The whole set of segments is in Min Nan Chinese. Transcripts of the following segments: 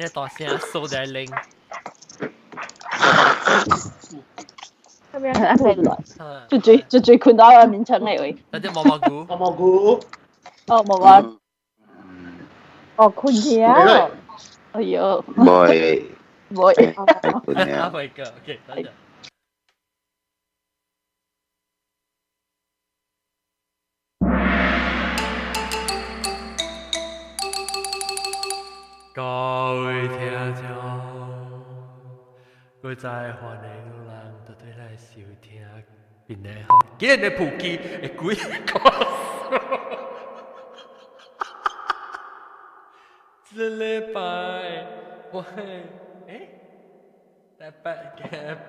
一大聲掃在拎。就最就最看到個名稱嚟喂。那隻毛毛菇。毛毛菇。哦，毛毛。哦，困去啊！哎呦。唔會。唔會。困啊。會個，OK，等陣。各位聽眾，閣再歡迎咱倒轉來收聽邊個吼？今日的普及的鬼故事。這禮拜我台北嘉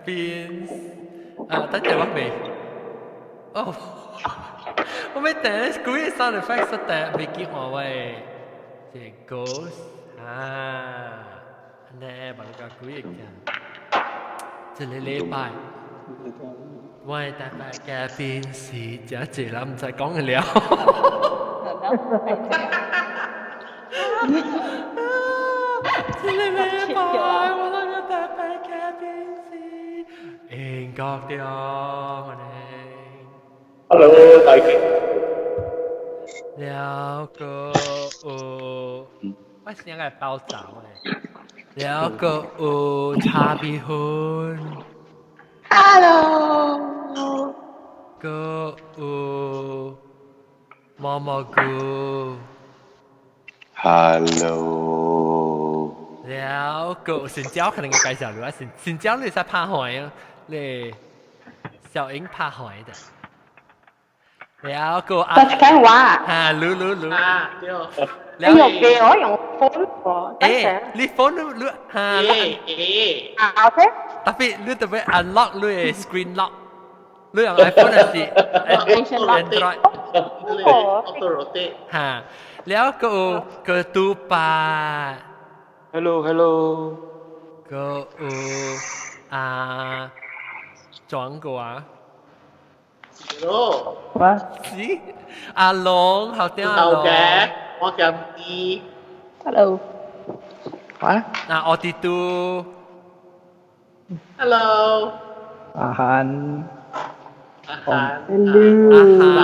賓啊，等陣我未哦，我欲等幾个 sound effect 實在袂記換我的這個 啊，按呢把你個幾個聽。這个禮拜，我的台北嘉賓是誠濟人毋知講的了。這个禮拜我那個台北嘉賓是英國的歡迎。 Hello，大家。了個有，我聲會爆炸咧。了個有茶米粉。 Hello。個有毛毛菇。 Hello。了個新椒可能會介紹你啊，新新椒你使拍開啊，你小英拍開的。了個大家話。啊，嚕嚕嚕。啊，對。你用嘅我用 phone 喎。你 phone 你你嚇。啊，OK。特別你特別 unlock 你的 screen lock，你用 iPhone 還是 Android？ Auto rotate。嚇，了個個拄八。 Hello hello。個有啊，轉過啊。 Hello。哇！是阿龍，好聽阿龍。嘅，我叫你。 Hello。啊？啊，我哋都。 Hello。阿韓。阿韓。 Hello。阿韓。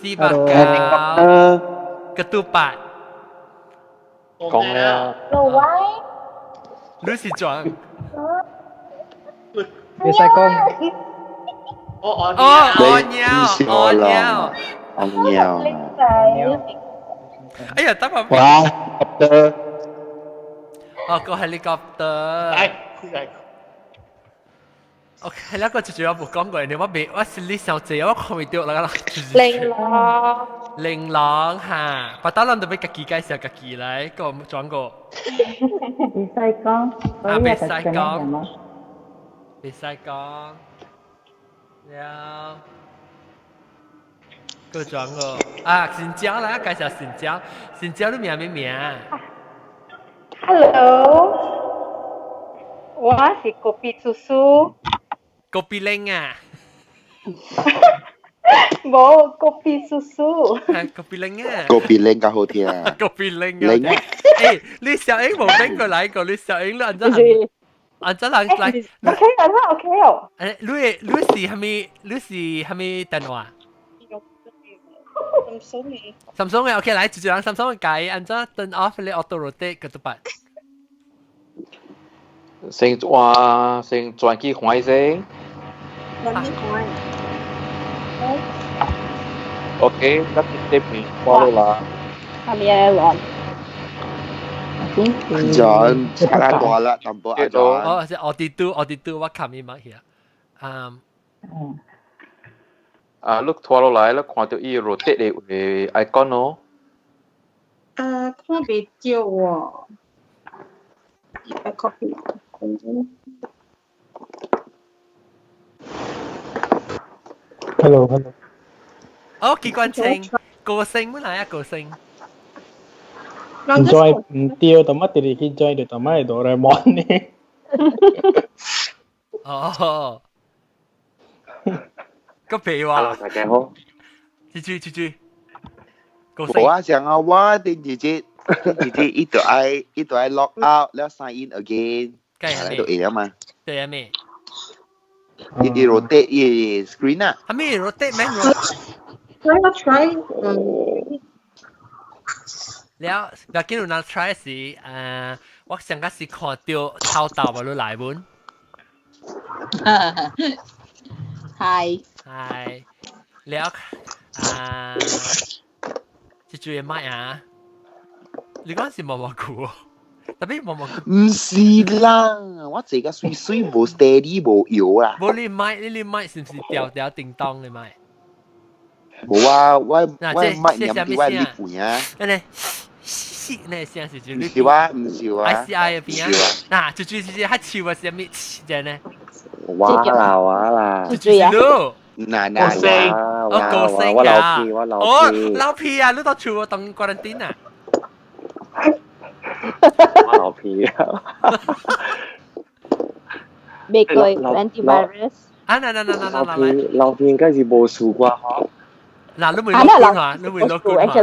四百九。個拄八。講了。老歪。你是轉？你使講。哦哦哦尿哦尿哦尿。哎呀，等我。哇！得。哦，個 helicopter。來，來。 OK，那個就主要冇講過，你我未，我是你上濟，我看唔到啦。玲瑯。玲瑯嚇，把刀人都欲家己介紹家己來，個轉過。袂使講。啊，袂使講。袂使講。了。個轉過啊，新椒啦，介紹新椒，新椒你名咩名？Hello，我是 kopi 叔叔。 kopi 奶啊？無 kopi 叔叔。 kopi 奶啊？ kopi 奶較好聽。 kopi 奶啊？欸，你小英無邊個來過？你小英你按怎？按怎人來？OK 啊，OK 哦。欸，你你是啥物？你是啥物電話？ Samsung 嘅。 Samsung 嘅 OK，來，直接人 Samsung 嘅改，按怎 turn off 你 auto rotate 個都辦。先換先轉去看先。轉去看。 OK，咱這邊掛落啦。下面亂。轉差大啦，淡薄啊轉。哦，是奧迪都，奧迪都，我看伊嘛去啊。嗯。啊，你拖落來，你看到伊 rotate 的有 icon 哦。看袂著喎。copy。 Hello hello。哦，機關槍，歌星本來啊歌星。 join 唔對，但乜直直去 join 就但乜係哆啦 A 夢呢？哦。個屁話。 Hello，大家好。豬豬豬豬。歌星。我想啊，我頂日日直接伊就愛 log out 了 sign in again，計係就會啊嘛。對啊咩？伊 rotate 伊 screen 啊。係咩 rotate 咩？ Try 我 try，嗯。了，若見有人 try 時，我上個是看到頭豆啊，你來本。係。係。了啊，這句乜啊？你講是毛毛菇，特別毛毛菇。唔是啦，我這個水水無 steady 無搖啦。無你麥，你麥是唔是調調叮當的麥？無啊，我麥念啲我入邊啊。那呢？是那聲是就唔是我，唔是我。 I C I 邊啊？嗱，就較笑啊，啥物這呢？我啦我啦。就就是咯。嗱嗱我高聲我老屁我老哦，老屁啊！你到厝我當 quarantine 啊？我老屁啊！未過 antivirus。啊！嗱嗱嗱嗱老屁老屁應該是無事啩嗬？嗱，你未攞官話，你未攞官話。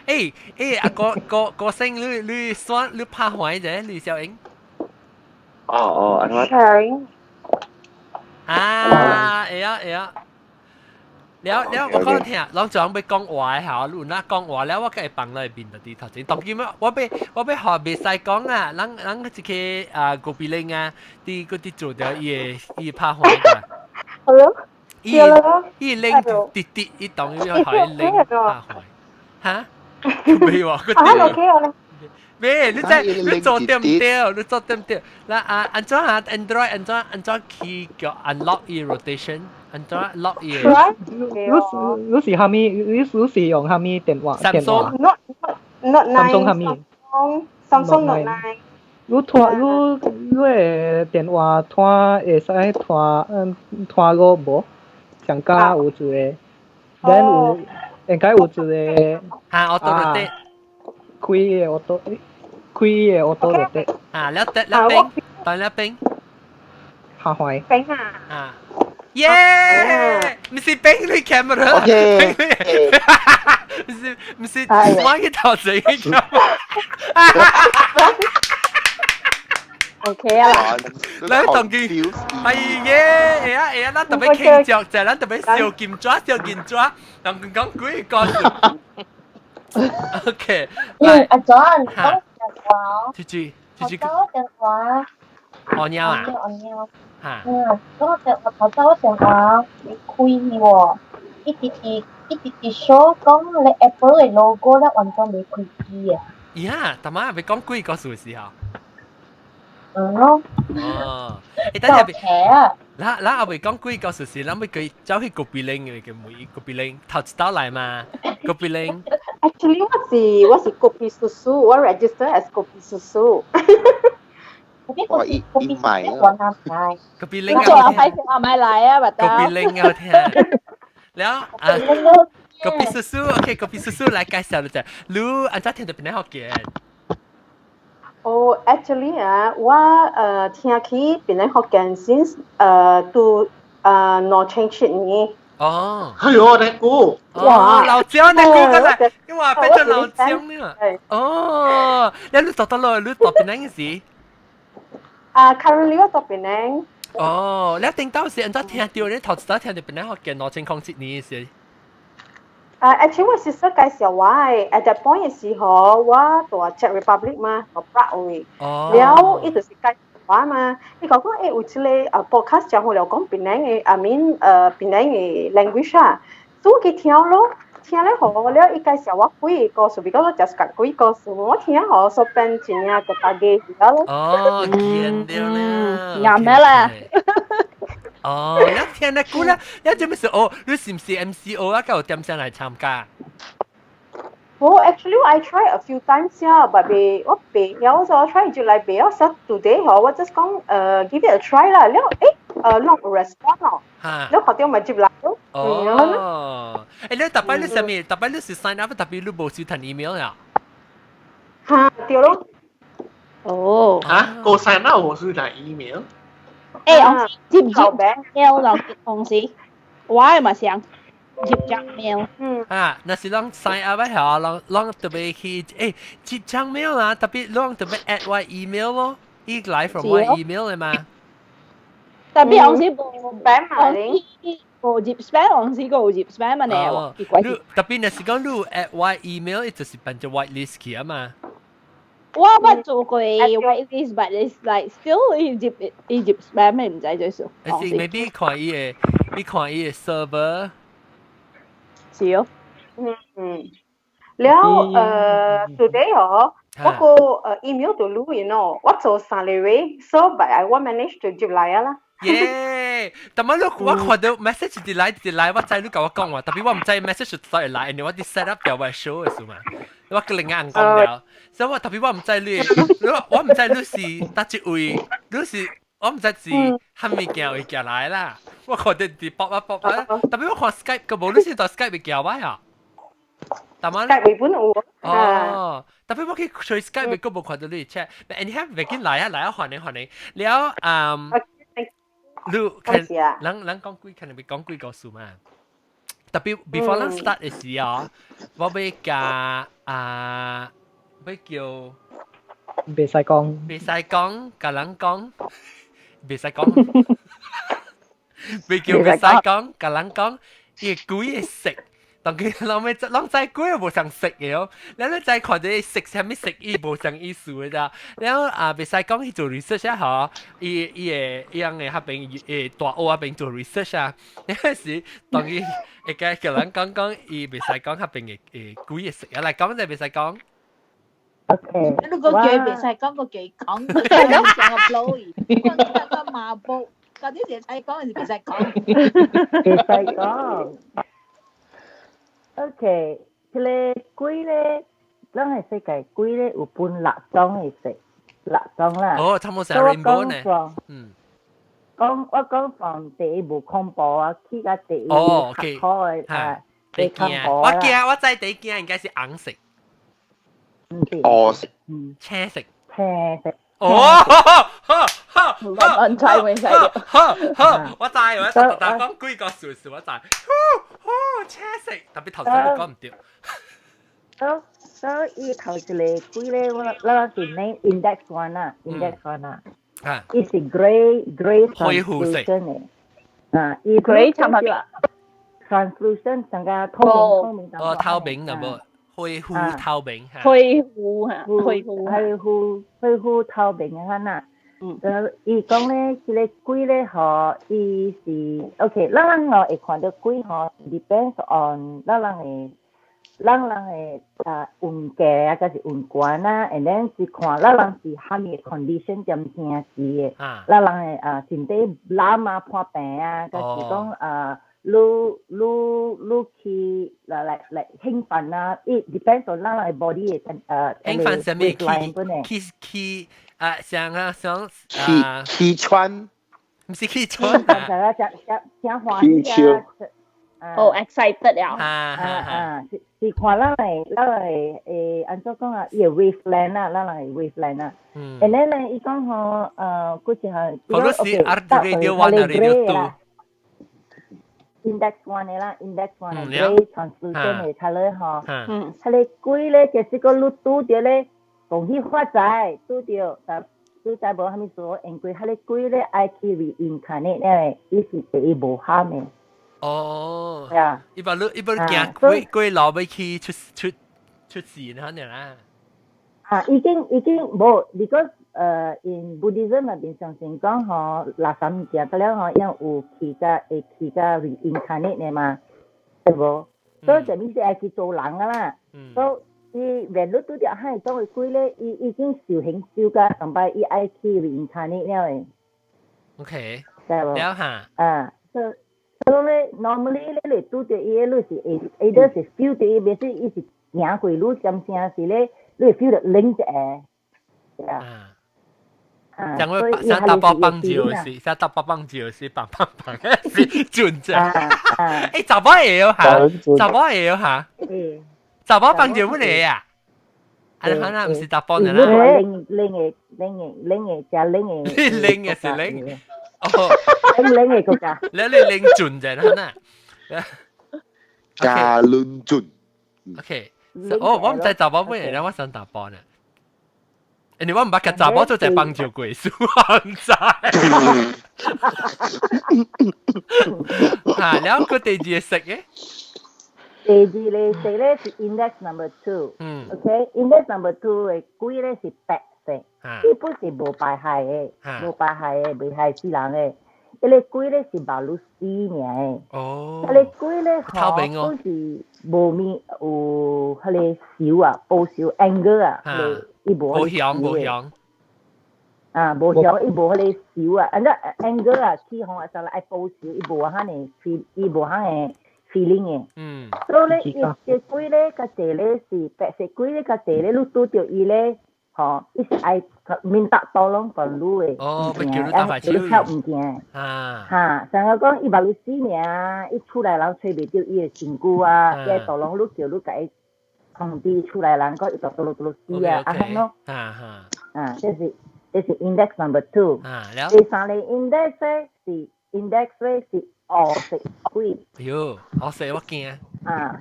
誒啊個個個聲你選你拍壞啫，你小英。哦哦，安怎？ Sharing。啊，會啊會啊。了了，我講聽，攏總欲講話嚇，你有哪講話了，我梗會放落去面就佇頭前。當今我欲學袂使講啊，人一個啊高比玲啊，佇嗰啲做掉伊個拍壞㗎。好咯。伊伊拎滴滴，伊當伊學伊拎拍壞。嚇？沒喎，個啊 OK 啊。咩？你真你做對唔對？你做對唔對？嗱啊，按怎啊？Android 按怎去叫 unlock 伊 rotation？按怎 lock 伊？你是蝦米？你是用蝦米電話？ Samsung Note Note 9。 Samsung 蝦米？Samsung Note 9。你拖你的電話拖會使拖拖個無？上加有一個，咱有應該有一個。嚇，auto rotate。開個 auto，開個 auto rotate。啊，了得了冰，當了冰。下壞。冰啊！啊！耶！唔是冰你 camera。 OK。唔是，我去頭前 camera。 OK 啊啦。咱當見係耶，會啊會啊，咱特別傾著，就咱特別燒金紙燒銀紙，人講幾個。OK。嗯，阿 John，講電話。豬豬豬豬。講電話。按貓啊？按貓。嚇。嗯，講電話頭先電話你開喎，一直直一直直 show 講你 Apple 嘅 logo 咧，完全未開機啊。呀，大媽未講幾個數時候？嗯咯。哦，誒，等下別。啊！咱也未講幾個事實，咱欲佢走去 Kopi 零嘅每 Kopi 零頭一道來嘛，Kopi 零。 Actually 我是 Kopi Susu，我 register as Kopi Susu。我伊伊買啊。 Kopi 零做阿輝阿買來啊， Kopi 零好聽。了啊，Kopi Susu，OK，Kopi Susu 來介紹一下，你按怎聽著檳城福建？哦，actually 啊，我聽起檳城福建 since 都2007年。哦。哎呦，你估？哇，老姜你估過來，你話變成老姜呢？哦，你讀到落，你讀檳城時？啊，currently 我讀檳城。哦，你頂到時按怎聽到？你頭一次聽著檳城福建2007年時？啊，actually 我 sister 介紹我嘅，at that point 嘅時候，我佇 Czech Republic 嘛，佇 Prague 位。了，伊就是介紹我嘛。伊講講有這個podcast 講好了講檳城嘅，I mean 檳城嘅 language 啊，所以我去聽咯，聽了好了，伊介紹我幾個故事，比較我就是講幾個故事，我聽好所變真正個大家了咯。哦，見到啦。啱咩啦？哦，你聽得估啦，你做咩事？哦，你是唔是 MCO 啊？夠點聲來參加？哦，actually I try a few times 呀，but 未我未曉咗，我 try 就來未曉。so today 嗬，我 just 講give it a try 啦，了攏有 respond 咯，了學到咪接來咯。哦，你特擺你啥物？特擺你是 sign up，特別你無收聽 email 呀？嚇，對咯。哦。嚇，個 sign up 無收聽 email？我接唔接 mail 就公司？我係咪想？入張 mail。啊，若是攏 sign up 嚇，攏攏特別去入張 mail 啊，特別攏特別 add 我 email 咯，伊來 from 我 email 的嘛。特別往時無 spam 嘛，無入 spam，往時個有入 spam 嘛呢？你特別若是講你 add 我 email，伊就是變做 whitelist 去啊嘛。我捌做過 whitelist，but it's like still 伊入伊入 spam 毋知最少。是 maybe 看伊的，你看伊的 server。是哦。嗯，了today 哦，我個email 就錄 我做三個月，so but I 我 manage to 入來啊啦。耶！但係我看到 message 直來直來，我知你共我講話，特別我毋知 message 再來，因為我啲 set up 掉我 show 的時嘛，我個另外人講了，所以我特別我毋知你，我毋知你是佗一位，你是我毋知是蝦物件會寄來啦。我看到啲 pop up pop up，特別我看 Skype 個無，你是在 Skype 會寄我呀？但係 Skype 會本有。哦，特別我去吹 Skype 會個無看到你 chat，但 anyhow 袂緊來啊來啊，歡迎歡迎。了嗯。你看，人人講幾，可能會講幾個數嘛。特別 before 咱 start 的時候，我欲共啊，欲叫，袂使講，袂使講，共人講，袂使講，欲叫袂使講，共人講，伊幾个色。當佢老尾攏知鬼無相色的哦，然後再看到色啥物色，伊無相意思的咋。然後啊，袂使講去做 research 啊，嗬，伊伊會伊樣的彼邊大學彼邊做 research 啊，那時當伊會共叫人講講，伊袂使講彼邊的幾个色啊，來講就袂使講。 OK，你個句袂使講個句講，講成個 blow，講個馬步，嗰啲會使講還是袂使講？袂使講。OK，這个鬼咧，咱的世界鬼咧有分六種的色，六種啦。哦，差不多是 rainbow 呢。嗯。講我講從第一無恐怖啊，去到第一哦較好的啊，第一驚，我驚，我知第一驚應該是紅色。哦色。青色。青色。哦，哈哈，唔知未使。哈哈，我知，我特特講幾個數字，我知。呼呼，青色，特別頭先你講毋對。所以頭一个鬼咧，我咱是呢 index one 啊，index one 啊。啊。伊是 grey 灰灰色的。啊，伊 grey 差唔多。 translucent 成個透明透明。哦，透明的無。灰灰透明嚇，灰灰嚇，灰灰灰灰灰灰透明啊呐。嗯。伊講咧，這个鬼咧吼，伊是 OK，咱人吼會看著鬼吼，depends on 咱人的，咱人的啊運價啊，抑是運懸啊，and then 是看咱人是啥物 condition 踮聽時的，咱人的啊身體懶啊破病啊，抑是講啊。你你你去來來來興奮啊！it depends on 咱個 body 的興奮啥物？去去去啊！像啊像氣氣喘，毋是氣喘啊！誠誠誠歡喜啊！哦，excited 了。啊啊啊！是是看咱的咱的按怎講啊？伊的 wavelength 啊，咱人的 wavelength 啊。嗯。and then 咧，伊講吼，佫一項。可能是 Radio One Radio Two。 index one 的啦，index one 的 grey translucent 的 colour 吼，彼个鬼咧，就是講你拄著咧，恭喜發財，拄著，但拄才無啥物事，因為彼个鬼咧愛去 reincarnate 咧，伊是第一無喊的。哦，係啊，伊把你伊把你行鬼鬼路欲去出出出事可能啦。啊，已經已經無，because in Buddhism 內邊相信講吼，垃圾物件，得了吼，因有去甲會去甲 reincarnate 的嘛，對無？所以就物是愛去做人啊啦。所以伊原來拄著彼種的鬼咧，伊已經受刑受甲上擺，伊愛去 reincarnate 了的。 OK，知無？了哈。啊，所以所以咧，normally 咧，你拄著伊的，你是會，either 是 feel 著伊，袂是伊是行過你點聲是咧，你會 feel 到冷一下。啊。像我像打包棒球是，像打包棒球是棒棒棒，是準啫。查某會曉哈，查某會曉哈。查某棒球不嚟啊？啊，可能毋是查甫人啦。冷冷的冷的冷的加冷的。冷的是冷。哦。冷冷的國家。你你冷準啫，可能。加倫俊。 OK，哦，我毋知查某尾咧，我想查埔呢。因為我毋捌共查某做一幫助過，所以我毋知。嚇，了佢第二個色嘅？第二個色咧是 index number two。OK，index number two 的鬼咧是白色，伊本是無排害的，無排害的，袂害死人的。彼个鬼咧是目睭死爾的。彼个鬼咧吼，本是無物有彼个仇啊，報仇 anger 啊，伊無無響無響。啊，無響，伊無彼个仇啊，按怎 anger 啊，起哄啊，就來愛報仇，伊無遐爾 feel，伊無遐爾 feeling 的。所以咧，伊這鬼咧，較濟咧是白色鬼咧，較濟咧，你拄著伊咧，吼，伊是愛 minta tolong 幫你的。哦，欲叫你搭白手。叫你抄物件。哈，像我講，伊目睭死爾，伊厝內人揣袂著伊的身軀啊，伊愛 tolong 你叫你共伊通知厝內人，講伊就倒落倒落死啊，按呢咯。啊，這是 index number two。第三個 index 咧是 index 咧是烏色鬼。哎喲，烏色我驚。啊，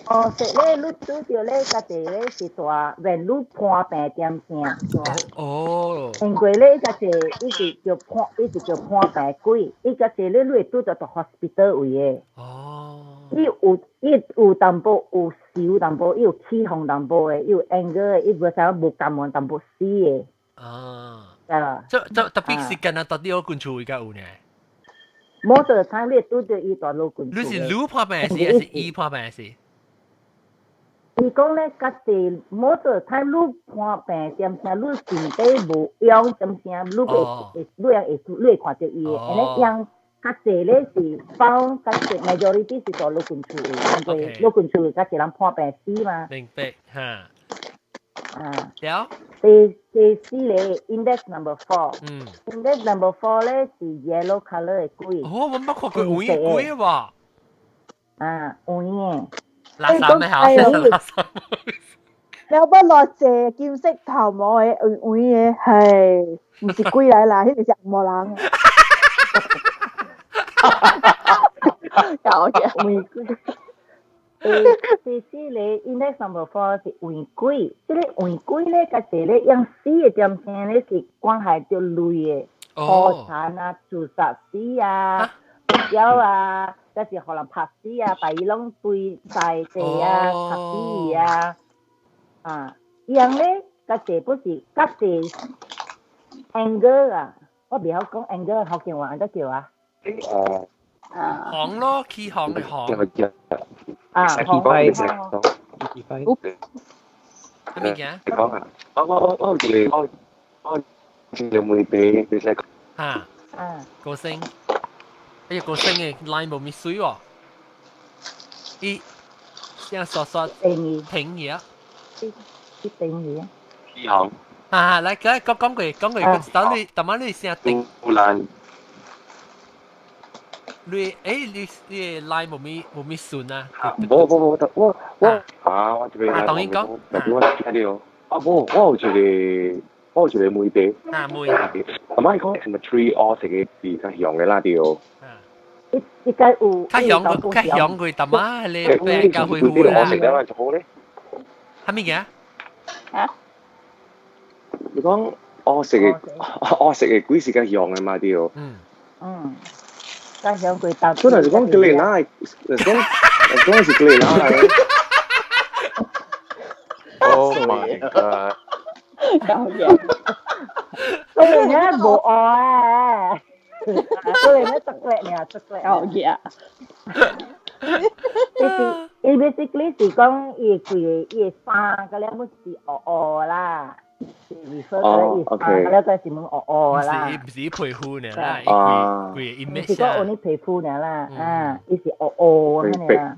烏色咧，你拄著咧，家己咧是大，when 你破病點聲。因為咧，家己伊是叫破，伊是叫破病鬼，伊家己咧，你會拄著到 hospital 位的。伊有淡薄有仇淡薄，伊有起哄淡薄的，伊有 anger 的，伊無啥無甘願淡薄死的。啊。這特別是敢若到佇老君厝位才有呢？ Most of the time 你會拄著伊蹛老君厝。你是你破病死，還是伊破病死？伊講咧，較濟 most of the time 你破病點聲，你身體無用點聲，你會會你會你會看著伊的，按呢樣較濟咧是放較濟 majority 是蹛老君厝的，因為老君厝較濟人破病死嘛。明白哈。啊。了。第四個 index number four。Index number four 咧是 yellow color 的鬼。哦，我毋捌看過黃的鬼喎。啊，黃的。垃圾咩？好，垃圾。有不落謝金色頭毛的黃黃的，係毋是鬼來啦，彼個是紅毛人。搞嘅。黃鬼。第四個 index number four 是黃鬼，這個黃鬼咧，較濟咧用死的點聲咧是關係著累的，破產啊、自殺死啊、枵啊，抑是予人拍死啊，把伊攏堆在地啊，拍死伊啊，啊，伊樣咧較濟不是較濟 anger 啊，我袂曉講 anger 福建話按怎叫啊？紅咯，起紅的紅。啊，紅紅。咩物件？你講啊！我有一個我有一個問題，就是哈。高聲。哎呀，高聲的 line 無咪水喎。伊聲刷刷停停去啊！伊停去啊！起紅。啊，來，來，講講過，講過，等你，等下你聲停。你欸，你 line 無咪順啊？無無無，我啊，我這邊啊，當然講，我聽著啊，無，我有一個問題。啊，問。阿媽講什麼 three 烏色的是較雄的啦對。伊伊該有。較雄較雄過淡仔，你白較恢復啦。烏色的就好咧。啥物件？啊？你講烏色的烏色的鬼是較雄的嘛對。較雄過淡。所以若是講格雷拉，若是講是格雷拉的。 Oh my god！搞嘢。所以咧無愛，所以咧特別爾，特別。搞嘢。伊是伊 basically 是講伊規个伊的衫個了，本是烏烏啦。是 refer 伊衫個了，個是問烏烏啦。毋是皮膚爾啦，伊規規 image 是講有皮膚爾啦，啊，伊是烏烏按呢啦。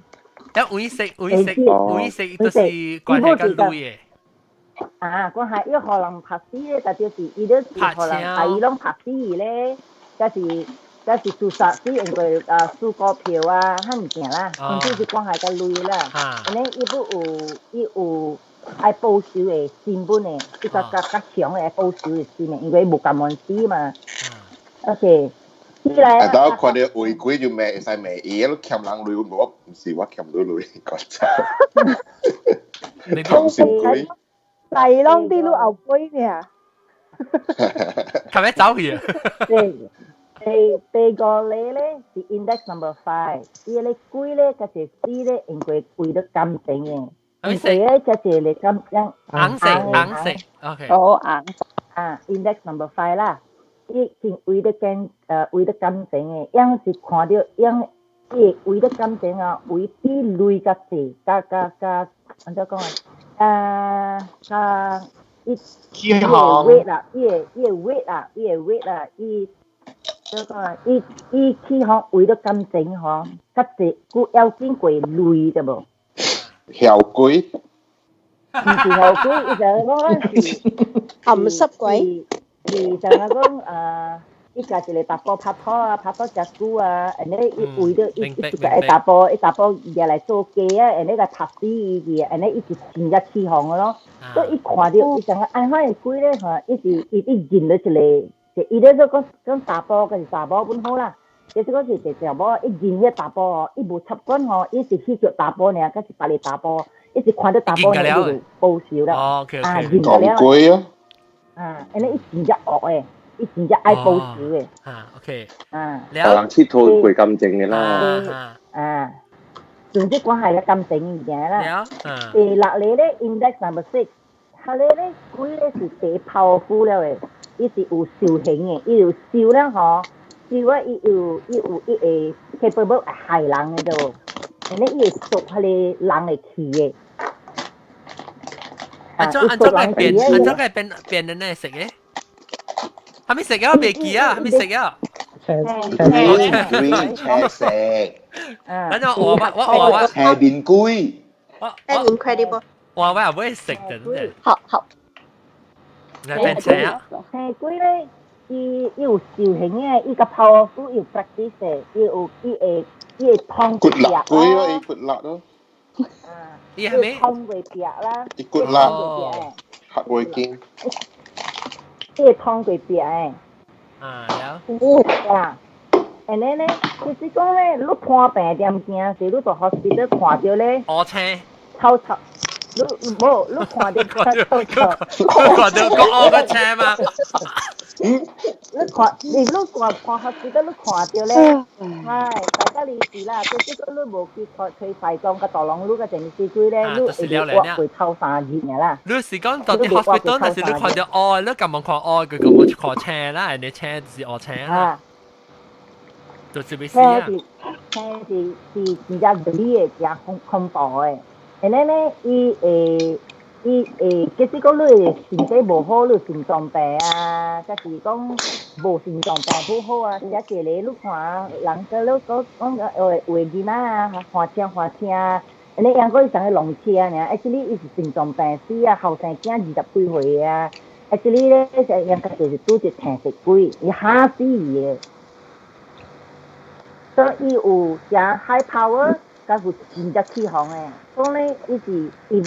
啊，黃色黃色黃色就是關係佮鐳的。啊，關係伊予人拍死咧，就就是伊就是予人把伊攏拍死咧，抑是自殺死，因為啊輸股票啊，彼物件啦，總之是關係佮鐳啦。按呢伊閣有伊有愛報仇的心本的，伊較較較強的愛報仇的心的，因為伊無甘願死嘛。OK，起來啊！當我看到違規就罵，會使罵伊，你欠人鐳，我毋是我欠你鐳，講真。貪心鬼。大攏佇你後背爾。係咪走去啊？對，第五個咧是 index number five，伊個鬼咧，佮一死咧，因為為了感情的。因為咧，才一個感情。紅色，紅色，OK。哦，紅。啊，index number five 啦，伊是為了感為了感情的，樣是看著樣，伊為了感情啊，為比鐳較濟，較較較，按怎講啊？較伊伊會 weight 啦，伊會 weight 啦，伊會 weight 啦，伊怎講啊？伊去吼為了感情吼，較濟，佫要緊過鐳對無？僥鬼。毋是僥鬼，伊就講是鹹濕鬼。是就係講伊共一個查埔拍拖啊，拍拖誠久啊，and then 伊為著伊伊就會查埔，伊查埔掠來做家啊，and then 來拍死伊去，and then 伊就真正起哄個咯。所以伊看著伊感覺按怎的鬼咧吼，伊是伊伊認著一個，伊咧說講講查埔，抑是查某本好啦。其實講是一個查某，伊認彼查埔吼，伊無插管吼，伊是去叫查埔爾，抑是別个查埔，伊是看著查埔爾伊就報仇啦。哦，OK 啊， OK。認得了。鬼啊！啊，按呢伊真正惡的，伊真正愛報仇的。啊，OK。啊。人𨑨迌過感情的啦。啊，總之關係個感情物件啦。第六個咧，index number six，彼个咧鬼咧是第 powerful 了的，伊是有修行的，伊有修了吼，修啊伊有伊有伊會 capable 害人的對無？按呢伊會索彼个人的氣的。按怎按怎個變？按怎個變變的呢色的？係咪色啊？我未記啊，係咪色啊？青鬼青色。反正我我我我青面鬼。我 incredible。我我也不會食的，好好。來變青啊！青鬼咧，伊伊有修行的，伊較 powerful，伊有 practice 的，伊有伊會伊會通骨力鬼咯，伊骨力咯。伊係咪？通過壁啦。伊骨力。黑會見。伊會通過壁的。啊，了。啊，按呢咧，其實講咧，你看病點驚，是你到 hospital 看著咧。烏青。臭臭，你無你看著臭臭。看著個烏個青嘛？你看，你看看 hospital 你看著咧，唉，大家你是啦，即係講你無去看吹快講個大龍，你個電視機咧，你會活過頭三日爾啦。你是講到佇 hospital，但是你看著烏，你咁望看烏，佢咁望看青啦，人哋青就是烏青啦。就是欲死啊！青是是真正理的，真恐恐怖的。按呢咧，伊會伊會，其實講你的身體無好，你心臟病啊，抑是講無心臟病不好啊，寫一個你看人個你講講個有有的囡仔啊，換車換車，按呢樣講伊上去弄車爾，actually 伊是心臟病死啊，後生囝二十幾歲啊，actually 咧是應該就是拄著青色鬼，伊嚇死伊的。所以伊有誠 high power，佮有真正起哄的。所以咧，伊是伊愈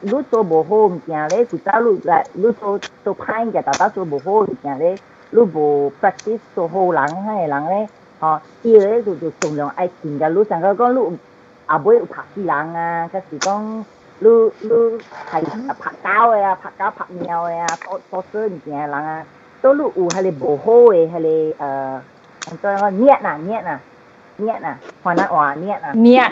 愈做無好物件咧，古早愈來愈做做歹物件，逐逐做無好物件咧，愈無 practice 做好人彼个人咧，吼，伊咧就就盡量愛盡甲愈像講講愈後尾有拍死人啊，抑是講愈愈害拍狗的啊，拍狗拍貓的啊，做做做物件的人啊，都愈有彼个無好的彼个按怎講孽啊孽啊。孽啊，番仔話孽啊，孽啊，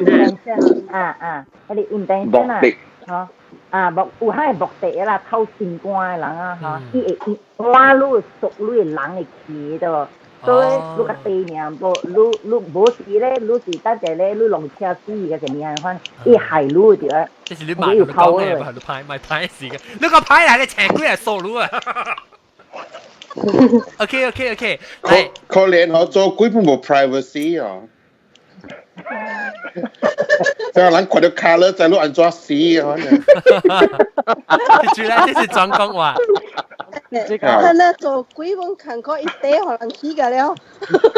啊啊，彼个 intention 啊，吼，啊目有彼个目的啦，偷心肝的人啊，吼，伊會伊挖你索你的人的氣對無？所以你較低爾，無你你無是咧，你是等下咧，你弄車死個啥物款，伊害你對啊。這是你買你講嘅，唔係你派買派事嘅，你個派嚟，你請鬼嚟掃你啊！OK OK OK，可可憐我做鬼本無 privacy 啊。這個人看著 colour 知你按怎死啊！這句咧，這是轉講話。他那做鬼攏看過一塊予人起個了。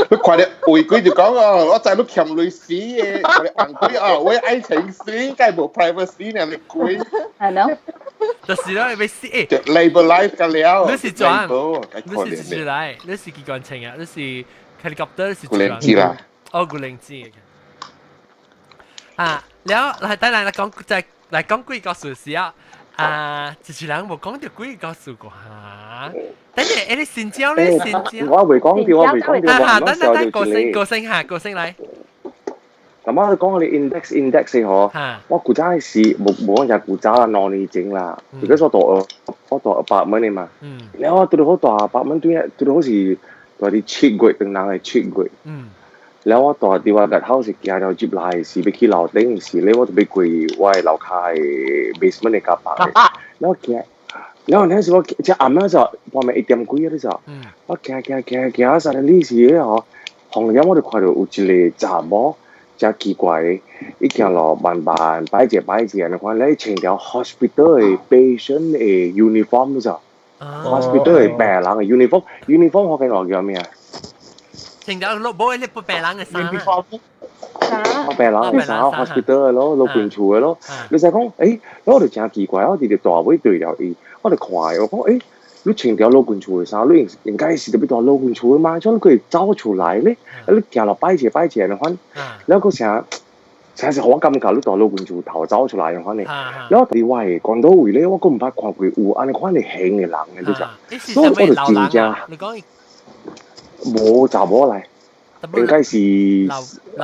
你看著為鬼就講哦，我知你欠鐳死的，看著紅鬼哦，我愛情死，梗無 privacy 呢，你鬼。係咯。就是咯，你欲死誒。 label life 個了。你是轉，你是來，你是機關槍啊，你是 helicopter 是古靈機啦。哦，古靈機。啊，了來等來來講再來講鬼故事時啊，啊，一人無講著鬼故事過嚇。等下，欸，你新椒咧，新椒。我未講著，我未講著。啊，等等等，過聲過聲嚇，過聲來。咁我講你 index index 嗬，我古早時無無講只古早啦，2年前啦，如果我住 apartment 的嘛，然後我拄好住 apartment 對，拄好是住佇7月，當人的7月。然後我住佇我日頭是行了入來是欲去樓頂時咧，我就欲過我的樓跤的 basement 的甲房的，然後行，然後那時我這暗暝就半暝1點幾啊，你知？我行行行行，啥哩時咧嗬，紅點我就看著有一個查某。真奇怪的，伊行路慢慢擺一擺一，按呢款咧穿條 hospital 的 patient 的 uniform 你知？hospital 的病人的 uniform，uniform 福建話叫咩啊？穿條老無你不病人的衫啦。病人的衫，hospital 的咯，老近厝的咯。你就講，欸，我就真奇怪，我佇大尾對著伊，我就看伊，我講，欸，你穿條老近厝的衫，你應應該是特別蹛老近厝的嘛，怎你會走出來咧？你行路擺一擺一按呢款，了閣啥，啥是予我感覺你蹛老近厝頭走出來按款的。了佇我的關島位咧，我閣毋捌看過有按呢款的型的人的，你知？所以我就真正無查某來，應該是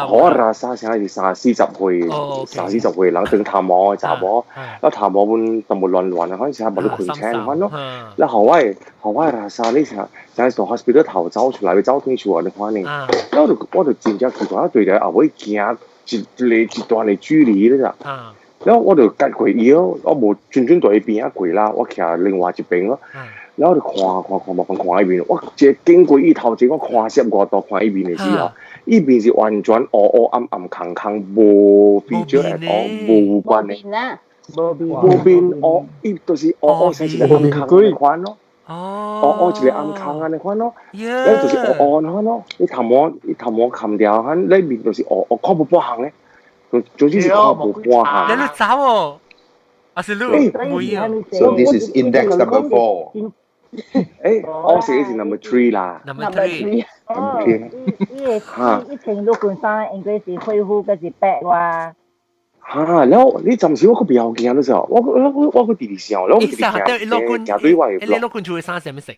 我拉啥啥是三四十歲，三四十歲人長頭毛的查某，了頭毛阮淡薄亂亂的，反正無咧困醒款咯。了予我予我拉啥你啥，才從 hospital 頭走出來，欲走轉厝按呢款呢。了我就真正奇怪，對著後尾行一個一段的距離你知？了我就趌過伊咯，我無準準佇伊邊仔過啦，我徛另外一邊咯。然後我就看看看，慢慢看伊面，我一個經過伊頭前，我看攝外度看伊面的時候，伊面是完全烏烏暗暗空空，無 feature at all，無有關的。無面。無面烏，伊就是烏烏成一個暗空的款咯。哦，烏一個暗空按呢款咯，了就是烏烏按呢款咯，伊頭毛伊頭毛冚掉，反裏面就是烏烏看無半項咧，總之是看無半項。你走哦，還是你唔會啊？So this is index number 4。欸，我寫的是 number 3 啦。 Number 3。哦，伊伊個伊穿陸軍衫應該是恢復，閣是白哇。哈，然後你暫時我閣袂曉驚，你知？我我我我閣直直想，我直直行行對我的。你陸軍厝的衫啥物色？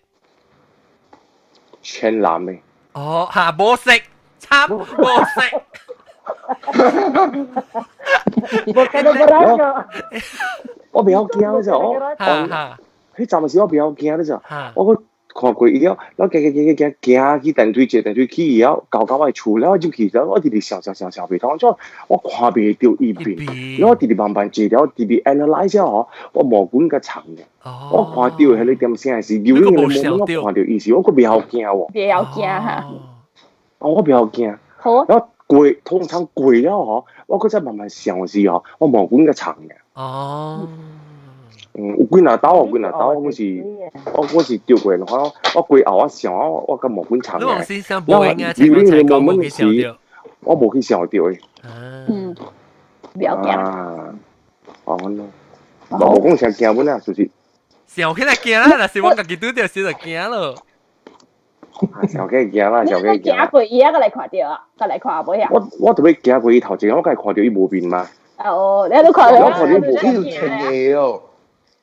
淺藍的。哦，哈，無色，慘，無色。無看到無來個。我袂曉驚，你知？我彼陣時我袂曉驚，你知？我閣看過伊了，我行行行行行去電梯坐電梯去以後，到到我的厝了，我入去了，我直直想想想想袂通，怎我看袂著伊面，了我直直慢慢坐了，直直 analyse 了吼，我毛管較長嘅，我看著彼個點聲是留影的毛我看著伊時，我閣袂曉驚喎。袂曉驚哈？哦，我袂曉驚。好。然後過通常過了吼，我閣再慢慢想時吼，我毛管較長嘅。哦。嗯，有幾若兜，有幾若兜，我是我我是著過，我我過後我想我我佮毛管長嘅，我留影的毛管是，我無去想著的。嗯，不要驚。啊，哦，咯，無講啥驚阮啊，就是。想起來驚啦，若是我家己拄著時就驚咯。想起來驚啦，想起來驚。行過伊啊，閣來看著啊，閣來看無遐。我我特別行過伊頭前，我閣看著伊無面嘛。哦，你都看著。我看著無伊有穿鞋哦。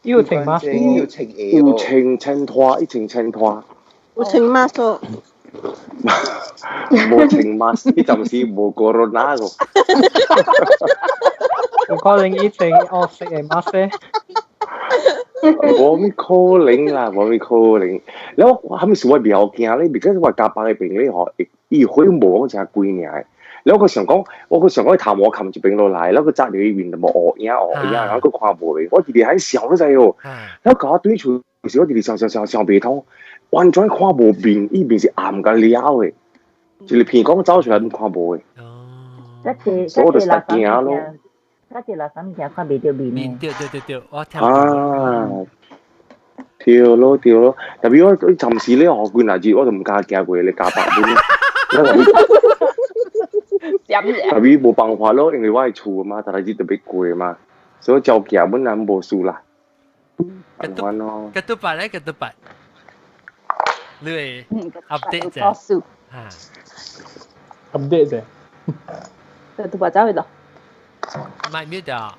有穿嗎？有穿鞋。有穿穿拖，伊穿穿拖。有穿 mask。無穿 mask，彼陣時無 corona 個。有可能伊穿黑色的 mask。無咩可能啦，無咩可能。然後我啥物事我袂曉驚咧，because 我加班的朋友吼，伊血無講誠貴爾的。然後我想講，我閣想講，頭毛冚一邊落來，然後閣紮著伊面就無烏影烏影，然後閣看無面。我直直喺想，你知哦。然後共我對厝時，我直直想想想想袂通，完全看無面，伊面是暗甲了的，一個片講走出來攏看無的。所以我就實驚咯。嗰隻垃圾物件看袂著面。面對對對對，我聽。啊，對咯對咯，特別我暫時咧學幾若日，我就毋敢行過咧加百蚊。特別無辦法咯，因為我的厝嘛，逐日特別過嘛，所以照行本來無輸啦。按款咯。幾多百咧？幾多百？你會 update 者？ update 啫。對，都把走去咯。賣咩掉？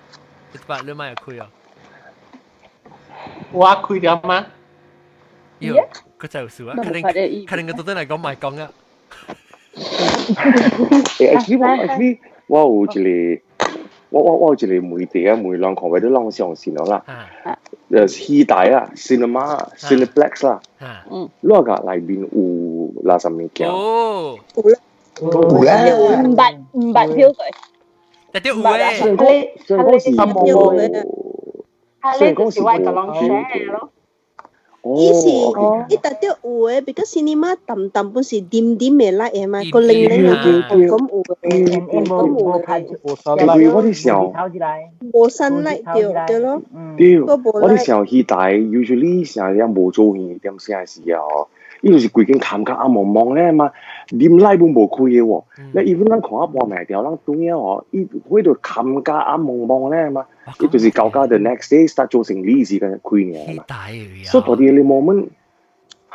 你把你賣開啊？我開掉嗎？喲，佢就數啊，肯定肯定個到底嚟講賣講啊。誒，actually 我 actually 我有一個，我有一個問題啊，問人看袂到人相信咯啦。戲台啊，cinema Cineplex 啦，你個內面有垃圾物件？哦，有啦，有啦，五百票過。但啲有誒，雖然講是係你就是話個人 share 咯。伊是伊特著有誒，because cinema 淡淡本是點點的 light 的嘛，個零零啊，咁有的，無無拍，因為我佇想，無 sunlight 對對咯，對，我佇想戲台 usually 成日無做戲點聲時啊，伊就是規間冚甲暗濛濛咧嘛，啉 light 本無開的喎，你 even 咱看啊半暝條，咱轉啊吼，伊會就冚甲暗濛濛咧嘛，伊就是到家 the next day start 做生理時間開爾嘛，所以到啲你 moment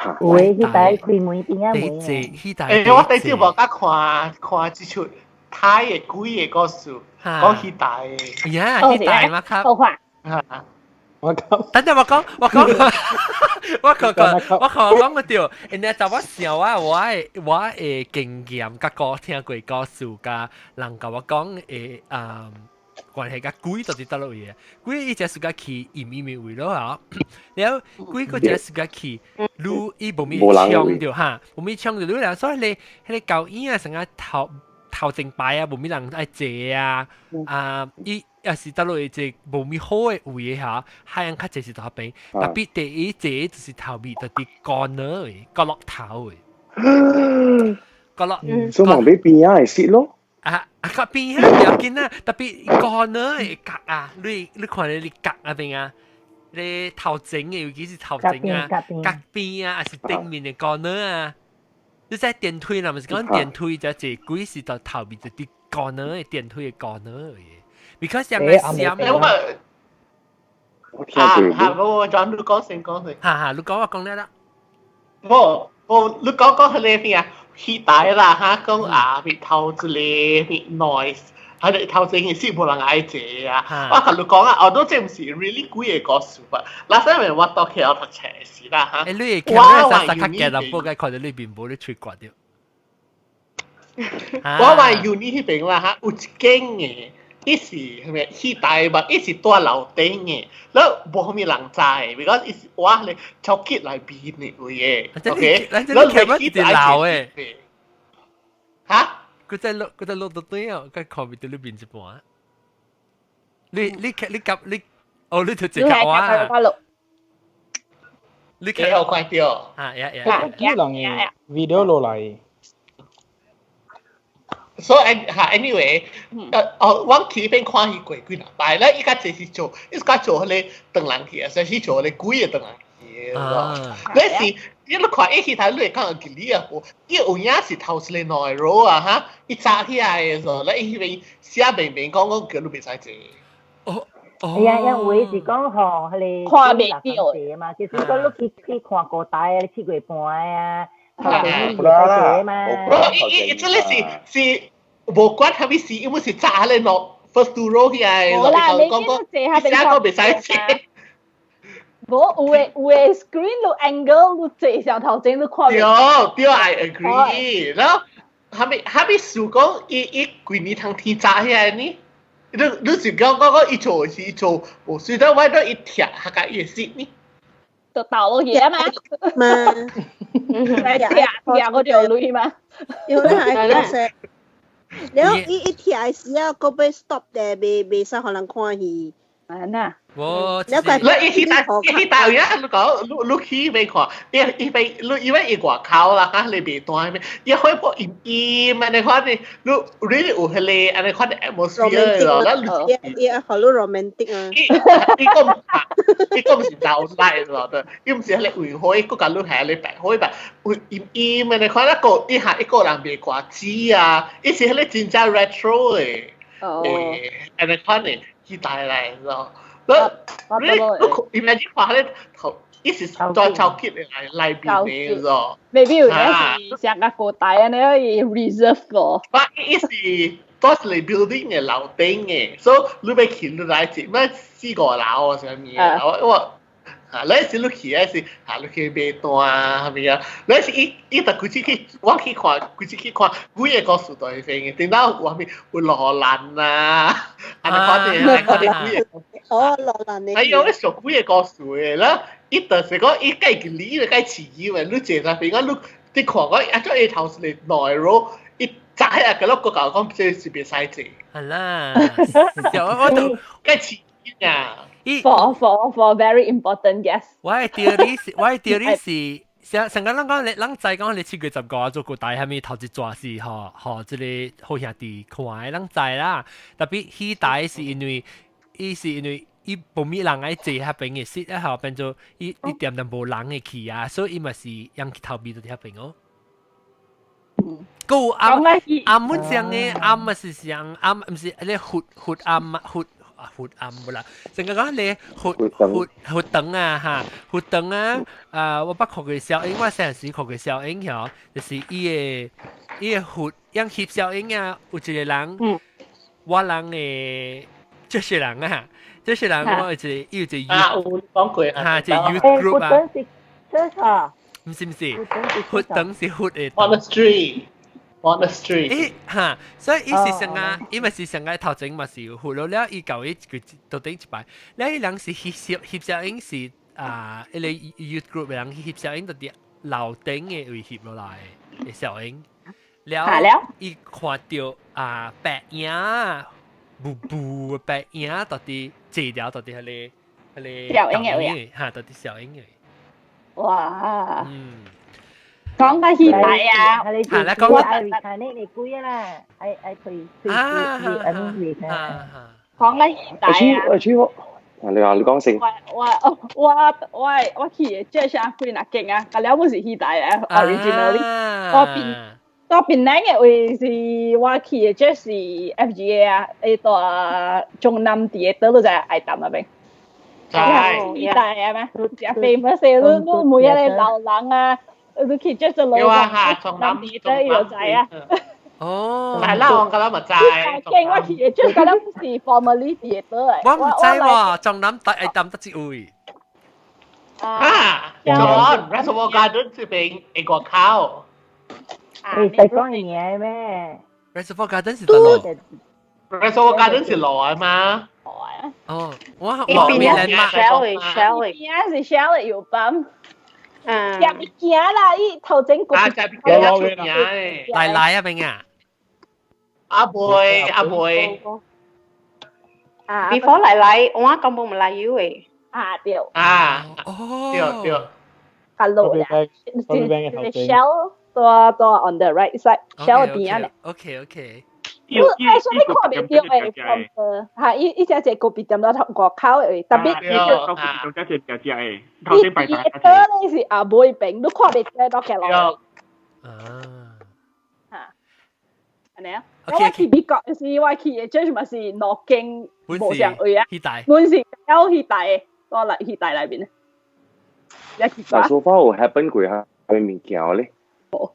嚇，有的戲台開門邊仔門。誒，我第朝無甲看看這齣泰的鬼的故事，講戲台的。呀，戲台嘛較。好看。我講，等陣我講，我講，我講講，我講講個對，然後就我想啊，我的經驗，佮個聽過故事，佮人共我講的啊，關係佮鬼到底佗落位的？鬼伊只是佮去陰陰的位咯啊，然後鬼個只是佮去，你伊無咪搶著哈，無咪搶著你啦，所以你彼個舊椅啊，成個頭頭前排啊，無咪人愛坐啊，啊伊。也是佗落一個無咪好的位的嚇，海洋較濟是佗邊，特別第一個就是頭尾特別 corner 的角落頭的，角落。所以望俾邊仔會識咯。啊啊，較邊仔不要緊啊，特別 corner 的角啊，你看你角那邊啊，你頭前的尤其是頭前啊，角邊啊，還是頂面的 corner 啊，你在電梯啦，毋是講電梯就坐鬼是到頭尾就佇 corner 的電梯的 corner 的。because 上個閃我聽過。嚇，我轉你講先講先。哈哈，你講我講了啦。無無，你講講彼個咩啊？戲台啦哈，講啊，咪頭一個咪 noise，係你頭前是無人愛坐啊。我共你講啊，哦，都這毋是 really 鬼的故事吧？那時陣我到學校讀冊時啦哈。誒，你會看咧，三較驚淡薄，該看到你面無咧喙刮掉。我話 uni 彼邊啦哈，有一間的。伊是啥物戲台嘛，伊是蹛樓頂的，了無啥物人知，because 伊是我咧超級內邊的位的，OK，了你戲台樓的，哈？佢在落到對啊，佢看唔到你面一半。你你你夾你，哦，你就這個啊？你幾好看到？啊呀呀！叫人的 video 落來。所以嚇，anyway，哦，我去彼邊看戲過幾若擺，咧伊較濟是做，伊較做彼個唐人戲啊，所以是做彼個鬼的唐人戲咯。你是你看伊戲台，你會感覺吉利啊無？伊有影是頭一個兩個 row 啊，哈！伊早起來的時候，咧伊彼邊寫明明講講叫你袂使坐。哦。係啊，因為是講吼，彼個看袂到嘛，就是講你去看古台啊，你7月半啊，頭前你袂使坐嘛。伊伊這個是無管啥物事，因為是早咧落 first two row 起來，無啦，你講講坐下邊寫個袂使坐。無有的 screen 你 angle 你坐上頭前你看。對對，I agree。然後啥物事講伊伊規年通天早起來呢？你是講講講伊做是伊做，無雖然我都伊拆下個伊會死呢。就倒落去啊嘛。嘛。來拆拆嗰條鐳嘛。有啦，係確實。然後伊一拆的時候，閣欲 stop 的，袂使予人看戲。啊那。我你伊去大伊去大有影，你講你去欲看，伊伊欲你因為伊外口啦，哈，你袂單咩？伊開播陰陰，按呢款呢，你 really 有彼個按呢款的 atmosphere 咯，咱伊伊好 romantic 啊！伊講伊講是流來咯，對，伊毋是彼個圍火，伊閣共你下咧白火吧，有陰陰按呢款，一個伊下一個人袂掛紙啊，伊是彼個真正 retro 的，哦，按呢款的期待來咯。你你 imagine 看咧頭，伊是做超級的來內邊的咯。 Maybe 有陣是上個古代啊，你 reserve 個。啊，伊是都是 building 的樓頂的，所以你欲去你來一咩四五樓啊啥物啊，我我。啊，你是你去的是啊，你去買單啊，係咪啊？你是伊伊就規次去，我去看，規次去看，幾个故事都會發現，頂到有啥物有羅蘭啊，啊，你看佇看佇幾个。哦，羅蘭的。哎呦，你上幾个故事的啦，伊就是講伊計個理，計刺激嘛，你坐那邊講你你看講啊，這下頭是內容，伊早下個落國教講這是袂使坐。係啦，我都計刺激啊！ For very important guest。我的 theory 是，我的 theory 是，上上個咱講你，咱知講你7月15做古代係咪頭一逝是吼吼，這個好兄弟看的，咱知啦。特別戲台是因為，伊是因為伊無物人愛坐遐邊的 seat 啊，後變做伊伊恬恬無人會去啊，所以伊嘛是用頭尾佇遐邊哦。閣有暗暗本上的暗嘛是上暗，毋是咧佛佛暗啊佛。啊佛暗無啦，成個講咧佛佛佛燈啊哈，佛燈啊，啊我捌看過小影，我細漢時看過小影吼，就是伊个伊个佛用翕小影啊，有一個人，我人的這是人啊，這是人我有一個伊有一個啊，有講過哈，一個 youth group 啊，這啥？毋是毋是，佛燈是佛的。 Monastery。Monastery。咦哈，所以伊是上個，伊嘛是上個頭前嘛是有佛了了，伊舊伊佢到頂一擺，了伊人是翕攝翕攝影是啊，彼個 youth group 的人翕攝影就佇樓頂的位翕落來的攝影，了伊看著啊白影，霧霧白影到底坐了到底彼個彼個小影的位啊，哈，到底小影的。哇！嗯。講緊戲台啊，係啦，講愛 reincarnate 你鬼啦，愛愛退退退，I mean reincarnate。講緊戲台啊。而且我，你話你講先。我我我我我去的這啥幾若間啊，甲了本是戲台啊，originally。我變到檳榔的位是我去的，這是 FGA 啊，伊蹛中南佇個倒落在愛淡那邊。戲台啊咩？真 famous 的，你你每一个老人啊。你去這就有啊哈，從南佇倒伊就知啊。哦，係啦，我覺得咪知。驚我去的，這個咱是 formerly 佇個倒的。我毋知喎，中南大愛淡得一位。啊，John Reservoir Garden 這邊一個口。你使講嘢咩？Reservoir Garden 是佗落？Reservoir Garden 是落啊嘛？哦，我我邊啊，Shelley Shelley，邊啊是 Shelley 有幫。食物件啦，伊頭前個啊，食物件出名的。來來啊，邊啊？阿妹阿妹。啊，before 來來，我講無馬來語的。啊對。啊，哦，對對。較落啦，是 Shell 蹛蹛 on the right side，Shell 邊啊。 OK OK。你哎，所以你看袂著的，哈，伊伊只一個咖啡店頭外口的，特別。對，咖啡店只只食的，頭先排隊。伊倒咧是阿妹邊，你看袂著到行落。啊。哈，按呢啊？我去美國時，我去的這嘛是兩間無相位啊，阮是有戲台的，蹛來戲台內面。但 so far 有 happen 過哈，啥物件咧？我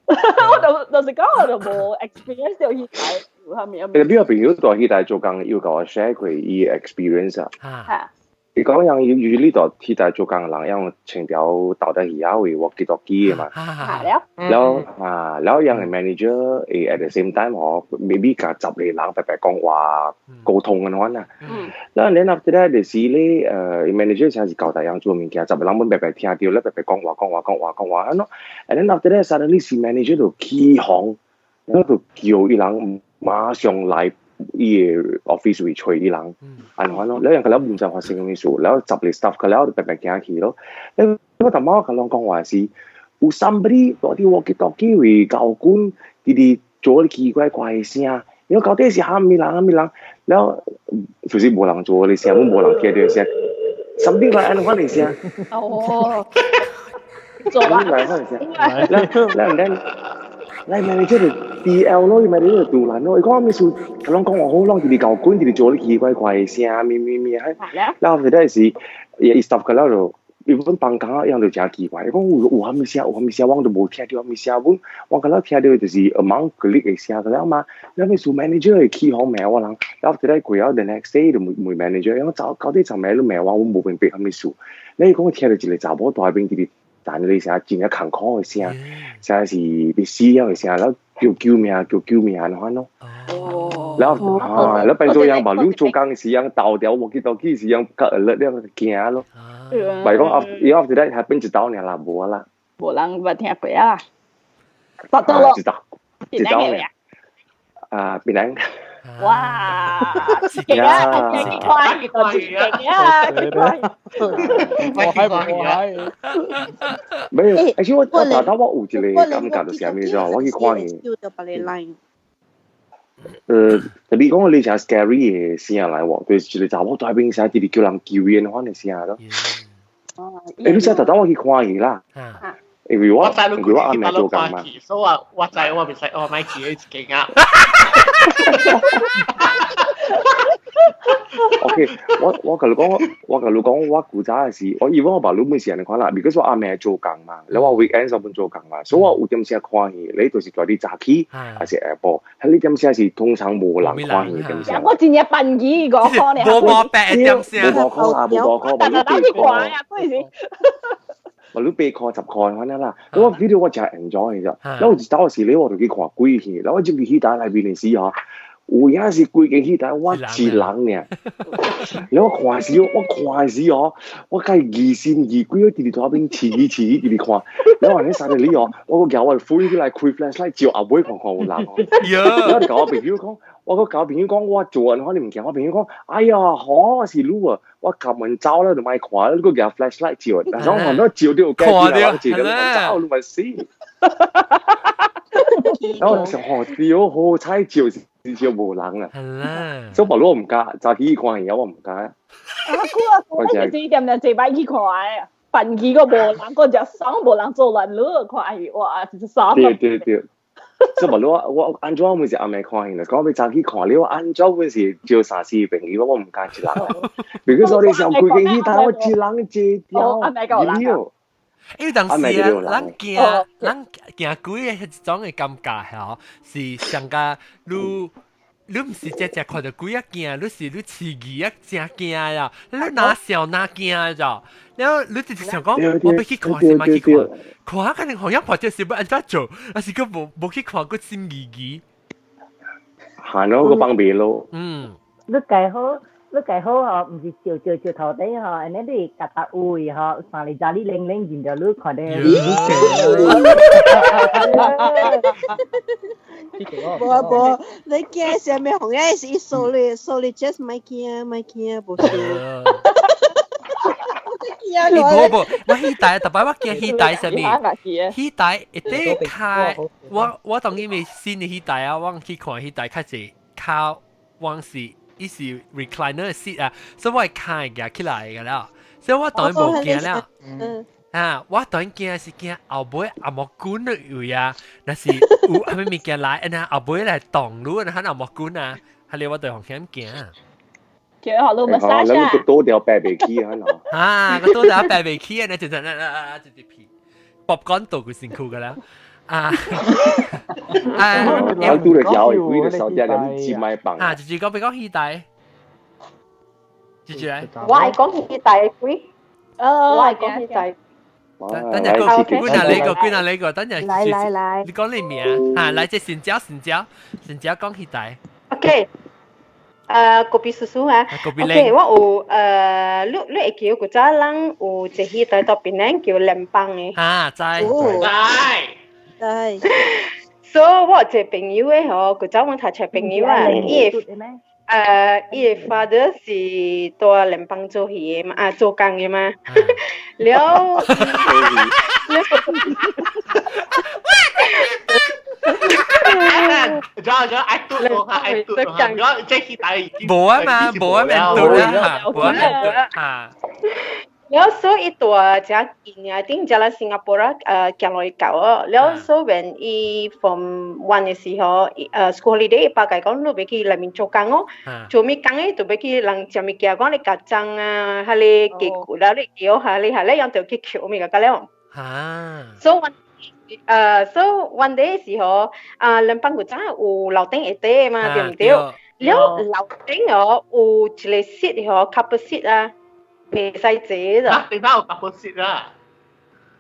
就就是講我就無 experience 到戲台有啥物。你個朋友蹛戲台做工，有共我 share 過伊 experience 啊。伊講人 usually 蹛戲台做工人，用穿條豆袋魚仔為 walkie talkie 的嘛。了。了啊，了人的 manager 會 at the same time 吼，maybe 共十個人白白講話溝通咁款啦。了然後 after that 就是咧，manager 才是交代人做物件，十個人攏白白聽著咧，白白講話講話講話講話按怎。And then after that suddenly 是 manager 就起哄，了就叫伊人馬上來伊个 office 位揣伊人，按怎咯？了人佢了毋知發生啥物事，了十個 staff 佢了就白白行去咯。了我淡薄共人講話是，有 somebody 蹛佇 walkie talkie 位交管，直直做奇怪怪的聲，因為到底是啥物人啥物人，了就是無人做的聲，無人聽著聲，something like 按怎的聲。哦，做啊！來，來，來，來，來，manager 就 DL 咯，伊咪你就杜蘭咯。伊講咩事？佢攏講話好，攏直直搞滾，直直做啲奇奇怪怪嘅聲，咩咩咩，然後後來是伊 stop 佢了就。伊本放工啊，樣就誠奇怪。伊講有有啥物聲，有啥物聲，我都無聽著啥物聲。阮我敢若聽著就是 among colleague 的聲了嘛。了尾數 manager 會起哄罵我人，了後來過了 the next day 就問問 manager，伊講走到底昨暝你罵我，阮無明白啥物事。了伊講我聽著一個查某大邊直直彈咧聲，真正艱苦的聲，聲是欲死了的聲，了叫救命叫救命按款咯。然後啊，了變做樣把你做工時樣倒掉，無去倒去時樣較 alert 了驚咯。唔係講 after 伊 after that happen 一道爾啦，無啦。無人捌聽過啊。得得咯。一道，一道爾。啊，檳榔。哇！勁啊！勁快，勁啊！勁快！我係我係。沒有，而且我我頭頭我有一個感覺就是啥物，就我去看伊。特別講你誠 scary 的聲來喎，就是一個查某大邊聲，直直叫人救援款的聲咯。欸，你知頭頭我去看伊啦，因為我因為我阿妹做工嘛。所以我我知我袂使我莫去彼一間啊。 OK，我我共你講，我共你講，我古早的時，我以往我爸魯每時按呢款啦，because 我阿妹做工嘛，了我 weekend 上班做工嘛，所以我有點時看戲，你就是在你早起，還是下晡，彼你點時是通常無人看戲點時。我真正笨魚個看呢。無無白點時。無五箍啦，無五箍，無你八箍。啊，對是。無你八箍十箍款啦，我 video 我誠 enjoy 咋，了有一道時咧我就去看鬼戲，了我入去戲台內面的時吼。有影是規間戲台，我一人爾。了我看時，我看時哦，我共疑神疑鬼，我直直在邊黐黐黐直直看。了我咧三日里哦，我閣舉我 phone 起來開 flashlight 照後尾看看有人哦。了我就共我朋友講，我閣共我朋友講，我做按款你毋驚，我朋友講，哎呀，好是你啊，我撳門走了就莫看，你閣舉 flashlight 照，但是我看到照到有改變啊，我照到走你咪死。然後我想，哦，對，好彩照是照無人啊。所以無我毋敢，早起去看戲我毋敢。啊，我我是點點這擺去看的，笨魚個無人，個只爽無人做亂路看戲，哇，真是爽。對對對。所以無我我按怎阮是暗暝看戲啦，講欲早起看了，按怎阮是招三四個朋友，我毋敢一人。比如說你想規間戲台，我一人坐掉，因為當時啊，咱驚咱驚鬼的彼一種的感覺吼，是上加你你毋是只只看著鬼仔驚，你是你飼魚仔誠驚呀，你哪笑哪驚咋？然後你直直想講，我欲去看是莫去看，看可能予人看著是欲按怎做，抑是閣無無去看，閣心疑疑。行咯，閣放袂落。嗯。你計好。你計好吼，毋是照照照頭頂吼，按呢你夾搭位吼，三日早你冷冷見著你看著。無無，你驚啥物？紅影是掃你掃你 just 莫驚莫驚，無事。無無，我戲台特擺我驚戲台啥物？戲台一定開，我我當然未新的戲台啊，我去看戲台較濟較往是。伊是 recliner seat 啊，所以我會跤會起來个了，所以我當然無驚了。啊，我當然驚是驚後尾阿毛棍的位啊，若是有啥物物件來，然後後尾來擋路，然後阿毛棍啊，係你我對紅險驚。叫學路 massage 啊！個多條白袂起啊！啊，個多條白袂起啊！就就啊就一皮，попcorn 倒佢辛苦个啦。啊啊！我拄著交的，規個小姐連一麥放。啊，就是講比較戲台，就是來。我愛講戲台的鬼，我愛講戲台。等陣個，幾哪呢個？幾哪呢個？等陣。來來來，你講你名啊？來，這新椒，新椒，新椒講戲台。 OK。kopi susu 啊，OK，我有你你會記古早人有一個戲台到檳城叫聯邦的。啊，知。知。所以我有一個朋友的吼，古早阮讀冊朋友啊，伊的伊的 father 是在聯邦做戲的嘛，啊做工的嘛，了。咗咗愛嘟我下愛嘟我下，如果這戲台已經無啊嘛，無啊免嘟啦，無啊免嘟啊。了所以伊住誠近啊，頂才來新加坡啊，行落去到哦。了所以 when 伊 form one 的時候，school holiday 伊爸共伊講，你欲去內面做工哦，做咩工咧？就欲去人食物件，講你夾髒啊，彼个雞骨啦，你叫下你下，你樣就去抾物件了。所以 one 所以 one day 的時候，啊，兩班古早有樓頂下底嘛，對毋對？了樓頂哦有一個 seat 吼，couple seat 啊。袂使坐啦。地方有 couple seat 啦。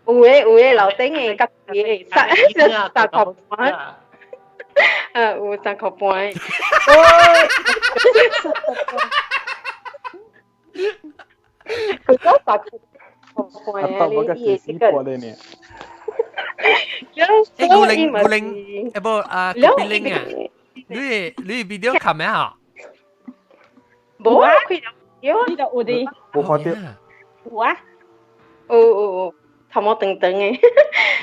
有的有的，樓頂的家己的，三三箍半。啊，有三箍半。哦。佢講三箍半啊，你伊這個。欸，古靈古靈，欸無啊，古靈啊，你 video 看咩啊？無啊，開有呢度有啲，無看著。有啊，有有有，頭毛長長的，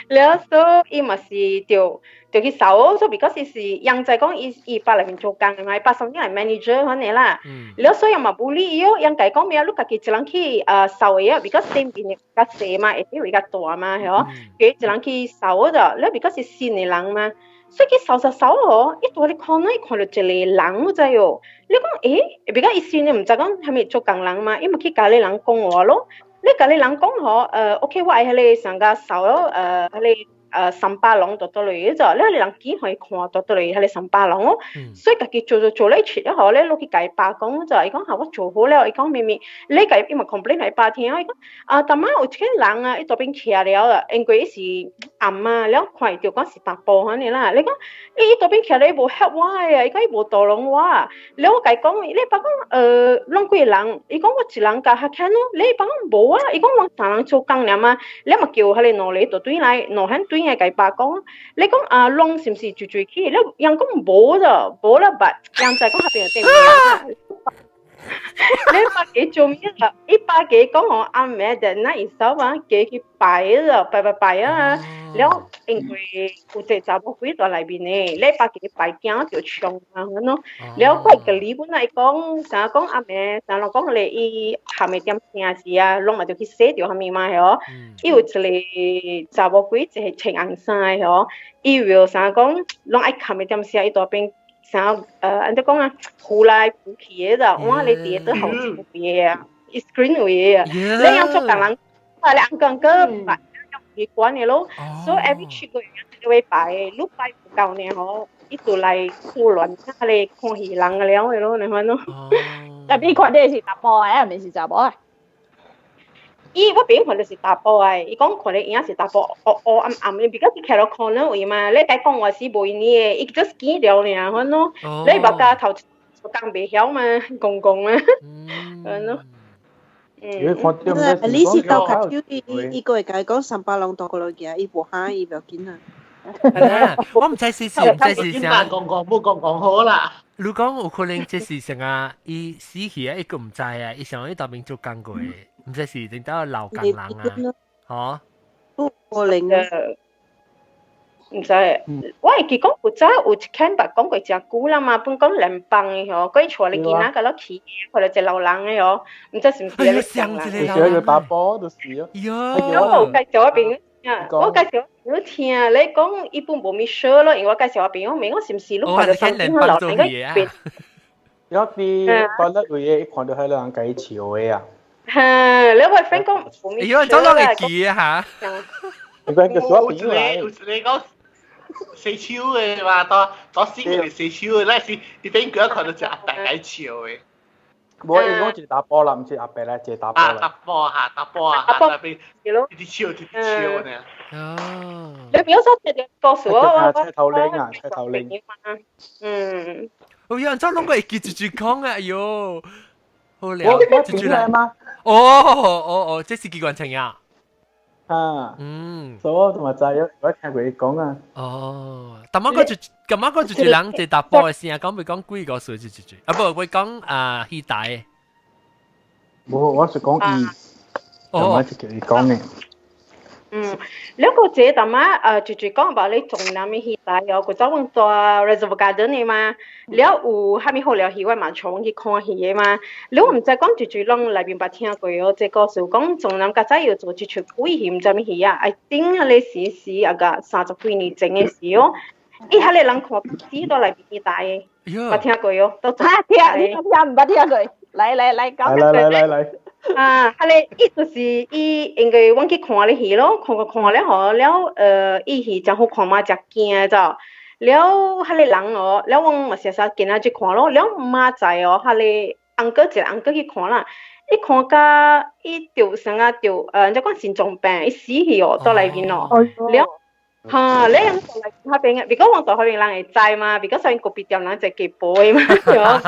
了所以伊嘛是著著去掃，所以 because 伊是樣在講伊伊爸內面做工的嘛，伊爸上係 manager 款的啦。了所以嘛無理伊哦，樣共伊講咩？你家己一人去掃的啊，because 店面較細嘛，下底位較大嘛，係哦，佢一人去掃的，了 because 是新的人嘛。所以去掃掃掃哦，伊蹛咧看伊看著一個人，你知哦？你講欸，比較伊先你毋知講啥物做工人嘛，伊嘛去共彼人講話咯。你共彼人講吼，OK，我愛彼个上個掃咯，彼个三巴龍倒倒落去就，你彼人見予伊看倒倒落去彼个三巴龍哦。所以家己做做做咧切了吼，咧落去共伊爸講就，伊講哈我做好了，伊講明明你共伊嘛 complain 予伊爸聽，伊講啊，逐擺有一個人啊，伊倒邊徛了啊，因為伊是暗啊，了看伊著講是查埔按呢啦。你講伊倒邊徛咧，伊無 help 我的啊，伊講伊無倒攏我。了我共伊講，你爸講攏幾個人？伊講我一人共較輕咯。你爸講無啊，伊講阮三人做工爾嘛，你嘛叫彼個兩個就轉來，兩漢轉來共伊爸講，你講啊，攏是毋是聚聚去？你人講無就無啦，捌人知講彼邊有店面。你爸幾做咩啦？伊爸幾講吼，暗暝的那一手啊，幾去拜了，拜拜拜啊！了，因為有一個查某鬼佇內面的，你爸幾拜驚就衝啊，咁咯。了，怪個理本來講，啥講暗暝，啥人講咧，伊下暝點聲時啊，攏嘛就去洗著啥物嘛，係哦。伊有一個查某鬼，一個穿紅衫的吼，伊為啥講，攏愛下暝點聲，伊蹛邊。啥按怎講啊，浮來浮去的就，我咧佇個後前邊啊，伊 screen 位啊，你樣做工人，啊你按講個擺，去管的咯，所以 every 七個月都會拜，你拜唔夠呢吼，伊就來胡亂啊咧看戲人了的咯，你看咯。但伊看的是查埔的，毋是查某的。伊我朋友看著是查埔的，伊講看的影是查埔，烏烏暗暗的，比較是徛落 corner 位嘛。你共講話是無伊的，伊 just 見著爾，款咯。你目加頭講袂曉嘛，公公嘛，款咯。嗯。你是鬥較久，伊伊閣會共伊講三百攏倒過落去啊，伊無喊伊袂要緊啊。我毋知是是毋知是啥。講講冇講講好啦。你講有可能這是啥啊？伊死去啊，伊閣毋知啊，伊想伊當面做工過。毋知是頂到老工人啊，吼？不可能啊！毋知，我會記講古早有一間捌講過誠久啦嘛，本講聯邦的吼，佮伊帶咧囡仔佮落去，看著一個老人的吼，毋知是毋是咧上人。就是個查埔就是啊。我有介紹我朋友聽，我介紹朋友聽，你講伊本無咪說咯，因為我介紹我朋友問我是毋是你看著三點老人個變。有啲覺得位，伊看著彼個人共伊笑的啊。哈，你位 friend 講無咪說啦，會記啊嚇。你講個小朋友有一個講洗手的嘛，到到死個洗手的，那是伊變腳看到一阿伯共伊笑的。無，伊講一個查埔啦，毋是阿伯來，一個查埔啦。查埔哈，查埔啊，查埔，一直笑，一直笑呢。哦。你表叔直接告訴我，我車頭領啊，車頭領。嗯。有人怎攏會記住住講啊？哎喲，好了，我住住來嗎？哦哦哦，這是機關槍呀！啊，嗯，所以我嘛知影，我聽過伊講啊。哦，但我講就，咁我講就一人一查埔的聲，講袂講幾個歲就就啊不，會講啊戲台。無，我是講伊，我就叫伊講的。嗯，兩個這淡仔就就講吧，你中南的戲台哦，佢走阮蹛 Reservoir Garden 的嘛，了有啥物好料戲，我嘛帶阮去看戲的嘛。了我毋知講就就攏內面捌聽過哦，這故事講中南較早有做一齣鬼戲，毋知啥物戲啊？I think 彼個時時啊個30幾年前的時哦，伊彼個人看死都內面戲台的，捌聽過哦，都啊聽，你聽毋捌聽過？來來來，講來來來來。啊，彼個伊就是伊，因為阮去看咧戲咯，看看看了吼，了伊戲真好看嘛，真驚走。了，彼個人哦，了阮嘛時時今仔去看咯，了明仔載哦，彼個 uncle 一個 uncle 去看啦，伊看甲伊著啥啊著，怎講心臟病，伊死去哦，蹛內面哦，了。哈，你人蹛內彼邊，如果阮蹛彼邊人會知嘛？如果上咖啡店人坐隔壁的嘛，對哦。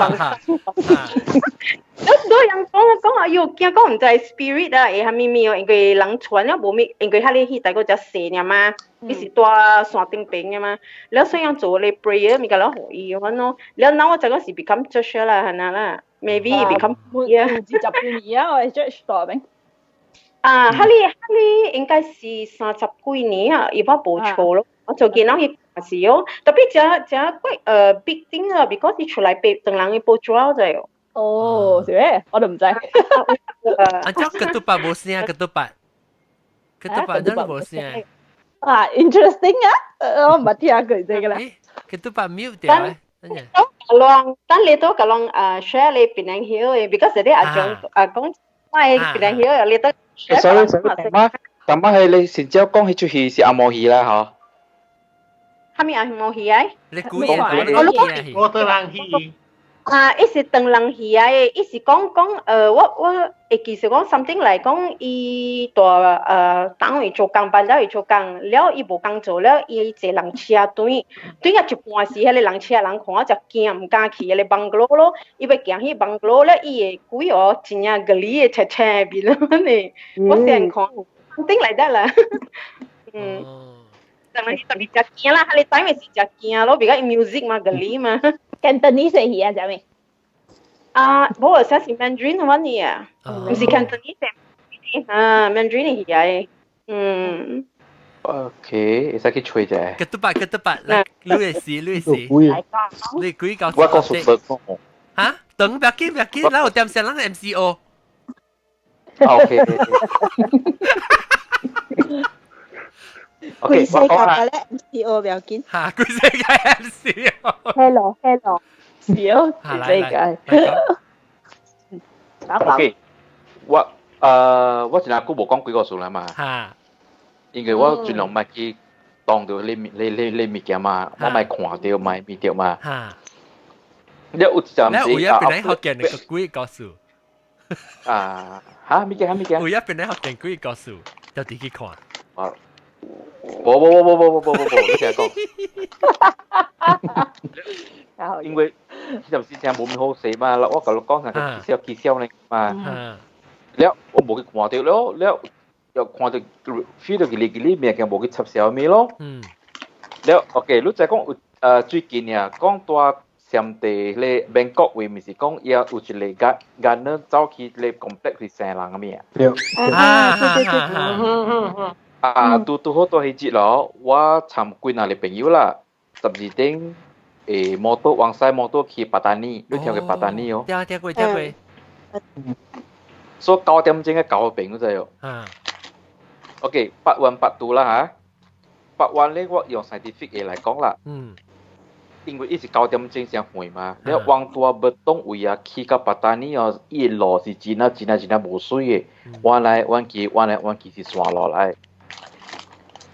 你多人講講啊，喲，驚講毋知 spirit 啊，會啥物物哦，因為人傳了無物，因為彼个戲台閣較細爾嘛，伊是蹛山頂邊的嘛，了所以人做咧 prayer 物件了予伊款咯，了那我知講是 become church 啦，按呢啦，maybe become 20幾年啊，我 church 蹛邊。啊，彼个彼个應該是30幾年啊，伊我無錯咯。我就見到伊是哦，特別這這幾big thing 啊，because 伊出來被當人的報紙者哦。哦，是咩？我都唔知。啊，這 ketupat 無聲，ketupat，ketupat 真係無聲。啊，interesting 啊！我毋捌聽過這個啦。 ketupat mute 掉咧。等，等你都共人share 你檳城曉的，because 你阿張啊講我檳城曉，你都。 Sorry sorry，媽，咁媽係你先朝講彼齣戲是紅毛戲啦，嗬？啥物紅毛戲啊？你估嘅，我唐人戲。啊，伊是唐人戲啊，伊是講講我會記是講 something 來講，伊蹛單位做工，班了伊做工，了伊無工做了，伊坐人車轉，轉到一半時，彼個人車人看就驚，毋敢去彼個 bungalow 咯，伊欲行去 bungalow 了，伊的鬼哦，真正吉利的斜斜面咯呢，我先看 something like that 啦，嗯，當然特別真驚啦，彼個 time 是真驚咯，比較 music 嘛，吉利嘛。 Cantonese 戲啊，啥物？啊，無，寫是 Mandarin 款呢啊，毋是 Cantonese 啊，Mandarin 戲啊，嗯。 OK，會使去揣者。 ketupat ketupat，來，你會死，你會死，你鬼搞。我講熟熟。嚇？等不要緊，不要緊，咱有點聲，咱 MCO。 OK。規世界咧 MCO 不要緊。嚇，規世界 MCO。 Hello hello，是哦，世界。 OK，我我真係久無講鬼故事啦嘛。嚇。因為我盡量莫去當著你你你你物件嘛，我莫看著，莫物著嘛。嚇。你有一陣時你有一邊咧學見個鬼故事。啊，嚇？物件嚇物件？有一邊咧學見鬼故事，就直去看。啊。無無無無無無無無，你聽講。因為彼陣時聽無咩好勢嘛，我共你講啥個起痟起痟呢嘛。了我無去看著了，了又看著 feel 到吉利吉利物件無去插銷物咯。了 OK，你知講有最近啊，講蹛暹地咧曼谷位，毋是講伊有一個間間呢走去咧 complex 去生人個物啊？對。啊對對對。啊，拄拄好蹛彼節咯，我參幾若個朋友啦，12點摩托往西摩托去八達尼，你聽過八達尼哦？聽聽過聽過。所以9點鐘嘅九個朋友知哦。嗯。 OK，八彎八度啦嚇，八彎咧我用 scientific 嘅來講啦。因為伊是9點鐘先回嘛，你往蹛欲當位啊去到八達尼哦，伊的路是真啊真啊真啊無水的，彎來彎去彎來彎去是山路來。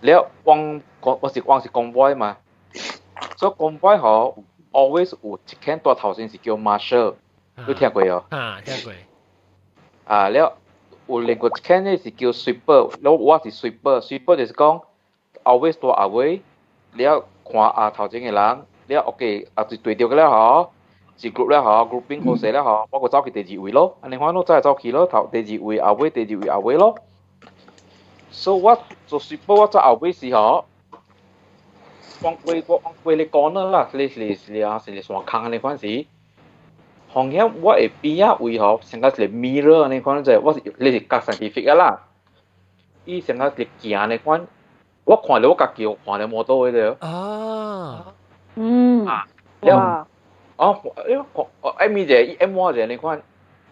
了，往我是往是 convoy 嘛，所以 convoy 吼 always 有一間蹛頭先是叫 marshal，你聽過哦？啊，聽過。啊，了有另外一間咧是叫 sweeper，了我是 sweeper，sweeper 就是講 always 蹛後尾，了看啊頭前的人，了 OK 啊就對著了吼，一 group 了吼，grouping 好勢了吼，我閣走去第二位咯，按呢款咯，再走去咯，頭第二位後尾，第二位後尾咯。所以我做 sweeper 我走後尾時吼，往過我往過咧講啦，是是是啊，是山空按呢款時，風險我會邊仔位吼，像個一個 mirror 按呢款者，我是你是較 scientific 啊啦。伊成個佇行的款，我看到我家己有看到摩托的對。哦。嗯。啊。了。哦，因為我按咪者，伊按我者，你看，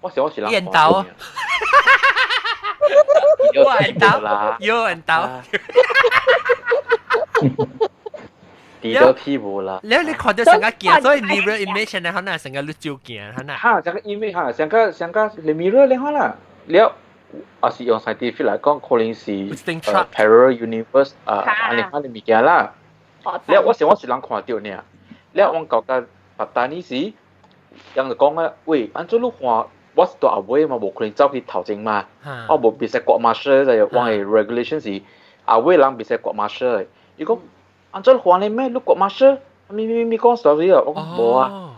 我想我是人。煙斗啊！我煙斗啦，有煙斗。地都天無啦。你看到成個鏡，所以 mirror image 呢，可能成個你照鏡，可能。哈，成個 image 哈，成個成個你 mirror 你看啦，了，也是用 scientific 來講，可能是 parallel universe 啊，按呢款的物件啦。了，我想我是人看到爾，了我覺得。白單呢時，人就講啊，喂，按怎你看，我是蹛後尾嘛，無可能走去頭前嘛，我無袂使割 marshal 就我的 regulation 是後尾人袂使割 marshal 的。伊講，按怎你看咧咩？你割 marshal，咪咪咪講 sorry 啊，我講無啊，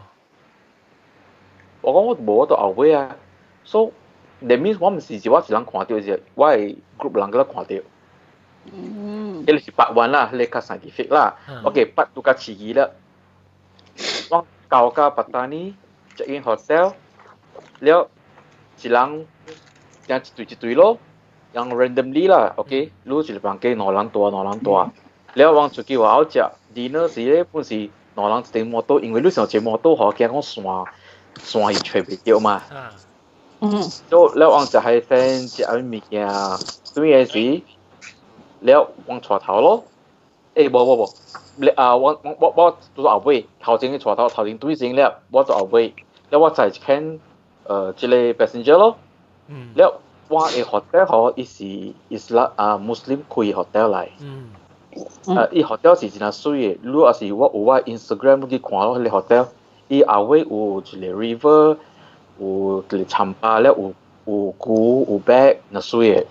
我講我無我蹛後尾啊，所以 that means 我毋是是我一人看著，是我的 group 人閣咧看著。嗯，彼個是 part one 啦，彼個較 scientific 啦。OK，part two 較刺激啦。我到到八達尼 check in hotel 了，一人一對一對咯，人 randomly 啦，OK，你一個房間兩人蹛兩人蹛，了我出去外口食 dinner 時咧，本是兩人一頂摩托，因為你上一摩托吼，驚講山山是揣袂著嘛。嗯。所以了我食海鮮，食啥物物件，對個時，了我帶頭咯，欸，無無無。你啊，我我我我做後尾，頭前去帶頭，頭前對先了，我做後尾，了我載一間這個 passenger 咯，了我的 hotel 吼，伊是伊斯蘭啊 Muslim 開 hotel 來，啊，伊 hotel 是真媠的，你若是我有我 Instagram 去看咯，彼個 hotel，伊後尾有一個 river，有一個桟巴了，有有牛有馬，若媠的。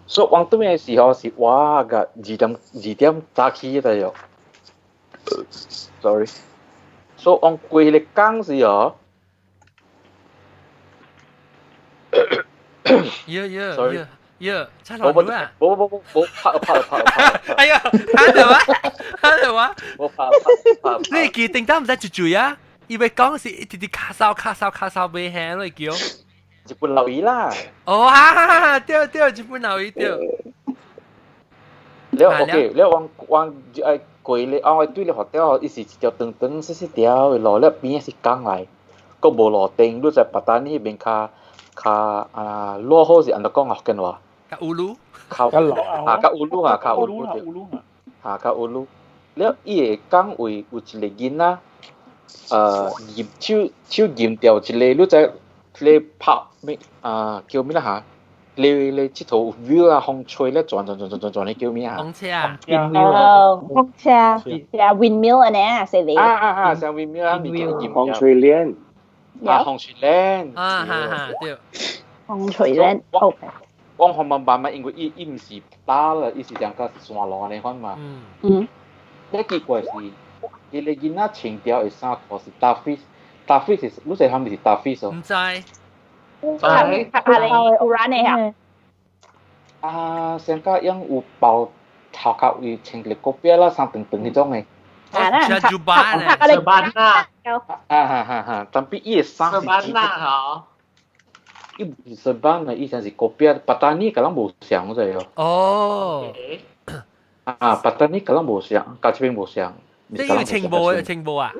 所以往對面的時候是我個2點2點早起的喲。Sorry，所以往過彼個港時哦，耶耶，sorry，耶耶，差老多啊！無無無無，拍拍拍拍，哎呀，哈就話，哈就話，我拍拍拍，你記定單毋使住住啊？伊欲講是一直直卡哨卡哨卡哨袂響咯，叫。日本留意啦。哦哈，對對，日本留意對。了 OK，了我我愛。過咧，啊！我對咧 hotel 伊是一條長長細細條的路，了邊仔是江來，閣無路燈，你在八達尼彼邊較較啊落後是按怎講啊？福建話？較烏魯。較啊，較烏魯啊，較烏魯對。嚇，較烏魯。了，伊個江位有一個囡仔，入手手入掉一個，你知咧拍咩啊？叫咩啦嚇？你你佚佗 view 啊，風吹咧轉轉轉轉轉轉，你叫咩啊？風車啊！哦，風車，係 windmill 按呢啊，是你。啊啊啊！像 windmill 啊，風吹鏈。啊，風吹鏈。啊哈哈，對。風吹鏈，OK。我看慢慢慢，因為伊伊毋是打了，伊是像個山路按呢款嘛。嗯。嗯。你奇怪是，伊個囡仔穿著的衫褲是打 fish，打 fish 是，你知啥物是打 fish 哦？毋知。係係你有人的啊？啊，上個用有包頭殼有穿一個國標啦，衫長長彼種的。啊，那像班啊，班啊，啊哈哈哈！但比伊的衫是班啊，吼。伊毋是班啊，伊像是國標，八達尼佮咱無相，我知哦。哦。啊，八達尼佮咱無相，佮這邊無相。這有穿無？有穿無啊？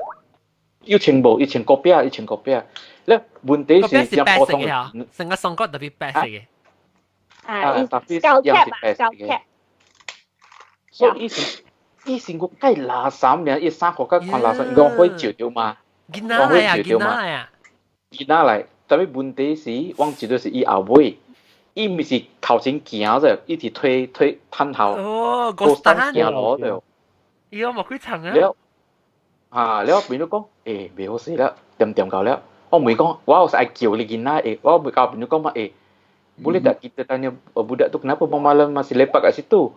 有穿無？伊穿國標，伊穿國標。咧問題是是白色嘅，成個宋國特別白色嘅。啊，膠貼啊，膠貼。所以以前以前個計垃圾爾，伊衫褲較寬垃圾，伊講會照著嘛？囡仔來啊，囡仔來啊！囡仔來，特別問題是，我記得是伊後尾，伊毋是頭前行者，伊是推推褪後。哦，過山行路著。伊有無幾層啊？了，啊了，變咗講，欸，袂好勢了，點點到了。我唔講，我有愛叫你囡仔欸，我唔交朋友講嘛欸, boleh tak kita tanya budak tu kenapa malam masih lepak kat situ?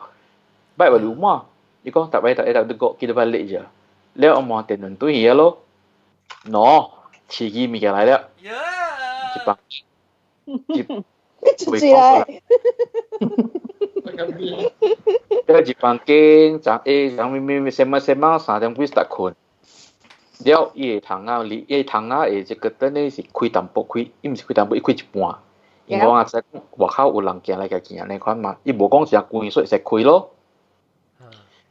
Baik balik rumah. Dia kata tak payah tak payah tak tegak kita balik je. 了我望電輪對去咯。喏，刺激物件來了。一百，一，出來。了一房間，昨下昨咩咩咩什麼什麼3點幾才睏。了伊個窗仔，伊個窗仔的這個燈咧是開淡薄開，伊毋是開淡薄，伊開一半。因為我阿仔外口有人行來個行呢款嘛，伊無講誠關，所以會使開咯。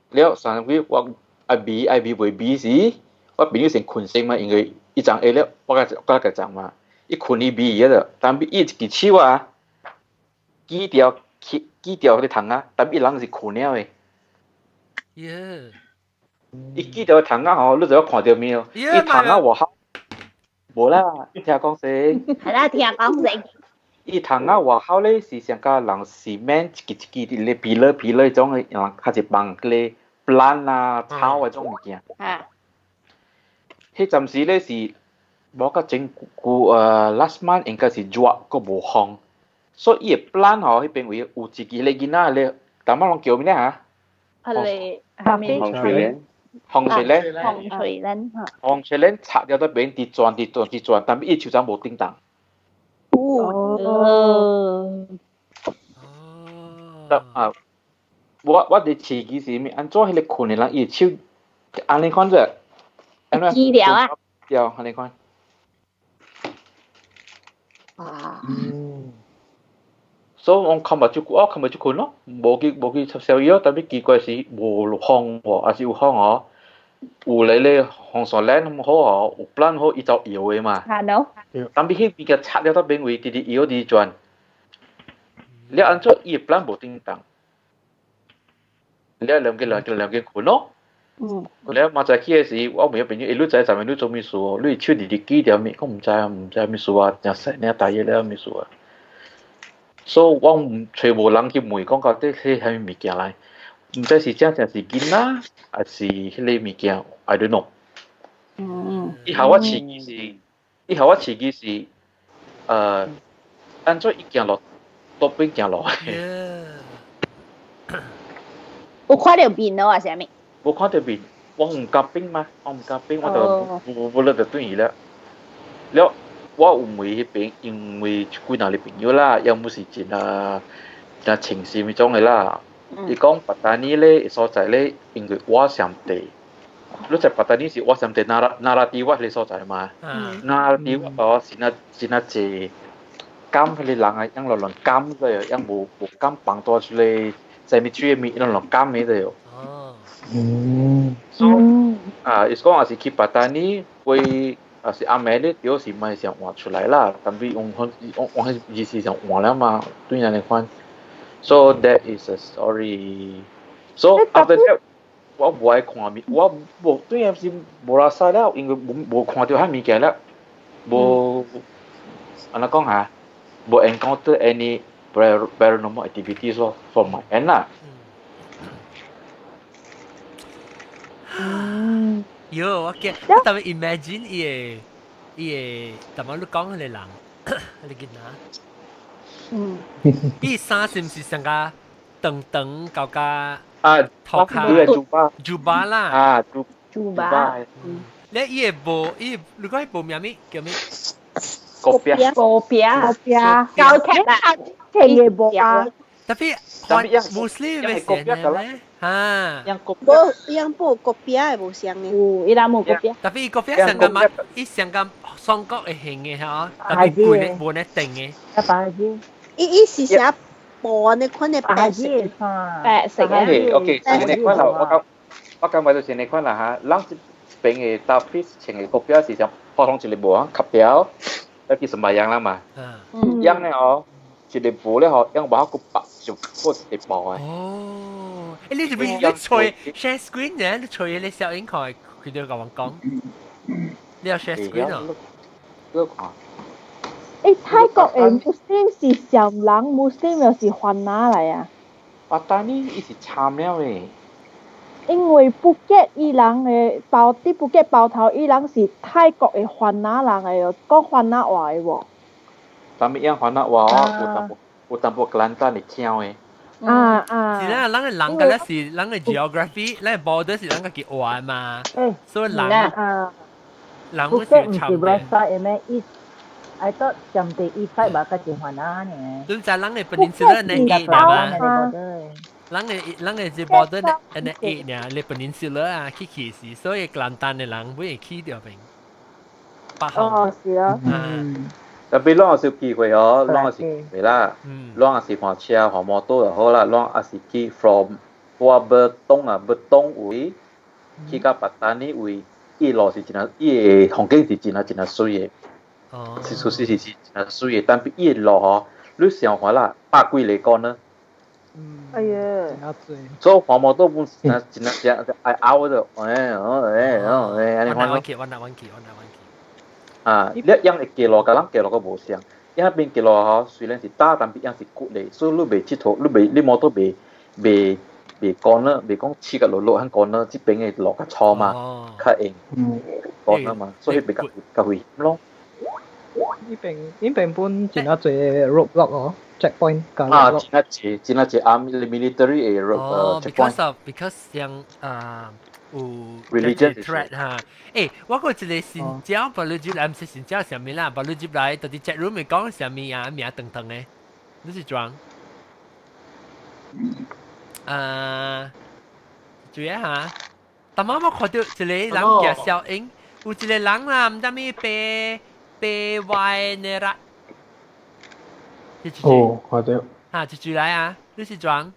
了上幾我愛味愛味袂味時，我朋友先困先嘛，因為伊昨下了，我甲我甲昨嘛，伊困伊味伊個，但伊一支手啊，舉掉舉掉彼個窗仔，但伊人是困了的。耶！伊舉掉窗仔吼，你就要看著面哦。伊窗仔外口，無啦，聽講先。係啦，聽講先。伊窗仔外口咧是上甲人是免一支一支佇咧皮咧皮咧種的，人較濟放彼個 plant 啊草的種物件。啊。彼陣時咧是無較真久last month 應該是熱閣無風，所以伊的 plant 吼彼邊位有一支彼個囡仔咧，淡仔攏叫咩啊？係你係紅翠蓮，紅翠蓮，紅翠蓮，紅翠蓮插了佇邊佇轉佇轉佇轉，但伊樹欉無叮當。哦。得啊！我佇飼機是物按怎彼個睏的人，伊的手按呢款者，按怎？治療啊？對，按呢款。哇！所以我看目睭，我看目睭睏咯，無去插宵夜，特別奇怪是無風喎，還是有風哦？有嚟咧紅線鏈好哦，有 plant 好，伊就搖的嘛。係咯。但係彼邊個插了到邊位，直直搖直轉。你按怎伊的 plant 無叮當？你兩個睏咯。嗯。了嘛早起的時，我問朋友，欸，你知昨暝你做物事哦？你手直直舉著物，講毋知啊，毋知物事啊，誠細領大熱了物事啊。所以我毋揣無人去問，講到底彼啥物物件來，毋知是真正是囡仔，還是彼個物件，I don't know。伊予我刺激是，伊予我刺激是，按怎伊行路，倒邊行路。有看著面咯，還是啥物？無看著面，我毋敢變嘛，我毋敢變，我就無無咧就轉去了。了，我有問彼邊，因為幾若個朋友啦，要麼是真啊真情深彼種的啦。伊講八達尼咧所在咧，因為我上地，你知八達尼是我上地那拉蒂瓦彼個所在嘛？那拉蒂瓦哦是那是那濟監彼個人啊，養落亂監個，養無敢放大出來，在物水的物，攏亂監的個。所以啊，伊講若是去八達尼，會啊是暗暝咧，著是莫想換出來啦，但是用用用意思上換了嘛，對按呢款。So that is a story. So after that，我無愛看物，我無對啊是無拉屎了，因為無看著彼物件了，無按怎講哈，無 encounter any paranormal activities 咯，from my end 啦。喲，我驚，我特別 imagine 伊個伊個，頭先你講彼個人，彼個囡仔。伊衫是毋是上較長長厚較啊，頭殼珠巴，珠巴啦，啊，珠珠巴。你伊個無伊，如果伊無名物叫咩？國標，國標，國標，高級啦，聽嘅無啊。特別換穆斯林嘅先咧，哈。無，樣布國標的無相呢。有，伊拉無國標。特別伊國標上個嘛，伊上個雙角會形的吼，特別規咧無咧定的。一百字。伊是寫布呢款的白色，白色嘅。 OK，是呢款啦，我感覺就是呢款啦哈。咱這邊的搭配穿的國標是像普通一個布啊，吸掉，那去什麼樣啦嘛？樣咧哦，一個布咧吼，樣無個白就過一個布的。哦，欸，你是不是你吹 share screen 呢？你吹你小影看，佢就共我講，你要 share screen 哦。你看。欸，泰國的穆斯林是暹人，穆斯林又是番仔來啊？八達尼伊是參了的。因為布吉伊人的包，佇布吉包頭伊人是泰國的番仔人來哦，講番仔話的無？啥物樣番仔話哦？有淡薄格蘭丹的腔的。啊啊！是啦，咱的人敢若是咱的 geography，咱的 border 是咱家己畫嘛，所以人人會是參的。 I thought 上地一塊吧，較真煩啊呢。你知咱的 peninsula 呢一嘛？咱的這 border 呢呢一呢，你 peninsula 啊去去是，所以格蘭丹的人會去著邊。哦，是啊。嗯。特別攏是有機會哦，攏是機會啦，攏是換車換摩托就好啦，攏也是去 from 我欲東啊，欲東位去到白丹呢位，伊路是真啊，伊的風景是真啊真啊媠的，是事實是真啊媠的，但係伊的路吼，你想看啦，百幾个講呢？哎呀，所以換摩托本真啊真啊真愛拗的，哎哦哎哦哎，按呢款咯。我去，我拿我去，我拿我去。啊，你樣會過路，佮咱過路閣無相。伊彼邊過路吼，雖然是大，但彼樣是骨的，所以你袂𨑨迌，你袂你摩托袂袂袂乾了，袂講試甲落落很乾了，這邊的路較粗嘛，較硬，乾了嘛，所以袂較較危險咯。呢邊本真啊濟 roadblock 哦，checkpoint 啊，真啊濟，真啊濟 army military 的 road checkpoint。 Because of because 像啊有 religion threat 哈，欸，我個一個新疆，把你入來，毋是新疆啥物啦，把你入來，到底 chat room 會講啥物啊？名長長的，你是裝？啊，注意下，但媽我看到一個人叫小英，有一個人啦，毋知咩白白歪呢啦。哦，看到。啊，一句來啊，你是裝？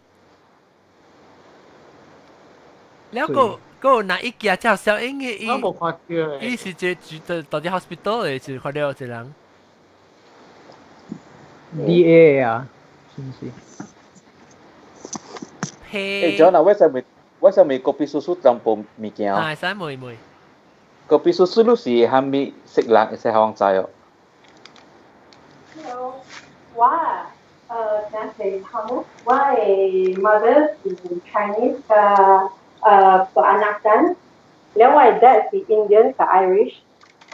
了個個那一家叫小英的，我無看到。伊是這住到底 hospital 的，是看到一個人。 DA 啊，是毋是？欸，John 啊，我想問 kopi susu 淡薄物件。啊，會使問問。 Kopi susu 你是蝦米色人會使予阮知哦？ Hello，我等下頭，我的 mother 是 Chinese 嘅Peranakan，了我的 dad 是 Indian 佮 Irish。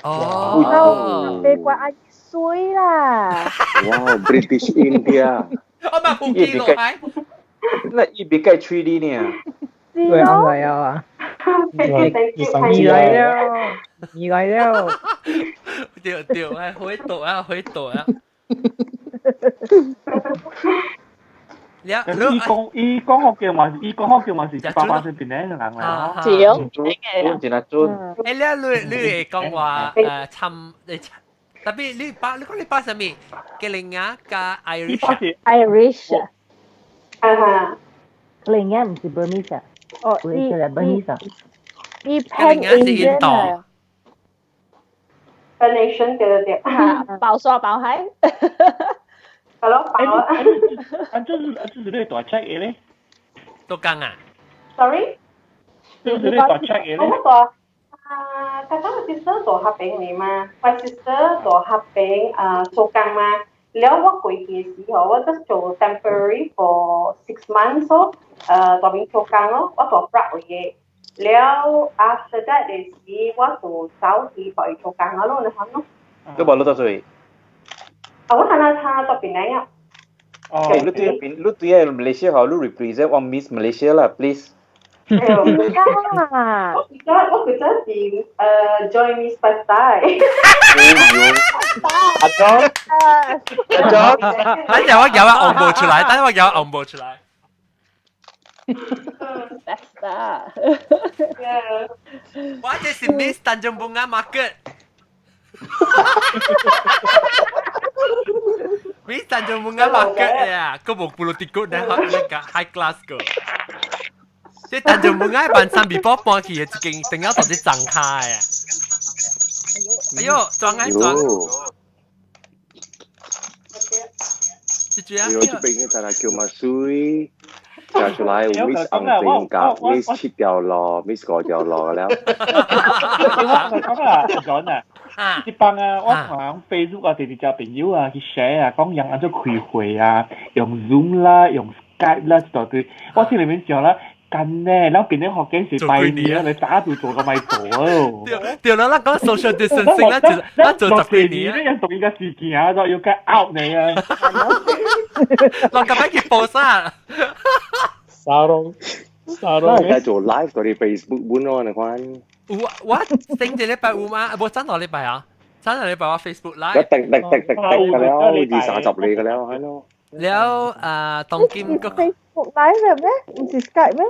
哦，別怪阿姨衰啦。哇，British India。我嘛唔記落來。那伊別蓋吹你呢？對，啱嚟啊！你來了，你來了。對對，哎，回頭啊，回頭啊。伊講伊講福建話，伊講福建話是爸爸是邊個人嚟啊？準，真係準。欸，你會講話參你特別你爸，你講你爸啥物？吉林亞加 Irish。 Irish。啊哈。吉林亞毋是 Burmese 啊？哦，伊是 Burmese 啊。伊 Pan Asian 啊。 Pan Asian 對對對。包山包海。係咯，包啊。啊，這是你大隻嘅咧？都講啊？Sorry。這是你大隻嘅咧？我大啊，剛剛我 sister 大合並嚟嘛，我 sister 大合並啊做工嘛。了我過去的時候，我就做 temporary for 6 months 咯，大邊做工咯，我做 Prague 嘅。了 after that 的時，我就走去別做工咯，你看咯。你無你做做？啊，我睇下他到邊嚟啊？哦，你對邊，你對馬來西亞好，你 represent 我 Miss Malaysia 啦，please。啊！我記得是join Miss Pantai。阿莊，阿莊，等陣我有啊，紅布出來，等陣我有紅布出來。 Best 啊！我這是 Miss Tanjung Bunga Market。Miss Tanjung Bunga Market 呀，個無 political 呢，那個 high class 個。這 Tanjung Bunga 辦三比波搬去的一間，定要到底張開啊！哎呦，裝啊裝！是這樣。哎呦，這邊就來叫馬水，加出來 miss 紅邊甲 miss 七條路，miss 五條路了。我講啊，講啊，這幫啊，我看 Facebook 啊，直直交朋友啊去 share 啊，講人按怎開會啊，用 Zoom 啦，用 Skype 啦，一大堆。我心裡面想啦。近呢，咱邊啲學緊是拜年啊，你打就做個咪做哦。對對啦，咱講 social distancing，咱做十幾年。你人同一個時間啊，都要 get out 你啊。我今日去報啥？沙龍，沙龍。那做 live 到啲 Facebook 本咯，你看。有我頂一禮拜有嗎？無上個禮拜啊，上個禮拜我 Facebook live。一滴滴滴滴滴嘅了，二三十你嘅了，係咯。了啊，當今個。 Facebook Live 咩？唔是 Skype 咩？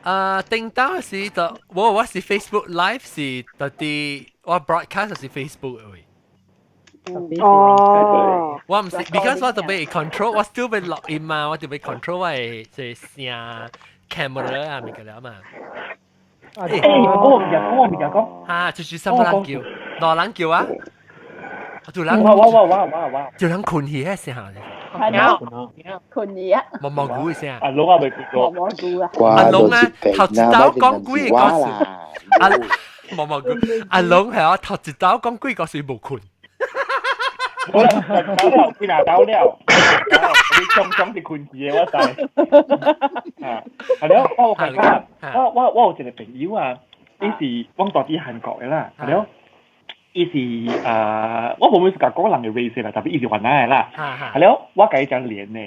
啊，頂當時就我是 Facebook Live 是到底我 broadcast 是 Facebook 嘅。哦，我毋是，because 我就欲 control，我 still 欲錄音嘛，我就欲 control 我的這聲 camera 啊，物個了嘛。欸，我唔講，我唔講。哈，就是啥物人叫，兩人叫啊？就人我我我我我我，就人睏去彼聲。係咯，睏去啊！毛毛菇的聲。阿龍啊，未見過。毛毛菇啊！阿龍啊，頭一道講幾個故事。阿毛毛菇，阿龍係我頭一道講幾個時無睏。好啦，走了，幾若走了，你總總是睏去的，我知。啊，係了，我有感覺，我有一個朋友啊，伊是阮住佇韓國的啦，係了。伊是啊，我無每是共講人的 race 啦，但是伊是越南的啦。係了，我共伊誠連的，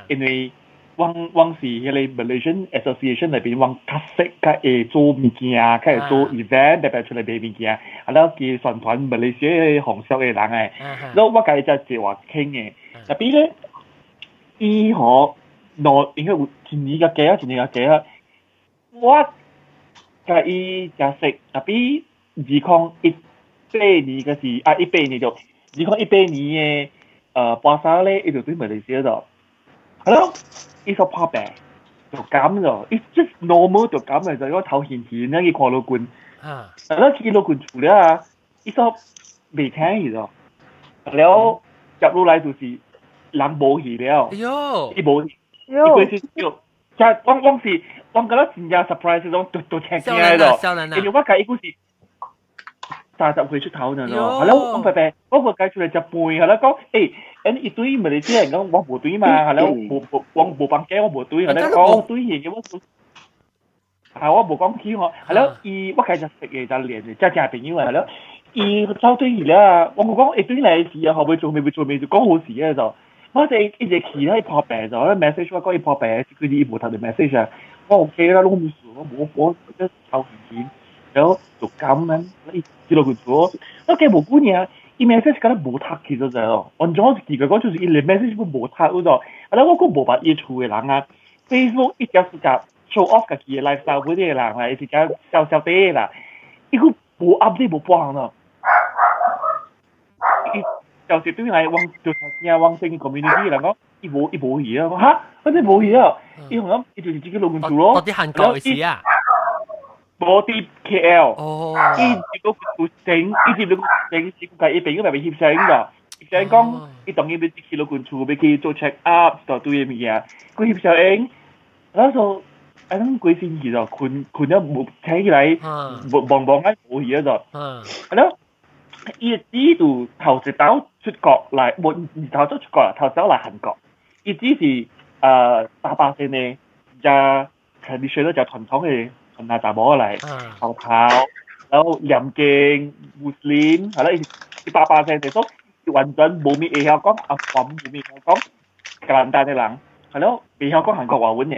因為阮是彼个 Malaysian Association 內邊，阮較識較會做物件，較會做 event，特別出來賣物件。啊，了去宣傳馬來西亞風俗的人的，了我共伊才坐話傾的。但是咧，伊吼，兩應該有一年較加啊，一年較加啊。我共伊誠識，但是2018年個是啊，一八年就2018年的巴沙咧，伊就對馬來西亞度，係咯，伊說破病就感咗，伊 just normal 就感嘅，就我頭顯顯咧，伊看老君，啊，了去老君厝了啊，伊說未聽去咗，了入落來就是人無去了，伊無去，伊過去就，就我是我覺得真正 surprise 種，都都聽見咗，因為我共伊講是30歲出頭呢咯，係咯，我白白，我個計出來食飯，係咯，講，欸，因伊對馬來西亞人講我無對嘛，係咯，無無我無房間我無對，係咯，講對嘅我，啊我無講起吼，係咯，伊我開始識嘅就連嘅，真正朋友係咯，伊走對去了，我講會對來時啊，後尾做未做未做講好事嘅就，我就一直去咧，伊破病咗，message 我講伊破病，佢伊無讀到 message 啊，我 OK 啦，攏無事，我無我即頭錢。然後就咁樣，伊記錄佢做，我計無久爾，伊 message 敢若無讀去咗就哦，完全我是奇怪，講就是伊連 message 都無讀嗰種，啊，我閣無捌伊厝的人啊，Facebook 一直是共 show off 家己的 lifestyle 嗰啲的人啊，伊是較小小啲啦，伊閣無 update 無半項咯，伊消息對來往就聽往整個 community 人講，伊無伊無去啊，講哈，我這無去啊，伊講伊就是自己落去做咯，到底韓國的事啊？無佇 KL，伊一個有成，伊一個成是共伊朋友咪翕相個，翕相講伊當然欲去老君厝，欲去做 check up，一大堆的物件，佢翕相影，然後啊，咱規星期就睏睏了無醒起來，無茫茫啊無去啊就，啊了，伊只就頭一道出國來，無毋是頭早出國啦，頭早來韓國，伊只是300歲呢，遮 traditional 遮傳統的。拿查某來，頭頭，然後念經、穆斯林，係啦，100%就說完全無物會曉講，啊，無物會曉講吉蘭丹的人，係咯，袂曉講韓國話文的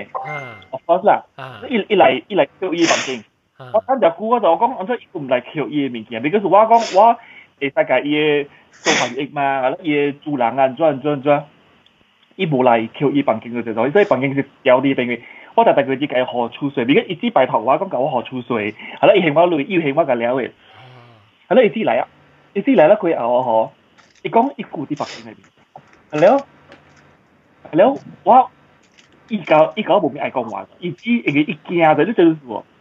，of course 啦，伊來伊來扣伊房間，我等隻久我就講，按怎伊毋來扣伊的物件，because 我講我會使共伊的做翻譯嘛，係咯，伊的主人啊，怎怎怎，伊無來扣伊房間就所以房間是掉佇邊個。我逐逐個月共伊付厝稅，because 伊只拜託我講共我付厝稅，係啦，伊還我鐳，伊還我共了的，係啦，伊只來啊，伊只來了過後吼，伊講伊舊佇北京內面，係了，係了，我伊共伊共我無咩愛講話，伊只因為伊驚就你就是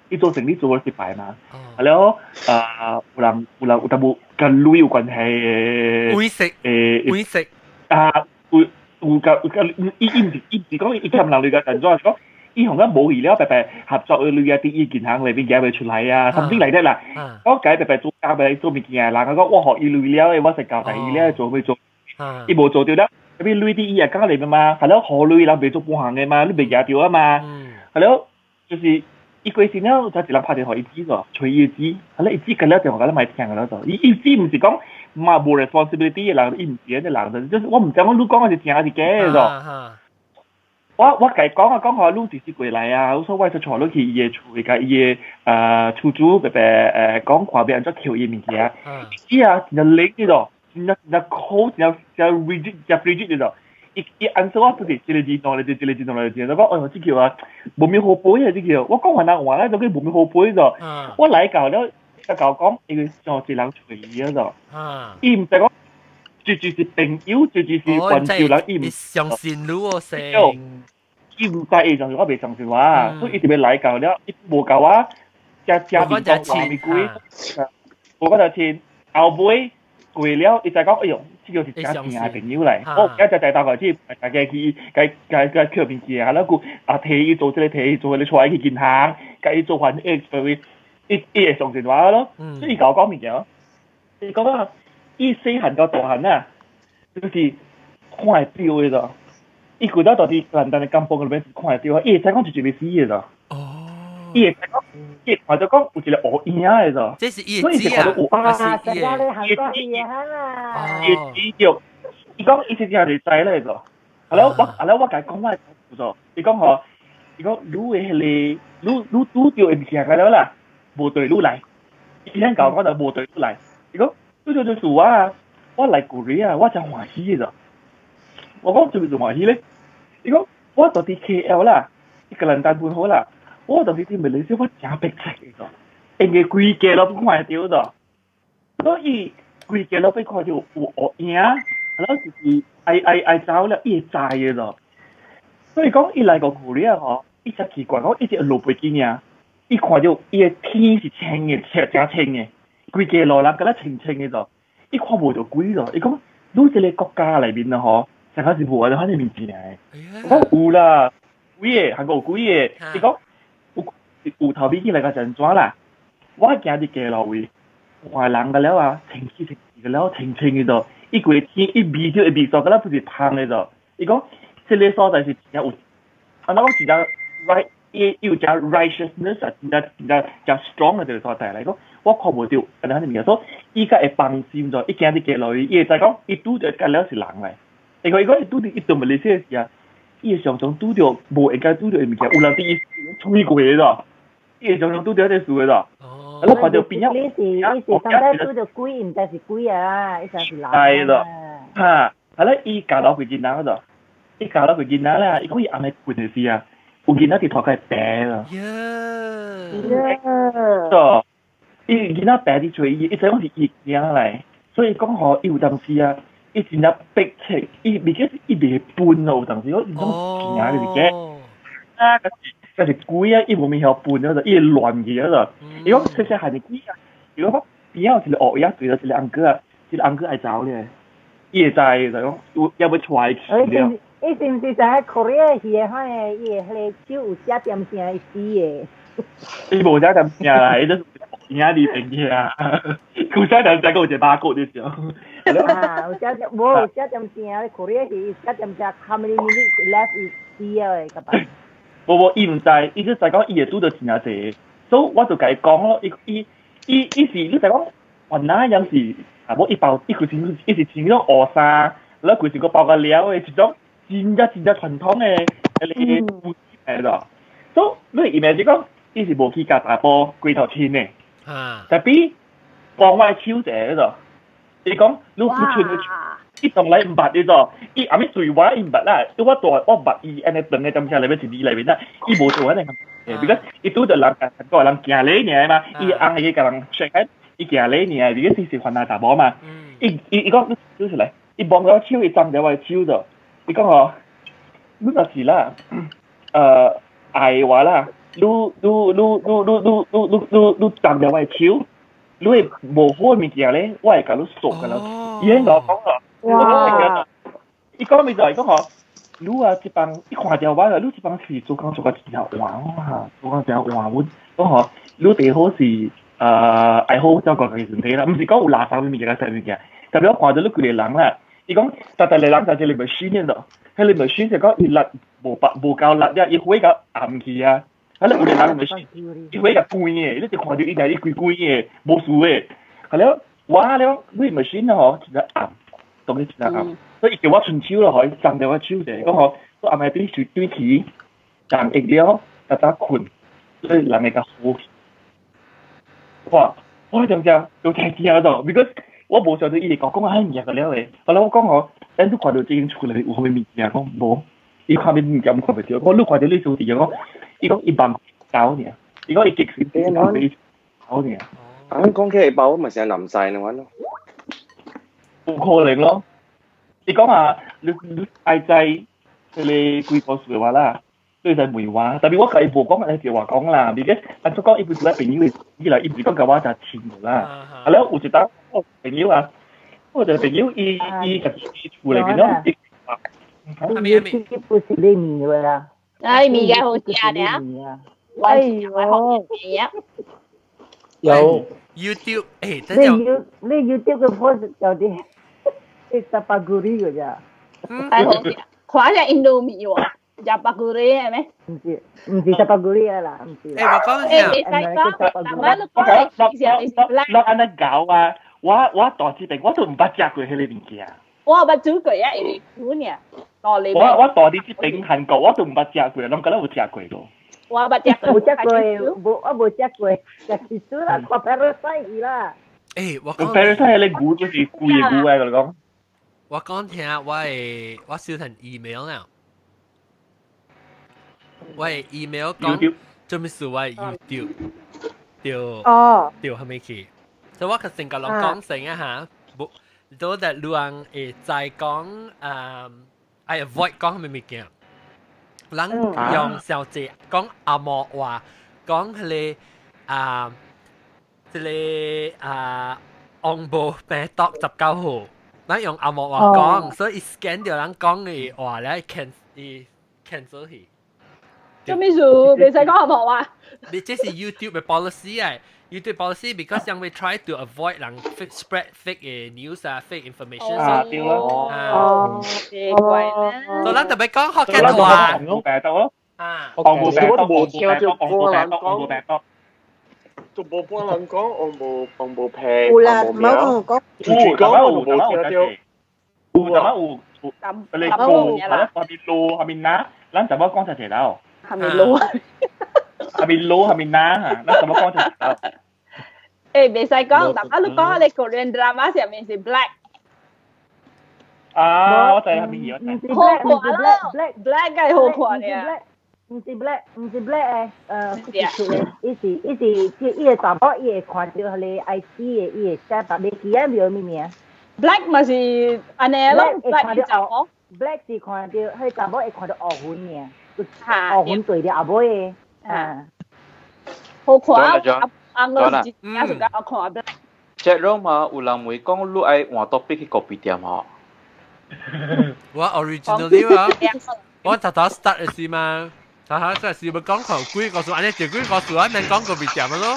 伊做生意做失敗嘛，係了，啊，有人有人有淡薄佮鐳有關係的，會食，會食，啊，有有佮有佮伊伊毋是伊毋是講伊欠人鐳共怎怎，是講。伊同佢無去了，白白合作嘅鐳啊，佇伊銀行內面寄袂出來啊，something like that 啦。我共伊白白做工白做物件，人講我予伊鐳了的，我是交代伊了做咩做，伊無做著了，特別鐳佇伊個工內面嘛，係了予鐳人袂做半項的嘛，你袂舉著啊嘛，係了就是伊過身了，才一人拍電話伊知咗，催伊知，係了伊知個了電話共你莫聽個了就，伊伊知毋是講嘛無 responsibility 的人，伊毋是按呢人，就是我毋知講你講的是真還是假的咗。我共伊講啊，講予你直接過來啊，我說我就帶你去伊的厝，共伊的厝主白白講看欲按怎扣伊物件。伊啊，真正冷的咯，真正真正 cold，真正真 rigid，真 rigid 的咯。伊伊 answer 我就是一個字兩個字，一個字兩個字，我講哎喲，這個啊，無咩好背啊，這個。我講雲南話咧，就叫無咩好背咗。我來到了，就共講，因為上一人揣伊啊，伊毋知講，就是朋友，就是關照人，伊唔相信你哦，成。伊唔知伊就我袂相信我，所以伊特別來到了，伊無教我，食食麵講話咪鬼，無講就錢，後尾過了，伊才講，哎喲，這個是真正的朋友來，我而家就帶過去，大家去，共共共捡物件，啊，佮啊提伊做這個，提伊做彼個，帶伊去銀行，共伊做翻譯，所以伊伊會相信我咯。所以伊共我講物件，伊講啊，伊細漢到大漢啊，就是看會著的咯。伊舊早到佇簡單的甘榜內面是看會著啊，伊會知講一一個死的咯。哦。伊會知講，伊會看著講有一個烏影的咯。這是伊的字啊，啊，這個咧韓國戲啊。伊的字著，伊講伊是真就知咧咯。後來我後來我共伊講我的做，伊講吼，伊講你的彼個，你你拄著的物件個了啦，無對路來。伊先共我講就無對路來。伊講拄著就是我啊，我來 Korea 我真歡喜的。我講做咩做歡喜咧？伊講我到佇 KL 啦，伊個人單本好啦，我到佇佇馬來西亞我誠迫切的咯，因為規家攏看會著咯，所以規家攏欲看著有烏影，然後就是愛愛愛走了，伊會知的咯。所以講伊來個 Korea 吼，伊才奇怪，講伊一落飛機爾，伊看著伊的天是青的，青誠青的，規家路人敢若青青的咯，伊看無著鬼咯。伊講你這個國家內面咯吼。上個是無啊，反正物件。我講有啦，鬼個韓國有鬼個。伊講有有頭尾起來個是按怎啦？我行佇街路位，看人個了啊，清氣清氣個了，清清的咯。伊規天伊味著味素，敢若不是芳的咯。伊講這個所在是真正有，啊，我講真正 right，伊有誠 righteousness 啊，真正真正誠 strong 的這個所在來講，我看無著，敢若遐物件，所以伊才會放心咗。伊行佇街路位，伊會知講，伊拄著甲了是人來。伊講伊講伊拄著伊到馬來西亞時啊，伊會常常拄著無應該拄著的物件，有人佇伊吹過的咯，伊會常常拄著這事的咯。哦，我看著邊仔，你是你是上擺拄著鬼，毋知是鬼啊，伊才是人。係咯，哈，後來伊教落幾囡仔咯，伊教落幾囡仔啦，伊講伊暗暝睏的時啊，有囡仔佇塗跤爬咯。呀，哦，伊囡仔爬佇揣伊，伊知講是伊囝來，所以講吼，伊有當時啊。伊真正迫切，伊未記伊袂分咯，有當時我種行就是假，啊，可是鬼啊，伊無物曉分了，伊會亂去了。伊講細細漢的鬼啊，伊講邊仔有一個烏鴉對著一個翁哥啊，一個翁哥愛走咧，伊會知就講有猶欲帶伊去了。伊是毋是知影 Korea 戲的，反正伊的彼個手有寫點聲伊死的？伊無寫點聲啦，伊就是影佇邊去啊，有寫點聲，閣有一個馬骨就是。啊，有寫點無有寫點聲，Korea 戲寫點聲，how many minutes left 伊死了的，個吧？無無，伊毋知，伊只知講伊會拄著真正濟，所以我就共伊講咯，伊伊伊伊是你知講，原來樣是啊，無伊包，伊規身伊是穿種烏衫，了規身閣包甲了的，一種真正真正傳統的彼個武來咯。所以你意味是講，伊是無去共查埔規頭親的，tapi 幫我手一下咯。伊講你不穿你伊從來毋捌你做，伊後尾對我伊毋捌啦，對我大我捌伊按呢長的針線內面一字內面啦，伊無做按呢，because 伊拄著人韓國人行禮爾嘛，伊翁會去共人 shake hand，伊行禮爾，because 伊是番仔查某嘛，伊伊伊講你手出來，伊摸我手，伊摠著我的手做，伊講吼，你若是啦，愛我啦，你你你你你你你你你你摠著我的手。你會無好的物件咧，我會共你索個啦。伊彼共我講咯，我伊講咩就伊講吼，你啊這幫伊看著我啦，你這幫是做工做甲真正換啊，做工真換阮。講吼，你最好是愛好照顧家己身體啦，毋是講有垃圾物件啥物件。特別我看著你規個人啦，伊講逐逐個人就一個 machine 咯，彼個 machine 就講伊力無白無夠力了，伊火甲暗去啊。啊！你有個人咪是，伊火甲關的，你就看著伊來伊規規的，無事的。後來我了，你 machine 吼真正暗，當然真正暗。所以伊叫我伸手咯，予伊摠著我手者，講吼，我暗暝對水對起，人會了，早早睏，所以人會較好。哇！我真正都太驚咗，because 我無想到伊會講講遐物件個了的。後來我講吼，咱你看著這間厝內有啥物物件？講無，伊看物件看袂著。我你看著你兄弟講。伊講伊望走爾，伊講伊極時伊走爾。啊，講起包咪成南西那款咯，有可能咯。你講啊，你愛在迄個鬼故事嘅話啦，你使問我，特別我家己無講，你就話講啦。而且按怎講，伊本來朋友以來，伊毋是講共我誠親啦。啊了有一當我朋友啊，我一個朋友伊家己厝內面咯，伊你不是你麵嘅啦。哎，麵嘅好食呢。哎呦，有 YouTube，誒，你要你 YouTube 嘅 post 有啲係 chapaguri 嘅咋？係好食，看下印度麵喎，chapaguri 係咩？毋是 chapaguri 啊啦，毋是。誒，我講誒，袂使講，但我都講係是落按呢搞啊！我大這邊我都毋捌食過彼个物件。我捌煮過啊，因為煮呢，到你。我大佇這邊韓國我都毋捌食過，攏敢若有食過咯。我捌食過，無食過，無我無食過，食一次啦，看 Parasite 啦。誒，我講 Parasite 彼個牛就是貴的牛來，我講。我講聽，我會我收成 email 啦。我的 email 講做咩事？我 YouTube 對哦，對，係咪去？所以我較先共人講先啊嚇，無都得你人會知講誒，愛 avoid 講啥物物件。人用小姐講紅毛話，講彼個啊，這个啊，紅毛病毒19號，咱用紅毛話講，所以伊 scan 著人講的話咧，cancel 伊 cancel 去。做咩事？袂使講紅毛話。你這是 YouTube 的 policy 啊，YouTube policy because 因為 try to avoid 人 spread fake 的 news 啊，fake information。啊，對咯。哦，奇怪啦。所以咱特別講福建話。紅毛病毒咯。啊。紅毛病毒，我都無聽到紅毛病毒，紅毛病毒。就無半人講紅毛紅毛病，有啦，唔好講。住住講我都無聽到。有，淡仔有，有。你路，下面路，下面哪？咱怎麼講就齊到？下面路。下面路，下面哪？咱怎麼講就齊到？誒，袂使講，但係你講你 Korean drama 上面是 black。啊，我知下面嘢，好看咯，black black 梗係好看呢。毋是 black，毋是 black 誒，伊是伊是伊個查某伊會看著彼個愛死的，伊會寫，但袂記得叫咩名。 black 嘛是按呢咯，black 是查某，black 是看著彼個查某會看著惡魂爾，惡魂對著後尾的，啊，好看啊！啊，我是真正是較好看 black。 Chat room 啊，有人會講你愛換 topic 去咖啡店吼。我 originally 啊，我頭頭 start 的時嘛。哈哈，這是欲講頭幾個數，按呢就幾個數啊，免講咖啡店咯。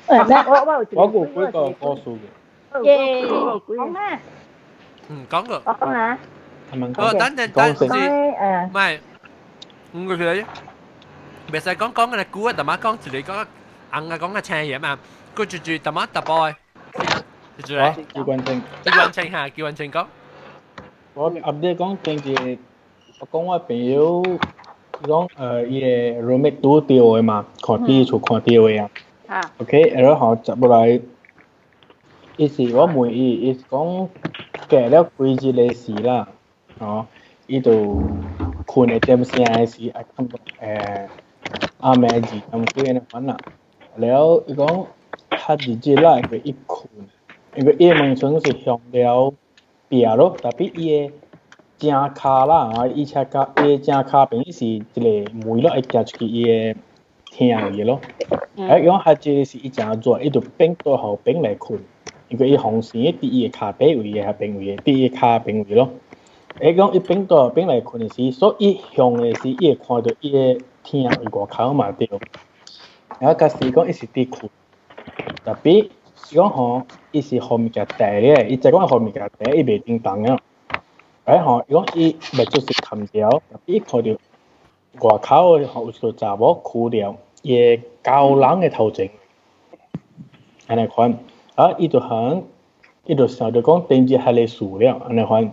我有幾個故事嘅。耶，講咩？嗯，講個。我講啊。哦，等陣等陣，唔係，五個佢，袂使講講個古啊，淡仔講一個講，紅啊講個青嘢嘛，佢住住淡仔大波的，住住嚟。叫關清。叫關清嚇，叫關清講。我 update 講經濟，我講我朋友。講伊个 roommate 拄著的嘛，看佇厝看著的啊。OK，然後接落來，伊是我問伊，伊是講過了幾日的事啦，哦，伊就睏一點聲的時，啊，感覺暗暝2點幾按呢款啦。了伊講較日日啦，因為伊睏，因為伊的門窗是向了壁咯，tapi 伊的正跤啦，啊，伊車跤，伊的正跤邊是一個門咯，會行出去伊的廳位咯。啊，伊講較濟是伊誠熱，伊就變倒予邊來睏，因為伊風扇佇伊的跤底位的遐邊位，佇伊跤邊位咯。伊講伊變倒予邊來睏的時，所以伊向的時，伊會看著伊的廳位外口嘛對。啊，假使講伊是佇睏，tapi 伊講吼，伊是予物件硩咧，伊知講予物件硩，伊袂叮當啊。哎吼，伊講伊目睭是含著，tapi 伊看著外口的吼有一個查某跍著伊的高人的頭前，按呢款，啊，伊就行，伊就想著講頂日彼个事了，按呢款，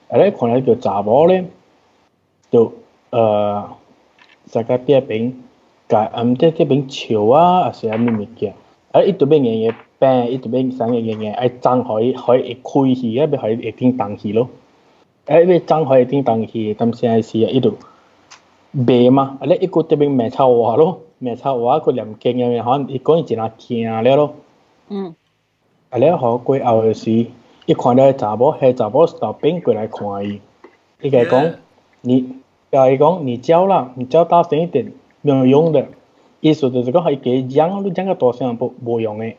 啊咧看著彼個查某咧，就在甲壁邊，共毋知這邊笑啊，抑是啥物物件，啊，伊就欲硬硬反，伊就欲啥物硬硬愛衝予伊，予伊會開去，啊，欲予伊會叮當去咯。欸，欲衝予伊叮當去，當時時啊，伊就袂嘛，啊咧伊閣這邊罵臭話咯，罵臭話閣念經啊，可能伊講伊真驚了咯。啊了予過後的時，伊看到查某，彼查某頭變過來看伊，伊共講你，共伊講你叫啦，你叫大聲一點，沒有用的。意思就是講，伊加講，你講較大聲，無用的。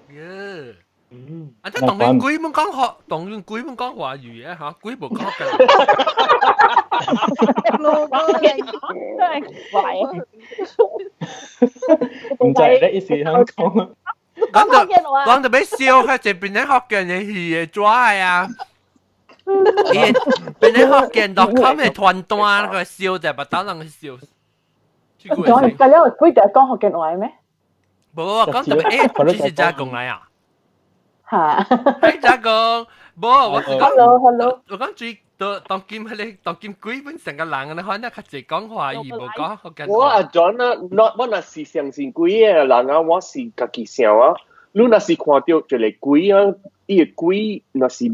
啊！這當然鬼們講學，當然鬼們講華語嘅嚇，鬼無講嘅。真係怪。毋知咧，意思響講。講到講到欲笑，佢這邊咧福建的戲的抓的啊！伊邊咧福建 .com 的團單，佢笑就把當人笑。講個了鬼就講福建話咩？無無，講特別欸，這是真講來啊！嚇！係真講，無我是講， Hello hello，我講最當當今彼个當今鬼本成個人，你看那較濟講華語，無講福建我阿 John 啊，我若是相信鬼的人啊，我是家己想啊。你若是看著一个鬼啊，伊个鬼若是欲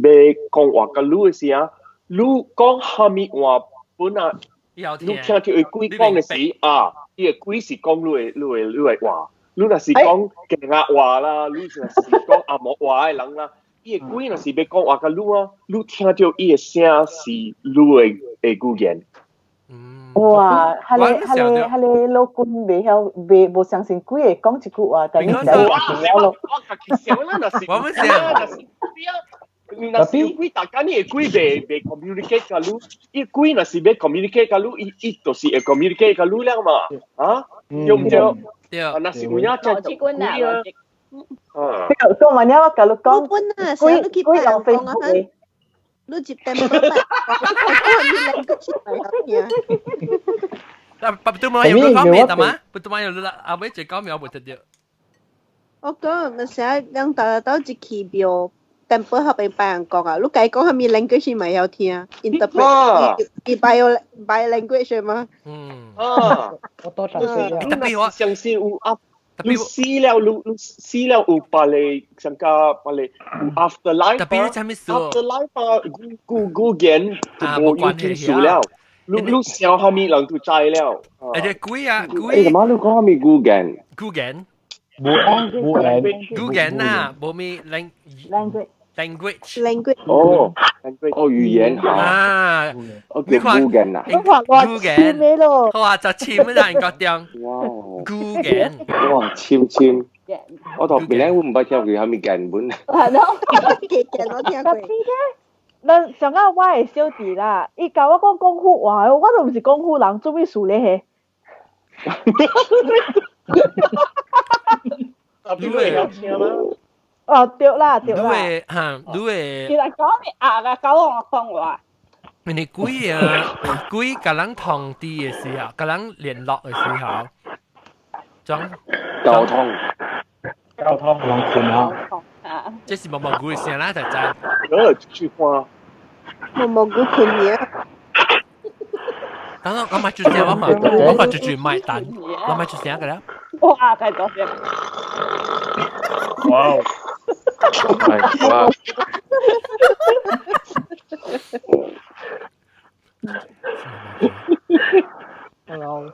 講話共你的時啊，你講啥物話本啊，你聽著伊鬼講的時啊，伊个鬼是講你的話。你若是講客家話啦，你若是講紅毛話的人啦，伊个鬼若是欲講話共你啊，你聽著伊的聲是你的語言。哇！彼个彼个彼个老君袂曉，袂無相信鬼會講一句話，但你知影了咯。我家己想啦，若是我們想，若是有鬼，大家你的鬼袂 communicate 共你，伊鬼若是欲 communicate 共你，伊就是會 communicate 共你了嘛，啊，對毋對？對。啊，若是有影真邏輯啊，邏輯。啊。講完了，我共你講，鬼鬼用 Facebook 的。你接電話你兩個出嚟聽。但不都冇有你講咩的嘛？不都冇有你阿妹只講咩我無聽到。我講，咪成日兩大到一去廟，但不合邊拜人講啊，你家講啥物 language 咪曉聽，interpret 伊 bio bio language 嘛。嗯。啊，我多謝你。特別我相信有啊。你死了，你死了有別個上加別個有 afterlife 特別你啥物事？afterlife 啊，語言就無有因素了。你想啥物人就知了。而且鬼啊鬼！欸，媽你講啥物語言？語言。無按無按。語言啊，無咪 language。 language。哦，哦語言啊，我叫語言啊。語言。好啊，就簽啦，人家點？哇！語言。哇，簽簽。我頭邊咧，我毋捌聽過啥物言本。係咯，言我聽過。咱上個我的小弟啦，伊共我講廣府話，我都毋是廣府人，做咩事咧？你會曉聽嗎？哦，對啦，對啦。你會嚇，你會。伊來講你啊個，教我講話。因為鬼啊，鬼共人通知的時候，共人聯絡的時候，裝溝通，溝通，人困啊。這是毛毛菇的聲啦，大家。我出去看。毛毛菇困嘢。等我，我買住聲，我買，我買住住買單，我買住聲個啦。哇！太多謝。哇！哇！ Hello。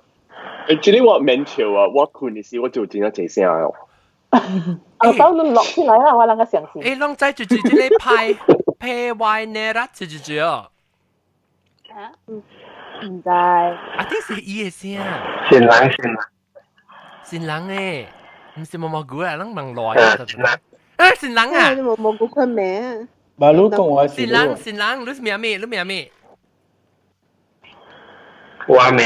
欸，這裡我免笑啊！我睏的時我就真正濟聲哦。後頭你落起來啦，我啷個相信？欸，攏知就是這个派派歪呢啦，就是哦。啊？毋知。啊，這是伊的聲。新人新人。新人欸，毋是毛毛菇啊，攏問來啊。欸，新人啊。毛毛菇困咩？無你講話是。新人新人，你是名咩？你名咩？我名，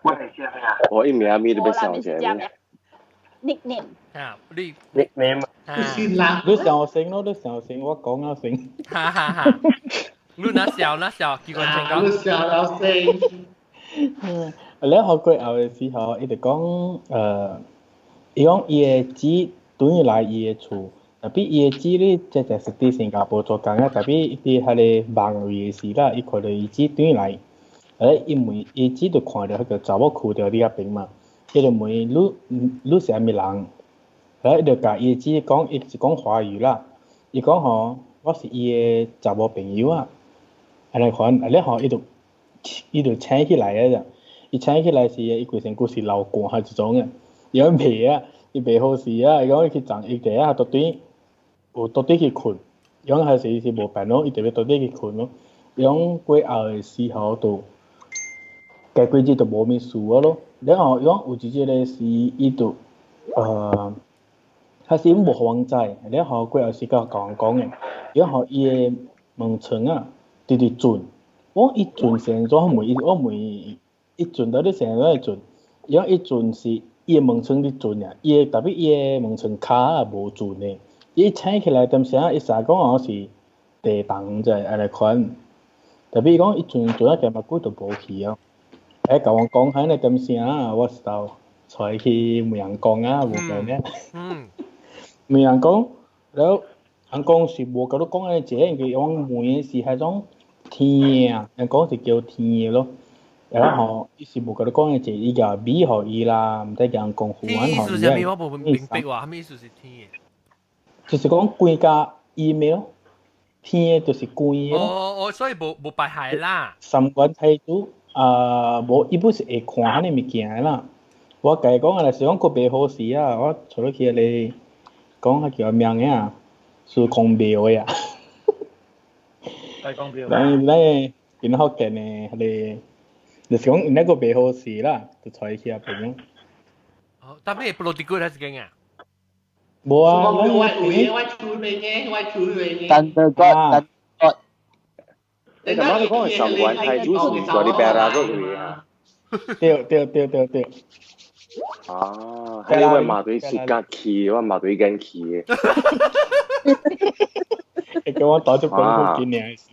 我係啥名啊？我伊名咪都欲想者。 nickname 啊，你 nickname 新人，你想先咯，你想先，我講啊先。哈哈哈！你若笑若笑，機關槍講。你笑了先。嗯，你學過後的時候，伊就講，伊講伊的姊轉來伊的厝。特別伊的姊咧，這就是佇新加坡做工啊。特別伊佇彼个網位的時啦，伊看著伊姊轉來，伊問伊姊就看著彼個查某跍著佇遐邊嘛，伊就問你你是啥物人？伊就共伊姊講，伊是講華語啦。伊講吼，我是伊的查某朋友啊。按呢款，按呢吼，伊就醒起來啊！伊醒起來時，伊規身軀是流汗彼種啊，伊講袂啊。伊袂好勢啊！伊講伊去撞伊地啊，到底有到底去睏，伊講還是伊是無辦咯，伊特別到底去睏咯。伊講過後的時候就，過幾日就無物事啊咯。然後伊講有一日咧是伊就，開始無予人知，然後過後是甲人講的，然後伊的門窗啊，直直轉，我伊轉成怎問伊，我問伊，伊轉到底成怎會轉？伊講伊轉是伊的門窗佇轉爾，伊的特別伊的門窗跤啊無轉的，伊醒起來點聲，伊啥講哦是地動者按呢款，特別伊講伊轉轉啊，加目久就無去哦。欸，共我講下呢點聲啊，我是就揣去問人講啊，無講呢。問人講，了後人講是無共你講按呢濟，因為我問的是彼種天啊，人講是叫天的咯。然後伊是無共你講按呢濟，伊共米予伊啦，毋知共人講符意思予伊。啥物？我無明白話，啥物意思是天的？就是講規家 email 天的就是規的。哦哦，所以無無敗害啦。三觀態度啊，無伊本是會看彼个物件的啦。我共伊講啊，若是講閣袂好勢啊，我揣你去彼個講彼叫名的啊，司空廟的啊。大公廟。咱咱個福建的彼個，就是講𪜶那個袂好勢啦，就揣去遐邊。哦，但咩布羅迪古還是間啊？無啊，我我有我厝邊嘅，我厝邊嘅。但得個但個。你頭先講係神棍係主是在你病啦嗰位啊？對對對對對。啊，係因為麻對是家去，我麻對緊去嘅。會叫我帶出講福建的事。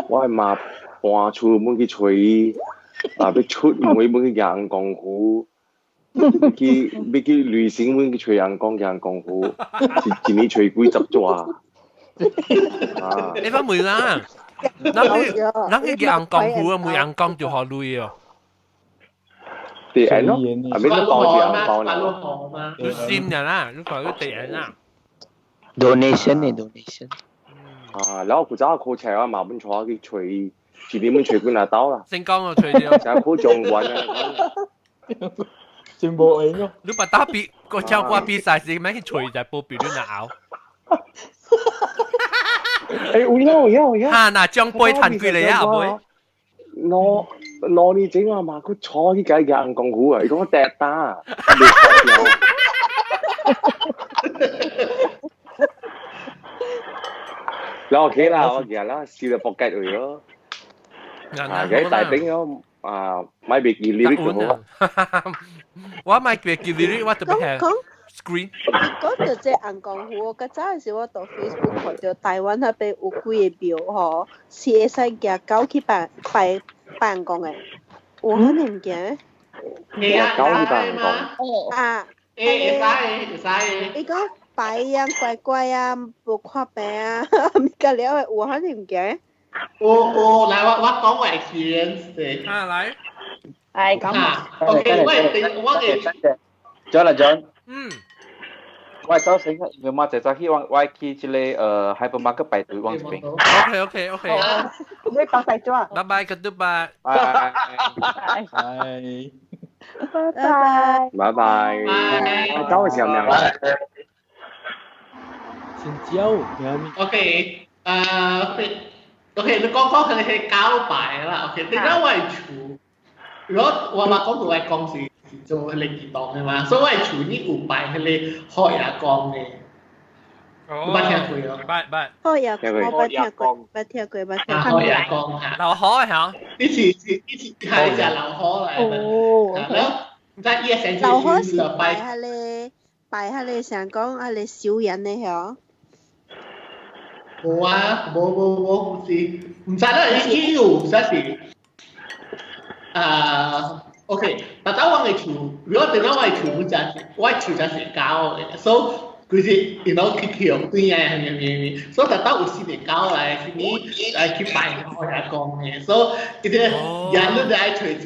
我係嘛搬厝門去揣伊，啊，欲出門門去行功夫，去欲去旅行門去揣人講行功夫，一年揣幾十紙。啊！你翻問啦，人去人去行功夫啊，每人講就予鐳哦。地緣咯，啊，免你包住紅包啦。你心人啦，你看你地緣啦。 donation 呢 donation。啊，然後古早考車我嘛本帶去揣伊，一年本揣幾若刀啦。成功哦，揣著。成考狀元啊！真無閒哦。你把打比個超過比賽時，免去揣就報比你若拗。欸，有影有影有影。哈，若獎杯趁幾個啊？阿妹？攞攞年前我嘛，佢坐去解硬功夫啊！伊講我跌打，未錯掉。然後 OK 啦，我記啦，試了撲街去咯。啊，佢大頂咯，啊，買袂記 lyric 就好。我買袂記 lyric，我特別係 screen。講到這紅功夫，我較早時我到 Facebook 看到台灣那邊有幾个廟吼，是會使舉狗去拜拜拜公的，有彼个物件？舉狗去拜公。啊。會使會使。伊講拜啊，乖乖啊，無看病啊，物個了的有彼个物件？有有，來我我講我 experience。啊來。係講。 OK，我我嘅。 John 啊 John。嗯。我走先，因為我就早去我我去這個hypermarket 排隊往這邊。 OK OK OK。你講晒咗啊？拜拜，goodbye。拜拜。拜。拜拜。拜拜。我走嘅時候咩啊？先椒。 OK，OK，你講講佢係交拜啦。OK，點解我係厝？如果我嘛講到我公司做彼个兒童的嘛，所以我的厝呢有拜彼个海牙公的。你捌聽過哦？捌捌。海牙公，我捌聽過，捌聽過，捌聽過。海牙公嚇。老海嚇。你是是你是係只老海來的。哦。然後唔知伊個先老海是拜彼个拜彼个，想講彼个小人的嗬。無啊，無無無，毋是，毋知啦，伊有，毋知是。啊。OK，但當我的厝，如果等到我的厝，我就是我的厝就是狗的，所以規日因攏去捡對啊，啥物啥物，所以特到有四隻狗來，是你來去拜我阿公的，所以伊個夜你就愛揣一個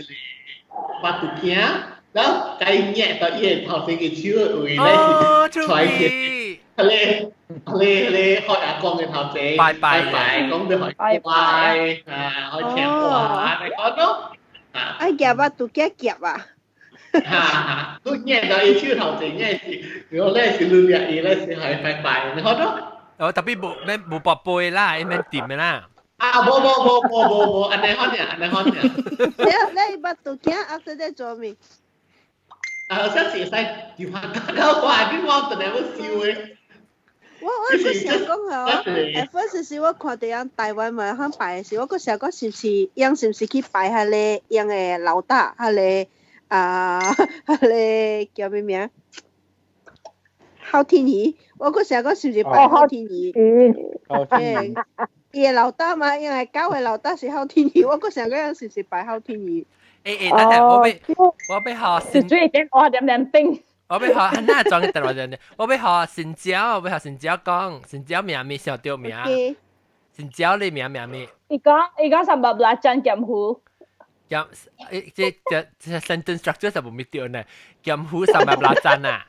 腹肚鏡，然後共伊捏到伊的頭前個手的位，來是揣一個，彼個彼個彼個學阿公的頭前，拜拜拜，講著予拜，啊，予聽話，按呢講咯。啊，夾啊，拄夾夾啊！哈，你念到伊手頭前，念是，如果你是你掠伊，你是係拜拜，你好咯。哦，特別無免無跋杯啦，伊免掂的啦。啊，無無無無無無，按呢好爾，按呢好爾。你捌拄驚，after that 做咩？啊，上次會使電話打到我，你我陣來要收的。我閣想講吼，at first 時我看著人台灣嘛肯拜的時，我閣想講是毋是，𪜶是毋是去拜彼个𪜶的老大，彼个啊，彼个叫啥名？哮天魚，我閣想講是毋是拜哮天魚？嗯。伊的老大嘛，𪜶的狗的老大是哮天魚，我閣想講𪜶是毋是拜哮天魚？欸欸，等下我欲學是最點我點點頂。我欲學安那裝嘅電話電，我欲學新椒，我欲學新椒講，新椒名咩？想著名。新椒你名名咩？伊講 sambal belacan 鹹糊。鹹，欸，這 sentence structure 就無咪對呢？鹹糊 sambal belacan 啊。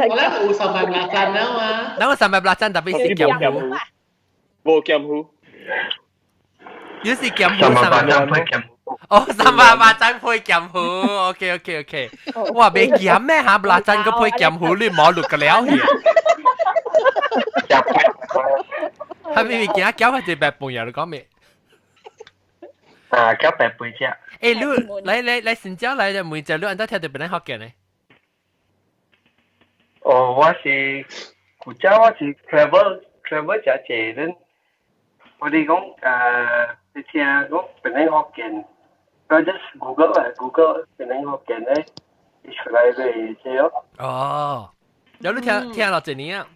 我咧有 sambal belacan 啊嘛。那個 sambal belacan 特別是鹹糊。無鹹糊。有是鹹糊 sambal belacan。哦，sambal belacan 配鹹糊，OK OK OK。哇，袂鹹咩嚇？belacan 閣配鹹糊，你無錄個了去。係咪物件攪係隻白飯呀？你講咩？啊，攪白飯食。欸，你來來來，新椒來，每隻你按怎聽著檳城福建呢？哦，我是古早我是 travel travel 誠濟，恁我哋講你聽講檳城福建，我 just Google 啊，Google 檳城福建咧，伊出來就這咯。哦，有你聽聽落一年啊？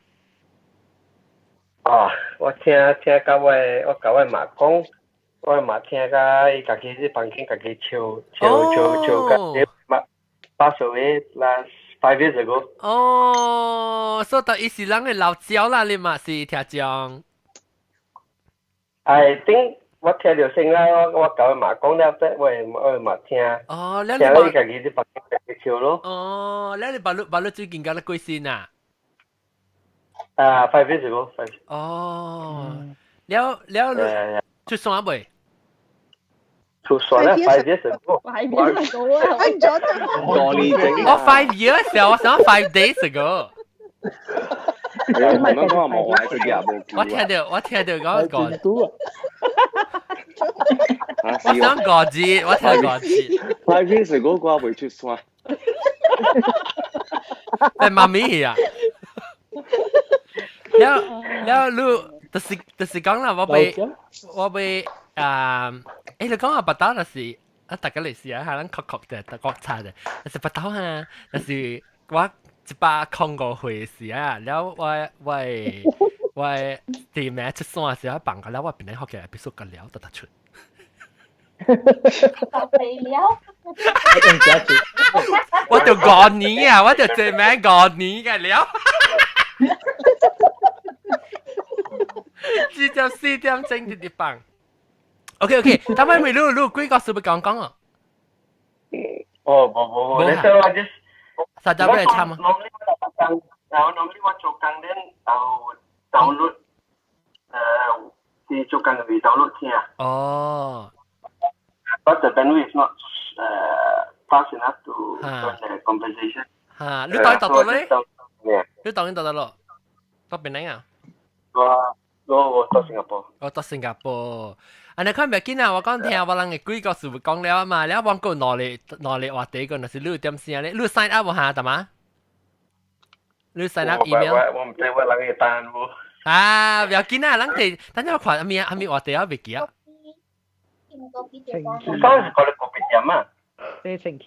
哦，我聽聽甲我我共我媽講，我媽聽甲伊家己佇房間家己笑笑笑笑甲媽 pass away last 5 years ago。哦，所以伊是人的老招啦，你嘛是聽講。 I think 我聽著先啦，我我共我媽講了，我我嘛聽。哦，你聽伊家己佇房間家己笑咯。哦，你把你把你最近甲你過身啊？啊，5 years ago。哦，了了，出山未？出山啦，5 years ago。 5 years ago 啊，我 5 years 我想 5 days ago。我咁講冇壞，佢啲冇。我聽到講個，我想個字，我聽個字。 5 years ago 我未出山。係媽咪啊！了了，你就是講啦，我欲啊，欸，你講啊，白刀就是啊，大家嚟試下，咱確確的，國產的，就是白刀啊，就是我105歲時啊，了我弟妹出山時，我放個了，我檳城福建必須個了，得得出。了。我就5年啊，我就這名5年嘅了。直接4點鐘直接放。OK OK，等下咪你你幾個事欲講講啊？哦，無無無，你說我 just 實在欲參啊？ normally 我做工，然後 normally 我做工咧，然後 download，是做工嘅 download 聽。哦。 But the bandwidth is not fast enough to join the conversation. 嚇！你當到咧？你當然到得咯，到檳城啊？我我到新加坡。我到新加坡。啊，你看袂緊啊！我講聽我人嘅幾個事講了嘛，了我講兩個兩個話題個，若是你有點聲咧，你 sign up 無下得嘛？你 sign up email？我我毋知我人嘅單無。啊，不要緊啊，咱哋等陣我看啥物啥物話題我袂記啊。上次講你咖啡店啊？這星期。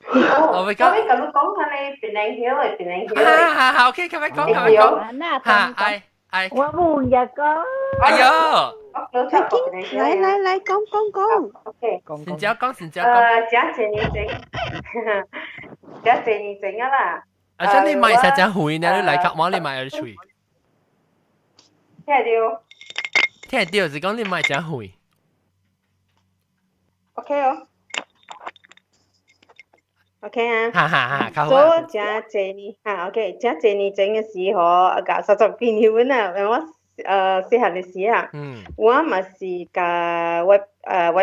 我會講。我會共你講下你檳城曉的檳城曉的。好好，OK，較快講，較快講。嚇，哎哎。我冇日講。哎喲。來來來，講講講。 OK。先只講，先只講。誠濟年前，誠濟年前啊啦。啊，這你買實真遠呢，你來較晚你買有喙。聽著。聽著是講你買真遠。 OK 哦。OK 啊。哈哈哈，所以誠濟年，哈 OK，誠濟年前的時候，啊，三十幾年本啊，我細漢的時啊，我嘛是佮我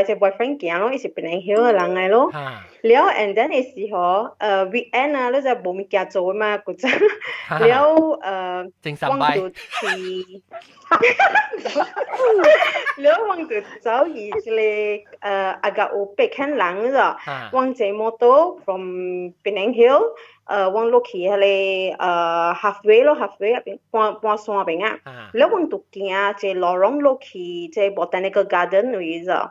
這 boyfriend 行咯，伊是檳城的人來咯。了 and then 的時候，weekend 啊，你就無物件做嘛，古早。了我就去，了我就走去一個agak 有八間人咗，我坐摩托 from Penang Hill，我落去彼個halfway 咯，halfway 那邊半半山邊啊，了我就行一個 lorong 落去這 Botanical Garden 位咗，了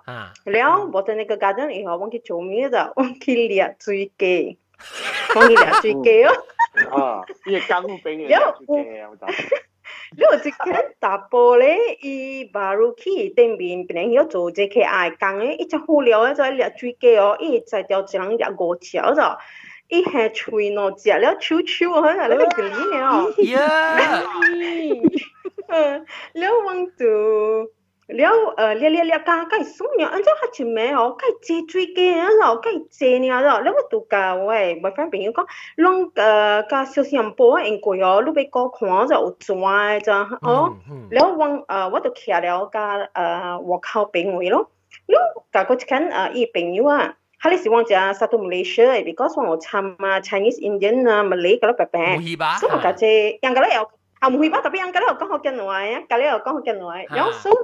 Botanical Garden 以後我去做咩咗？我去掠水雞，我去掠水雞哦。啊，伊個江邊嘅掠水雞啊，我知。你有一間查埔咧，伊 baru 去頂面，變成做 JKR 工的，伊真好料的，做掠水雞哦，伊才條一人掠五隻咗，伊下喙兩隻了手手好像那個吉呢哦。嗯，了我就了掠掠掠加較爽爾，按怎較一暝哦，較濟水雞啊，咯，較濟爾咯，了我就共我的 boyfriend 朋友講，攏佮小心埔因過哦，你欲過看就有蛇的咋哦，了我就徛了佮外口邊位咯，了共過一間伊朋友啊，哈你是往食 satu Malaysia 的，because 我有參啊 Chinese Indian 啊 Malay 個了白白，所以我共這樣個了啊毋會吧，特別樣個了有講福建話啊，個了有講福建話，然後所以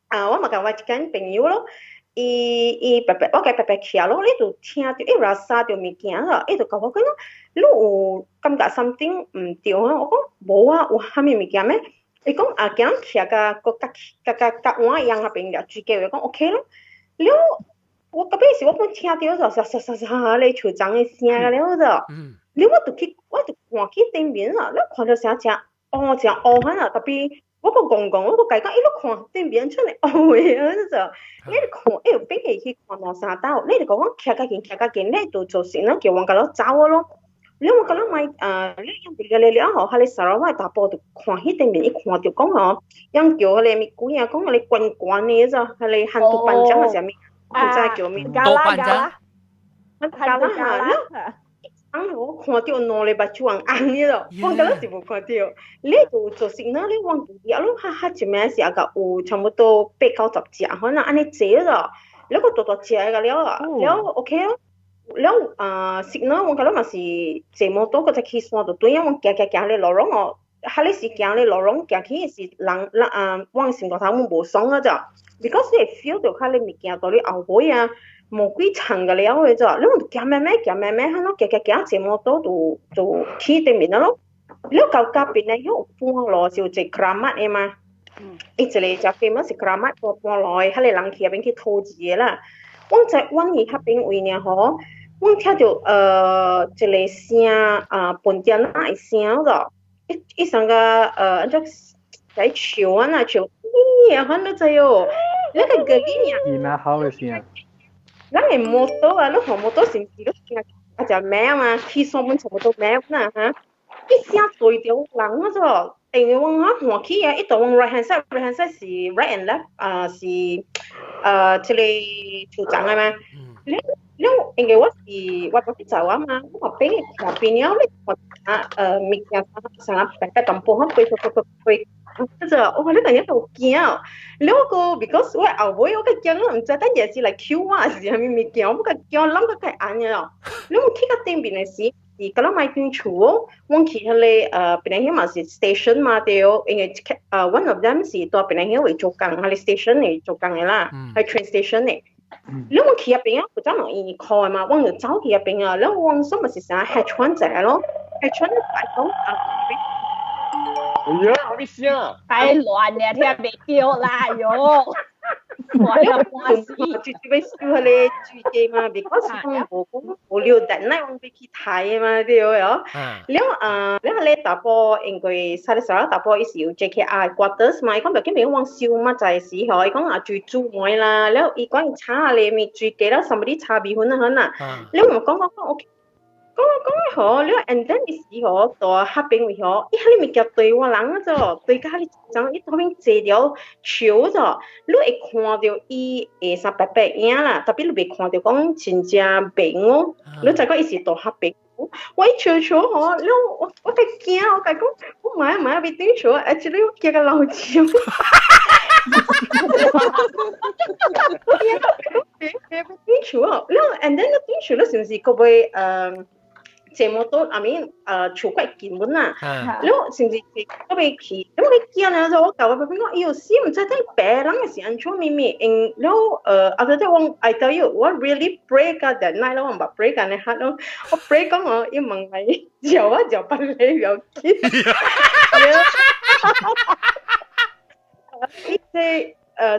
啊，我嘛共我一間朋友咯，伊伊白白，我共白白徛咯，你就聽著伊 rasa 著物件咯，伊就共我講，你有感覺 something 毋對啊？我講無啊，有啥物物件咩？伊講啊，今徛甲閣甲甲甲甲碗樣那邊掠水雞，我講 OK 咯。了，我到尾是我本聽著就沙沙沙沙咧樹叢的聲了就，了我就去，我就看去頂面啦，了看著啥正烏正烏款啊，tapi 我閣戇戇，我閣共伊講，伊咧看頂面出來烏的啊，就你看，伊有變下去看兩三道，你就講我徛較近，徛較近，你就做成了叫阮共咱走咯。你我共咱買啊，你用了了了吼，彼個砂拉越查埔就看彼頂面，伊看著講吼，用叫彼個物鬼啊，講彼個懸懸的就，彼個 hantu panjang 還是啥物，毋知叫物。多班長。加啦哈，你我看著兩个目睭紅紅的咯，我敢若是無看著。你就做成呢，你往入咯，哈哈一暝是也個有差不多八九十隻，可能按呢濟咯。你個大大隻個了啊，了 OK 咯。了啊，食呢，我感覺嘛是坐摩托閣再去山就對啊，我行行行咧路攏哦，哈你是行咧路攏行去是人人啊，我心肝頭無爽啊咋，because 你會 feel 到較你物件到你後尾啊。無幾層個了的咋，你行慢慢行慢慢，哈喏行行行坐摩托就就去對面咯。你到隔邊咧，有半路就一個 keramat 的嘛，伊一個真 famous 是 keramat 半路的，彼個人去彼邊去討錢的啦。我在往伊彼邊位爾吼，我聽著一個聲啊，笨點仔的聲咯，伊伊上個按怎在笑啊，若笑，咦，反你知哦，那個格哩爾。伊那好的聲。咱的摩托啊，你看摩托是毋是你聽啊只咩嘛？去山本差不多咩啦哈？一聲對著人啊咾，因為我啊看起啊，伊就往 right hand side，right hand side 是 right and left 啊是這個樹叢的嘛。你你因為我是我都去走啊嘛，我邊看邊了，你看啊物件啥啥白白淡薄，飛飛飛飛飛。這我你突然就驚，了個 because 我後尾我較驚，毋知等下是來抾我還是啥物物件，我較驚，諗較較按的咯。你我去到頂面的時，是敢若買間厝哦，我去彼個檳城嘛是 station 嘛對，因為one of them 是佇檳城位做工，彼個 station 的做工的啦，係 train station 的。你我去彼邊啊，有陣人伊開嘛，我就走去彼邊啊，了我什麼是啥 hedge fund 者咯，hedge fund 大講啊。哎呀，咩聲？太亂了，聽袂著啦喲。我要半死，就就欲收彼個水雞嘛，because 講無講無聊，等下我欲去睇嘛，對哦。了啊，了彼個查埔因為沙哩沙拉查埔伊是有 JKR quarters 嘛，伊講袂緊要往收嘛，在時吼，伊講啊煮煮糜啦，了伊講伊炒咧物水雞了，啥物你炒米粉啊好啊，了我講講講 OK。講講好，了 and then 伊時吼，到彼邊位吼，伊彼個物件對我人啊做，對甲彼個伊後面坐著樹做，你會看著伊下衫白白影啦，特別你袂看著講真正白哦，你知講伊是到彼邊，我一笑笑嗬，你我我驚，我講我買買俾頂笑，actually 我驚個老笑。頂笑，你 and then 你頂笑，你是唔是個會節目都 I mean 厝較近本啦，你是毋是個欲去？你我驚咧，就我舊我邊講，哎喲死，毋知睇白人是按怎咪咪，因了after that 我 I tell you，我 really pray 到 that night 我毋捌 pray 到呢刻咯，我 pray 講我伊問來叫我叫別個不要緊。伊這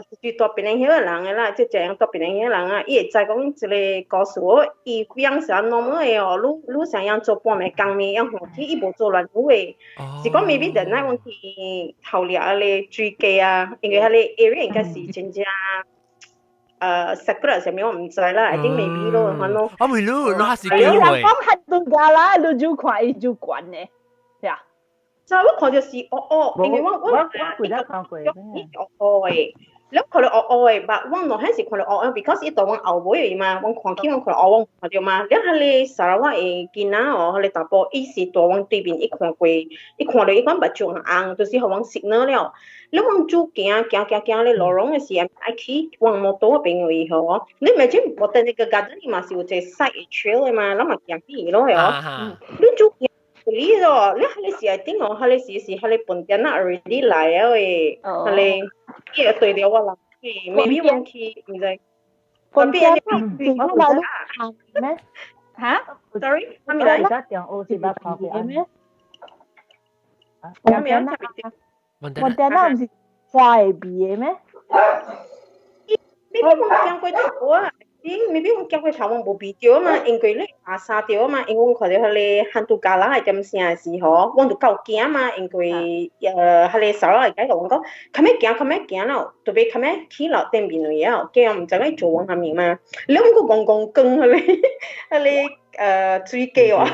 就是大檳榔彼個人的啦，即這樣大檳榔彼個人啊，伊會知講這個故事，伊樣是 normal 的哦，你你想樣做半暝工暝樣歡喜，伊無做亂有的，是講 maybe 陣仔阮去頭掠彼個水雞啊，因為彼個 area 應該是真正sakura 啥物我毋知啦，I think maybe 咯，反正。我問你，你還是機你人會？講很多家啦，你就看伊就管的，呀。就我看著是黑黑，因為我我我幾看過。伊黑黑的，你看到黑黑的，但我兩彼是看到黑黑，because 伊佇阮後尾的嘛，阮看起阮看到黑，阮看著嘛。了彼個砂拉越的囡仔哦，彼個查埔，伊是佇阮對面，伊看過，伊看到伊講目睭紅，就是予阮 signal 了。了阮就行行行行咧路攏的時，愛去阮摩托朋友伊吼，你 imagine botanical garden 伊嘛是有一個 side trail 的嘛，咱嘛行去伊咯哦。你就行。你咯，你彼個時係頂哦，彼個時是彼個飯店仔 already 來了的，彼個伊會對著我人去，maybe 阮去毋知。飯店我來咩？嚇？Sorry，啥物來？而家中學是捌看過咩？我咩？飯店仔毋是花會味的咩？ maybe 阮行過頭啊。maybe 阮行過頭，阮無鼻著嘛，因為你阿沙著嘛，因為阮看著彼個漢都加拉的點聲的時候，阮就夠驚嘛，因為彼個騷擾會解共阮講，較欲行較欲行了，特別較欲去樓頂面位了，驚毋知影做阮啥物嘛，你阮閣戇戇光彼個水雞哇，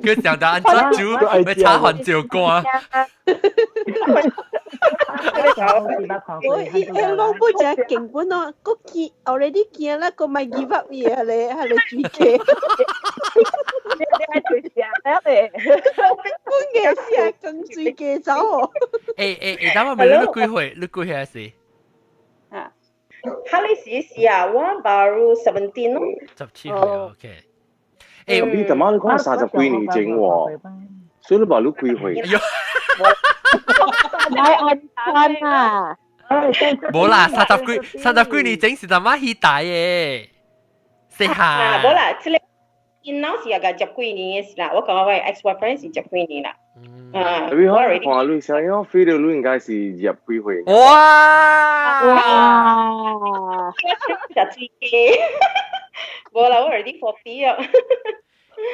佢上到安怎煮，欲炒番椒乾。我伊伊攏不食勁本咯，閣驚 already 驚啦，閣莫 give up 伊彼個彼個水雞。你愛食了咧？本嘅是跟水雞走哦。欸，等我問你，你幾歲？你幾歲時？啊，哈你時時啊，我 baru 17 咯。 17歲，OK。欸，你他媽你講30幾年前喎，所以你話你幾歲？來安安啊！無啦，30幾年前是他媽彼代的，細漢。無啦，這個𪜶老是也個十幾年的事啦。我講我 ex boyfriend 是十幾年啦。啊，你看你聲音 feel 到你應該是20幾歲。哇！哇！食水雞，無啦，我 already 40 啊。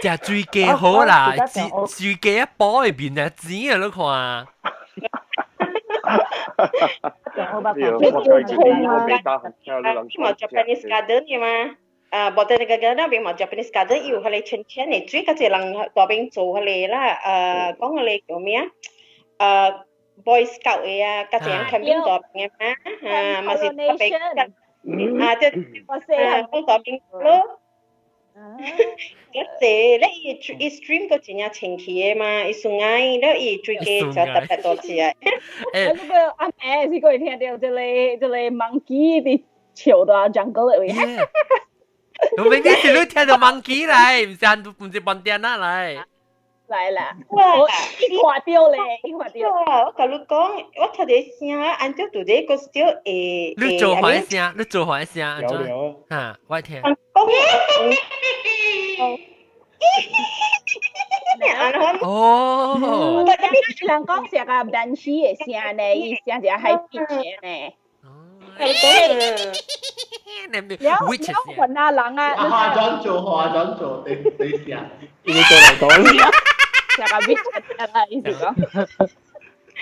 食水雞好啦，水水雞一煲會變啊錢啊，你看。嘛 Japanese garden 嘅嘛，啊，botanical garden 邊嘛 Japanese garden 有彼個淺淺的水，較濟人大邊做彼個啦，講彼個叫咩啊？Boy Scout 的啊，較濟人 camping 大邊的嘛，啊，嘛是特別啊，即啊，講大邊咯。較濟，咧伊伊 stream 閣真正清氣的嘛，伊 sungai，了伊水雞就特別多次啊。我這個阿妹是過聽到這個 monkey 佇笑到 jungle 的位。我明明是你聽到 monkey 來，毋是飯店仔來。來啦，我一看到咧，一看到。我共你講，我聽到聲，按照拄咧個小會。你做壞聲，你做壞聲，按怎？嚇，我聽。哦。人講是個 banshee 的聲呢，伊聲一個 high pitch 的呢。了了，雲啊人啊，化妝做化妝做，你你試下，因為做嚟講，食個 witch 啊，意思講。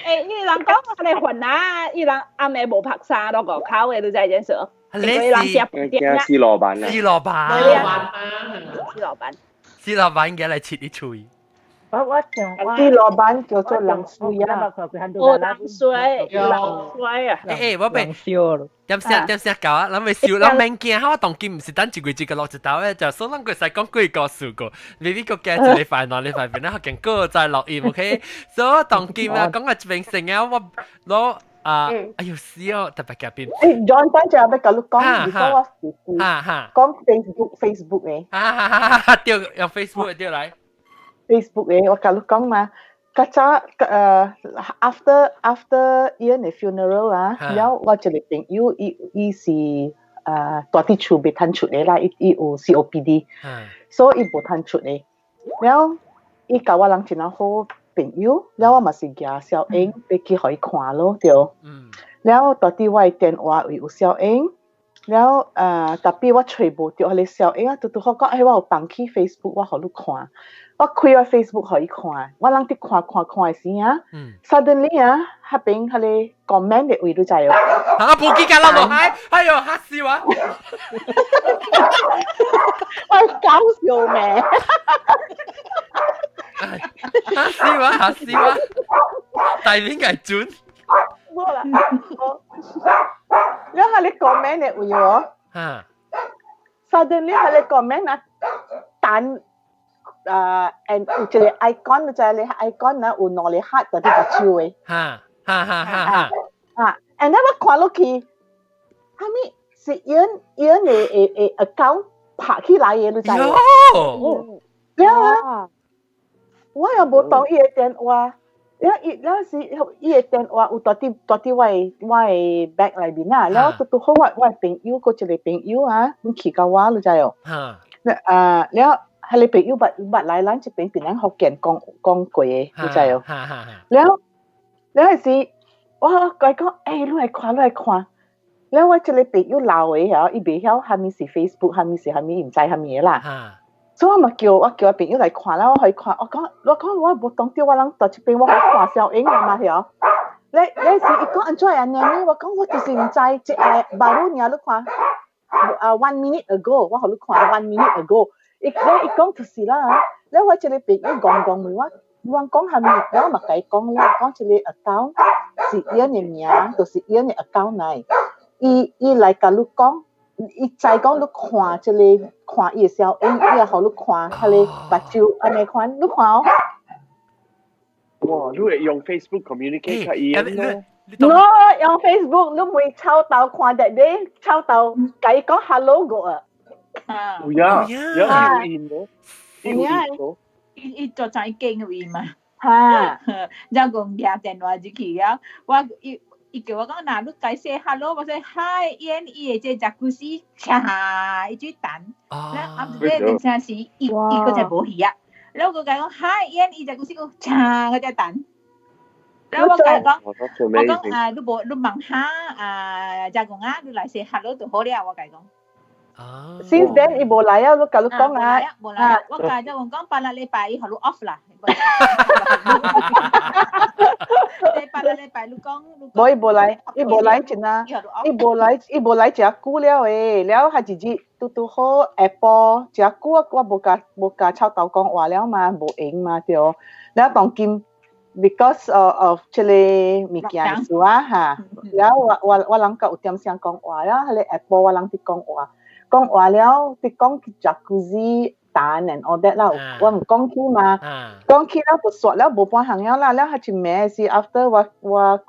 欸，因為人講彼個雲啊，伊人暗暝無曝衫落外口的，你知這件事？你是驚死老闆啊！死老闆，死老闆，死老闆應該來切你喙。我想我啲老闆叫做冷水啊，哦，冷水，冷水啊！欸欸，我被點聲點聲搞啊，咱未笑，咱免驚，我當今毋是等一月一個落一刀的，就所以咱會使講幾個數個，maybe 個驚一禮拜2禮拜變啦，勁過再錄音，OK？所以我當今啊，講個一邊成啊，我攞啊，哎呦死哦，特別夾邊。欸，John 等陣欲共你講，如果我是講 Facebook 的，哈哈哈哈，對，用 Facebook 對來。 Facebook 的，我共你講嘛，較早after 伊的 funeral 啊，了我一個朋友，伊伊是蹛佇厝袂通出的啦，伊伊有 COPD，所以伊無通出的。了伊共我人真好朋友，了我嘛是舉小英，欲去予伊看咯，對。了蹛佇我的電話位有小英，了tapi 我揣無著彼个小英啊，拄拄好講，欸，我有放去 Facebook，我予你看。我開我 Facebook 予伊看，我人佇看看看的時啊，suddenly 啊，彼邊彼个 comment 的位你知無？啊，無記得啦，無係，哎喲，嚇死我！我搞笑咩？嚇死我，嚇死我！大面係準。無啦，了彼个 comment 的位哦，suddenly 彼个 comment 啊，彈。And 有一個 icon 就係你 icon 啊，有兩個 heart 佇目睭的。哈哈哈哈哈。啊，and then 我看落去，啥物是𪜶𪜶的的的 account 拍起來的，你知無？了啊，我也無當伊的電話，了伊了時伊的電話有蹛佇蹛佇我的我的 bag 內面啊，了拄拄好我我的朋友閣一個朋友啊，阮去共我，你知無？啊，了。彼个朋友捌捌來咱這邊檳榔福建講講過的，你知無？了了彼時，我共伊講，欸，你來看，你來看。了我這個朋友老的吼，伊袂曉啥物是 Facebook，啥物是啥物，伊毋知啥物的啦。所以我嘛叫我叫我朋友來看啦，我予伊看，我講我講我無當著我人佇這邊，我予看小英啊嘛曉。咧咧時伊講按怎按呢？我講我就是毋知，一下 baru 爾你看，啊 1 minute ago，我予你看 1 minute ago。伊咧伊講就是啦，咧我這個朋友講講問我，我講啥物，了我嘛共伊講啦，講這個 account 是𪜶的名，就是𪜶的 account 來。伊伊來共你講，伊知講你看這個看伊的小影，伊也予你看，彼个目睭按呢款，你看哦。哇！你會用 Facebook communicate 較伊咯？我用 Facebook，你問臭豆看著你，臭豆共伊講 hello 過啊。有呀，有有印咯，有印咯。伊伊做在經位嘛。哈，然後講掠電話入去了，我伊伊叫我講，若你共 say hello，我說 hi，伊伊會這 jacuzzi，嚓，伊就彈。然後後尾陣時伊伊閣才無去啊。然後我共伊講 hi，伊伊 jacuzzi 閣嚓，閣才彈。然後我共伊講，我講啊，你無你問下啊，才講啊，你來 say hello 就好了，我共伊講。啊！Since then 伊無來啊，你共你講啊，無來啊，我共伊講講拜六禮拜伊予你 off 啦。拜六禮拜你講。無伊無來，伊無來真啊，伊無來，伊無來誠久了的，了彼一日拄拄好下晡誠久我我無共無共臭豆講話了嘛，無閒嘛對。了當今 because of 這個物件事啊哈，了我我我人閣有點聲講話，了彼個下晡我人佇講話。講話了，佇講去 jacuzzi 彈 and all that 啦，我毋講起嘛，講起了就煞了無半項了啦，了彼一暝是 after 我我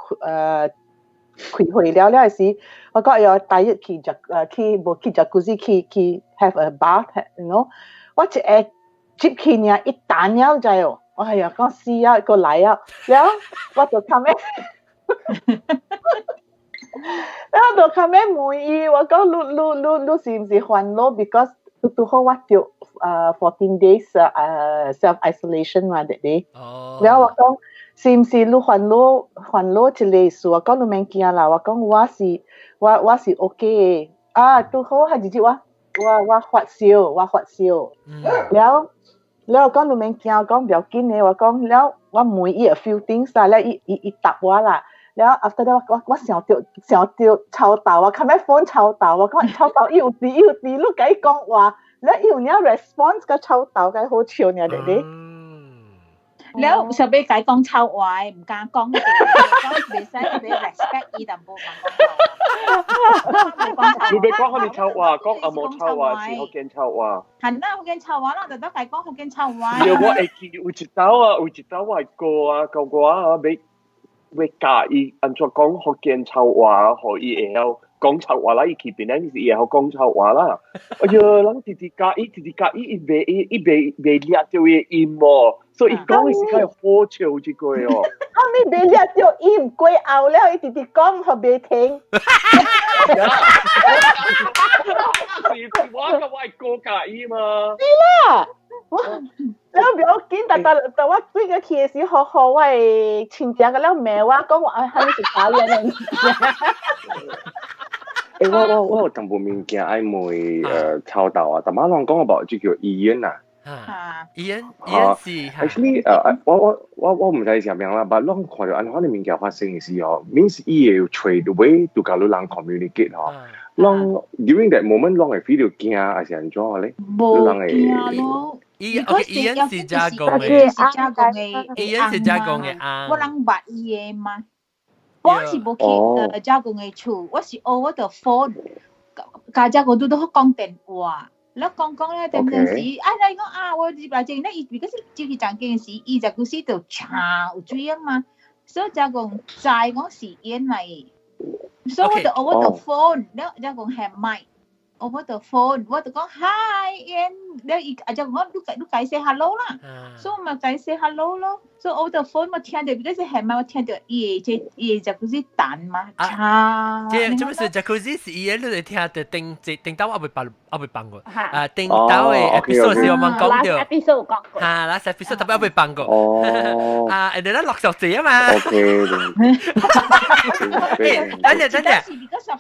開會了了時，我講哎喲，大約去 jac 去無去 jacuzzi 去去 have a bath，you know，我一下入去爾一彈了知無？哎呀，講死啊，閣來啊，了我就較尾。了我就較尾問伊，我講你你你你是毋是煩惱？Because 拄拄好我著14 days self isolation 嘛，that day。了我講是毋是你煩惱煩惱這個事？我講你免驚啦，我講我是我我是 OK 的。啊，拄好彼一日我我我發燒，我發燒。了了我講你免驚，講不要緊的。我講了我問伊 a few things 啦，了伊伊伊答我啦。了 after that 我我我想著想著臭豆，我較尾 phone 臭豆，我講臭豆伊有佇伊有佇，你共伊講話，了伊有領 response 個臭豆，該好笑爾弟弟。了上尾解講臭話，唔敢講，講袂使特別 respect 伊淡薄，你別講係咪臭話，講阿毛臭話是福建臭話。係啦，福建臭話啦，就得解講福建臭話。有我會記有一道啊，有一道我係歌啊，舊歌啊，欲教伊按怎講福建臭話，予伊會曉講臭話啦。伊去邊咧，是伊會曉講臭話啦。哎喲，人直直教伊，直直教伊，伊袂伊伊袂袂掠著伊音哦，所以伊講的時間好笑一句哦。啊，你袂掠著音過後了，伊直直講，予袂聽。是我甲我哥教伊嘛。是啦。我了不要緊，但但但我對個去的時，好好我的親戚個了罵我，講我啊，哈你是打人的。欸，我有淡薄物件愛問臭豆啊，淡薄人講個就叫醫院啊。啊，醫院醫院是。 Actually 我毋知啥物啦，但攏看著按怎的物件發生的時候，means 伊會揣話就共你人 communicate 吼。攏 during that moment 攏會 feel 到驚還是按怎咧？無驚咯。伊 OK，伊人是加工的，是加工的，伊人是加工的啊。我人捌伊的嘛，我是無去加工的厝，我是 over the phone，共加工拄拄好講電話，了講講咧，陣陣時，啊，你講啊，我入來前，咧伊如果是入去房間時，伊就古時就查有水啊嘛，所以加工知講是𪜶來，所以我就 over the phone，了加工係麥。over the phone，我就講 hi，𪜶，了伊啊就講你解釋 hello 啦，所以我嘛解釋 hello 咯，所以 over the phone 我聽到，because 係咪我聽到伊的這伊的 jacuzzi 彈嘛，啊，這這不是 jacuzzi 是伊的，你聽到頂頂到我未放我未放過，啊頂到的 episode 是我們講到，episode 講過，啊，last episode 特別未放過，啊，人哋咱六十歲啊嘛，OK，等陣等陣。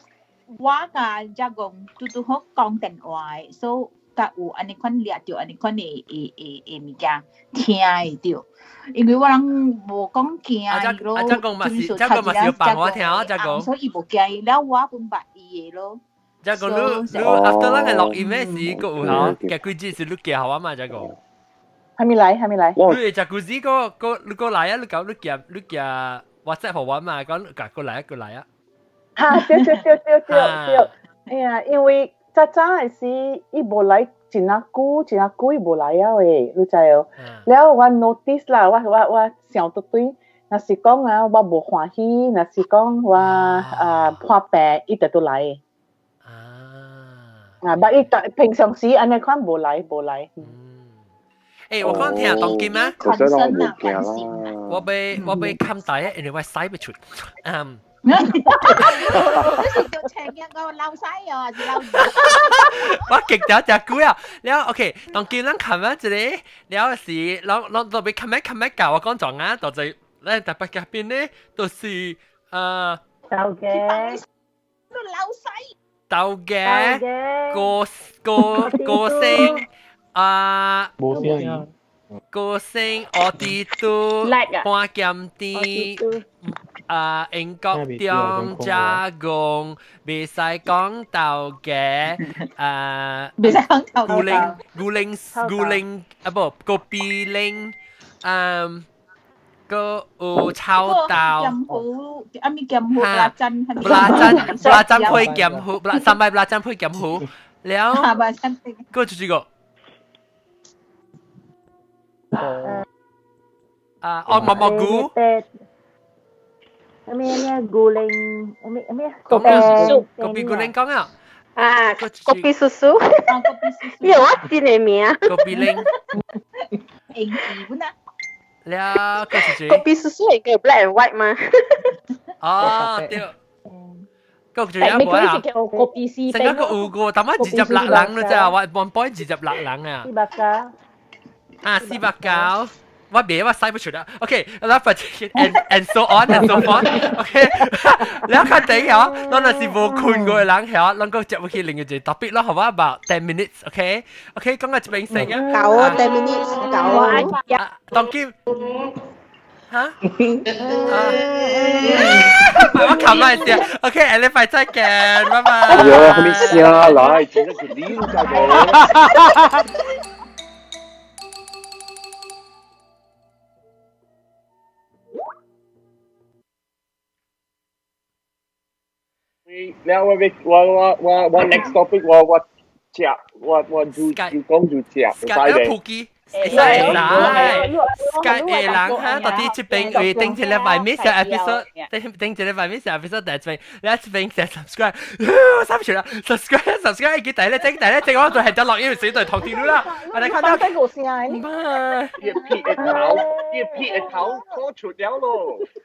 我共遮講拄拄好講電話，所以較有按呢款掠著按呢款的的的的物件聽會著，因為我人無講驚咯，啊，遮講嘛是，遮講嘛是有放我聽啊，遮講，所以伊無驚伊，了我本捌伊的咯。遮講你你 after 咱的錄音的時，閣有吼，夾幾節是你寄予我嘛，遮講。還沒來，還沒來。你會食古子個個你過來啊？你講你寄你寄 WhatsApp 予我嘛？講講過來啊，過來啊。哈，對對對對對對，哎呀，因為早早的時，伊無來真啊久，真啊久伊無來啊喂，你知哦？了我 notice 啦，我想到對，若是講啊，我無歡喜，若是講我啊破病，伊就都來。啊，但伊平常時按呢款無來無來。欸，我講聽當今啊，我欲冚大啊，因為我使不出，嗯。你是叫請一個老細哦，還是老？我極咗隻股啊！了 OK，當今咱冚一個，了是，攏攏都欲冚一冚一教我講撞啊，就係咱台北嗰邊咧，就是豆嘅，老細，豆嘅，歌歌歌星啊，無聲，歌星奧迪都，半鹹甜。啊，英國中加工，袂使講豆嘅，啊，袂使講豆牛奶牛奶牛奶啊無，kopi 奶，嗯，閣有臭豆，鹹糊，啊咪鹹糊，belacan， belacan belacan 配鹹糊，三擺 belacan 配鹹糊，了，閣就這個，啊，哦毛毛菇。咩咩古靈咩咩 kopi susu kopi 古靈講啊！啊，kopi susu，呢個我知你名。 kopi 靈，英語本啊。了，閣是誰？kopi susu 係叫 black and white 嘛？哦，對。閣仲有冇啊？ kopi C 成個有個，淡仔26人啦咋？我 1.26人啊。四百九。啊，490。我別我使不出啦。OK，แล้วไป and so on and so forth。OK，แล้ว較頂嚇，咱若是無困過的人嚇，咱閣接入去另一個 topic 咯，好無？About 10 minutes。OK，OK，講到這邊先啊。夠啊，10 minutes 夠啊。當今嚇？我冚埋先。OK，下禮拜再見，拜拜。哎呀，你聲來，真係是你知無？了我我我我我 next topic 我我食我我就就講就食，使普及。會使會使，Skype 的人哈，到底這邊為頂一禮拜 miss episode，頂頂一禮拜 miss episode，第一邊，你一邊成 subscribe，三條啦，subscribe subscribe，記第咧整第咧整，我就係得落因為死對頭電啦，我哋看到，唔係，一撇一頭，一撇一頭拖出了咯。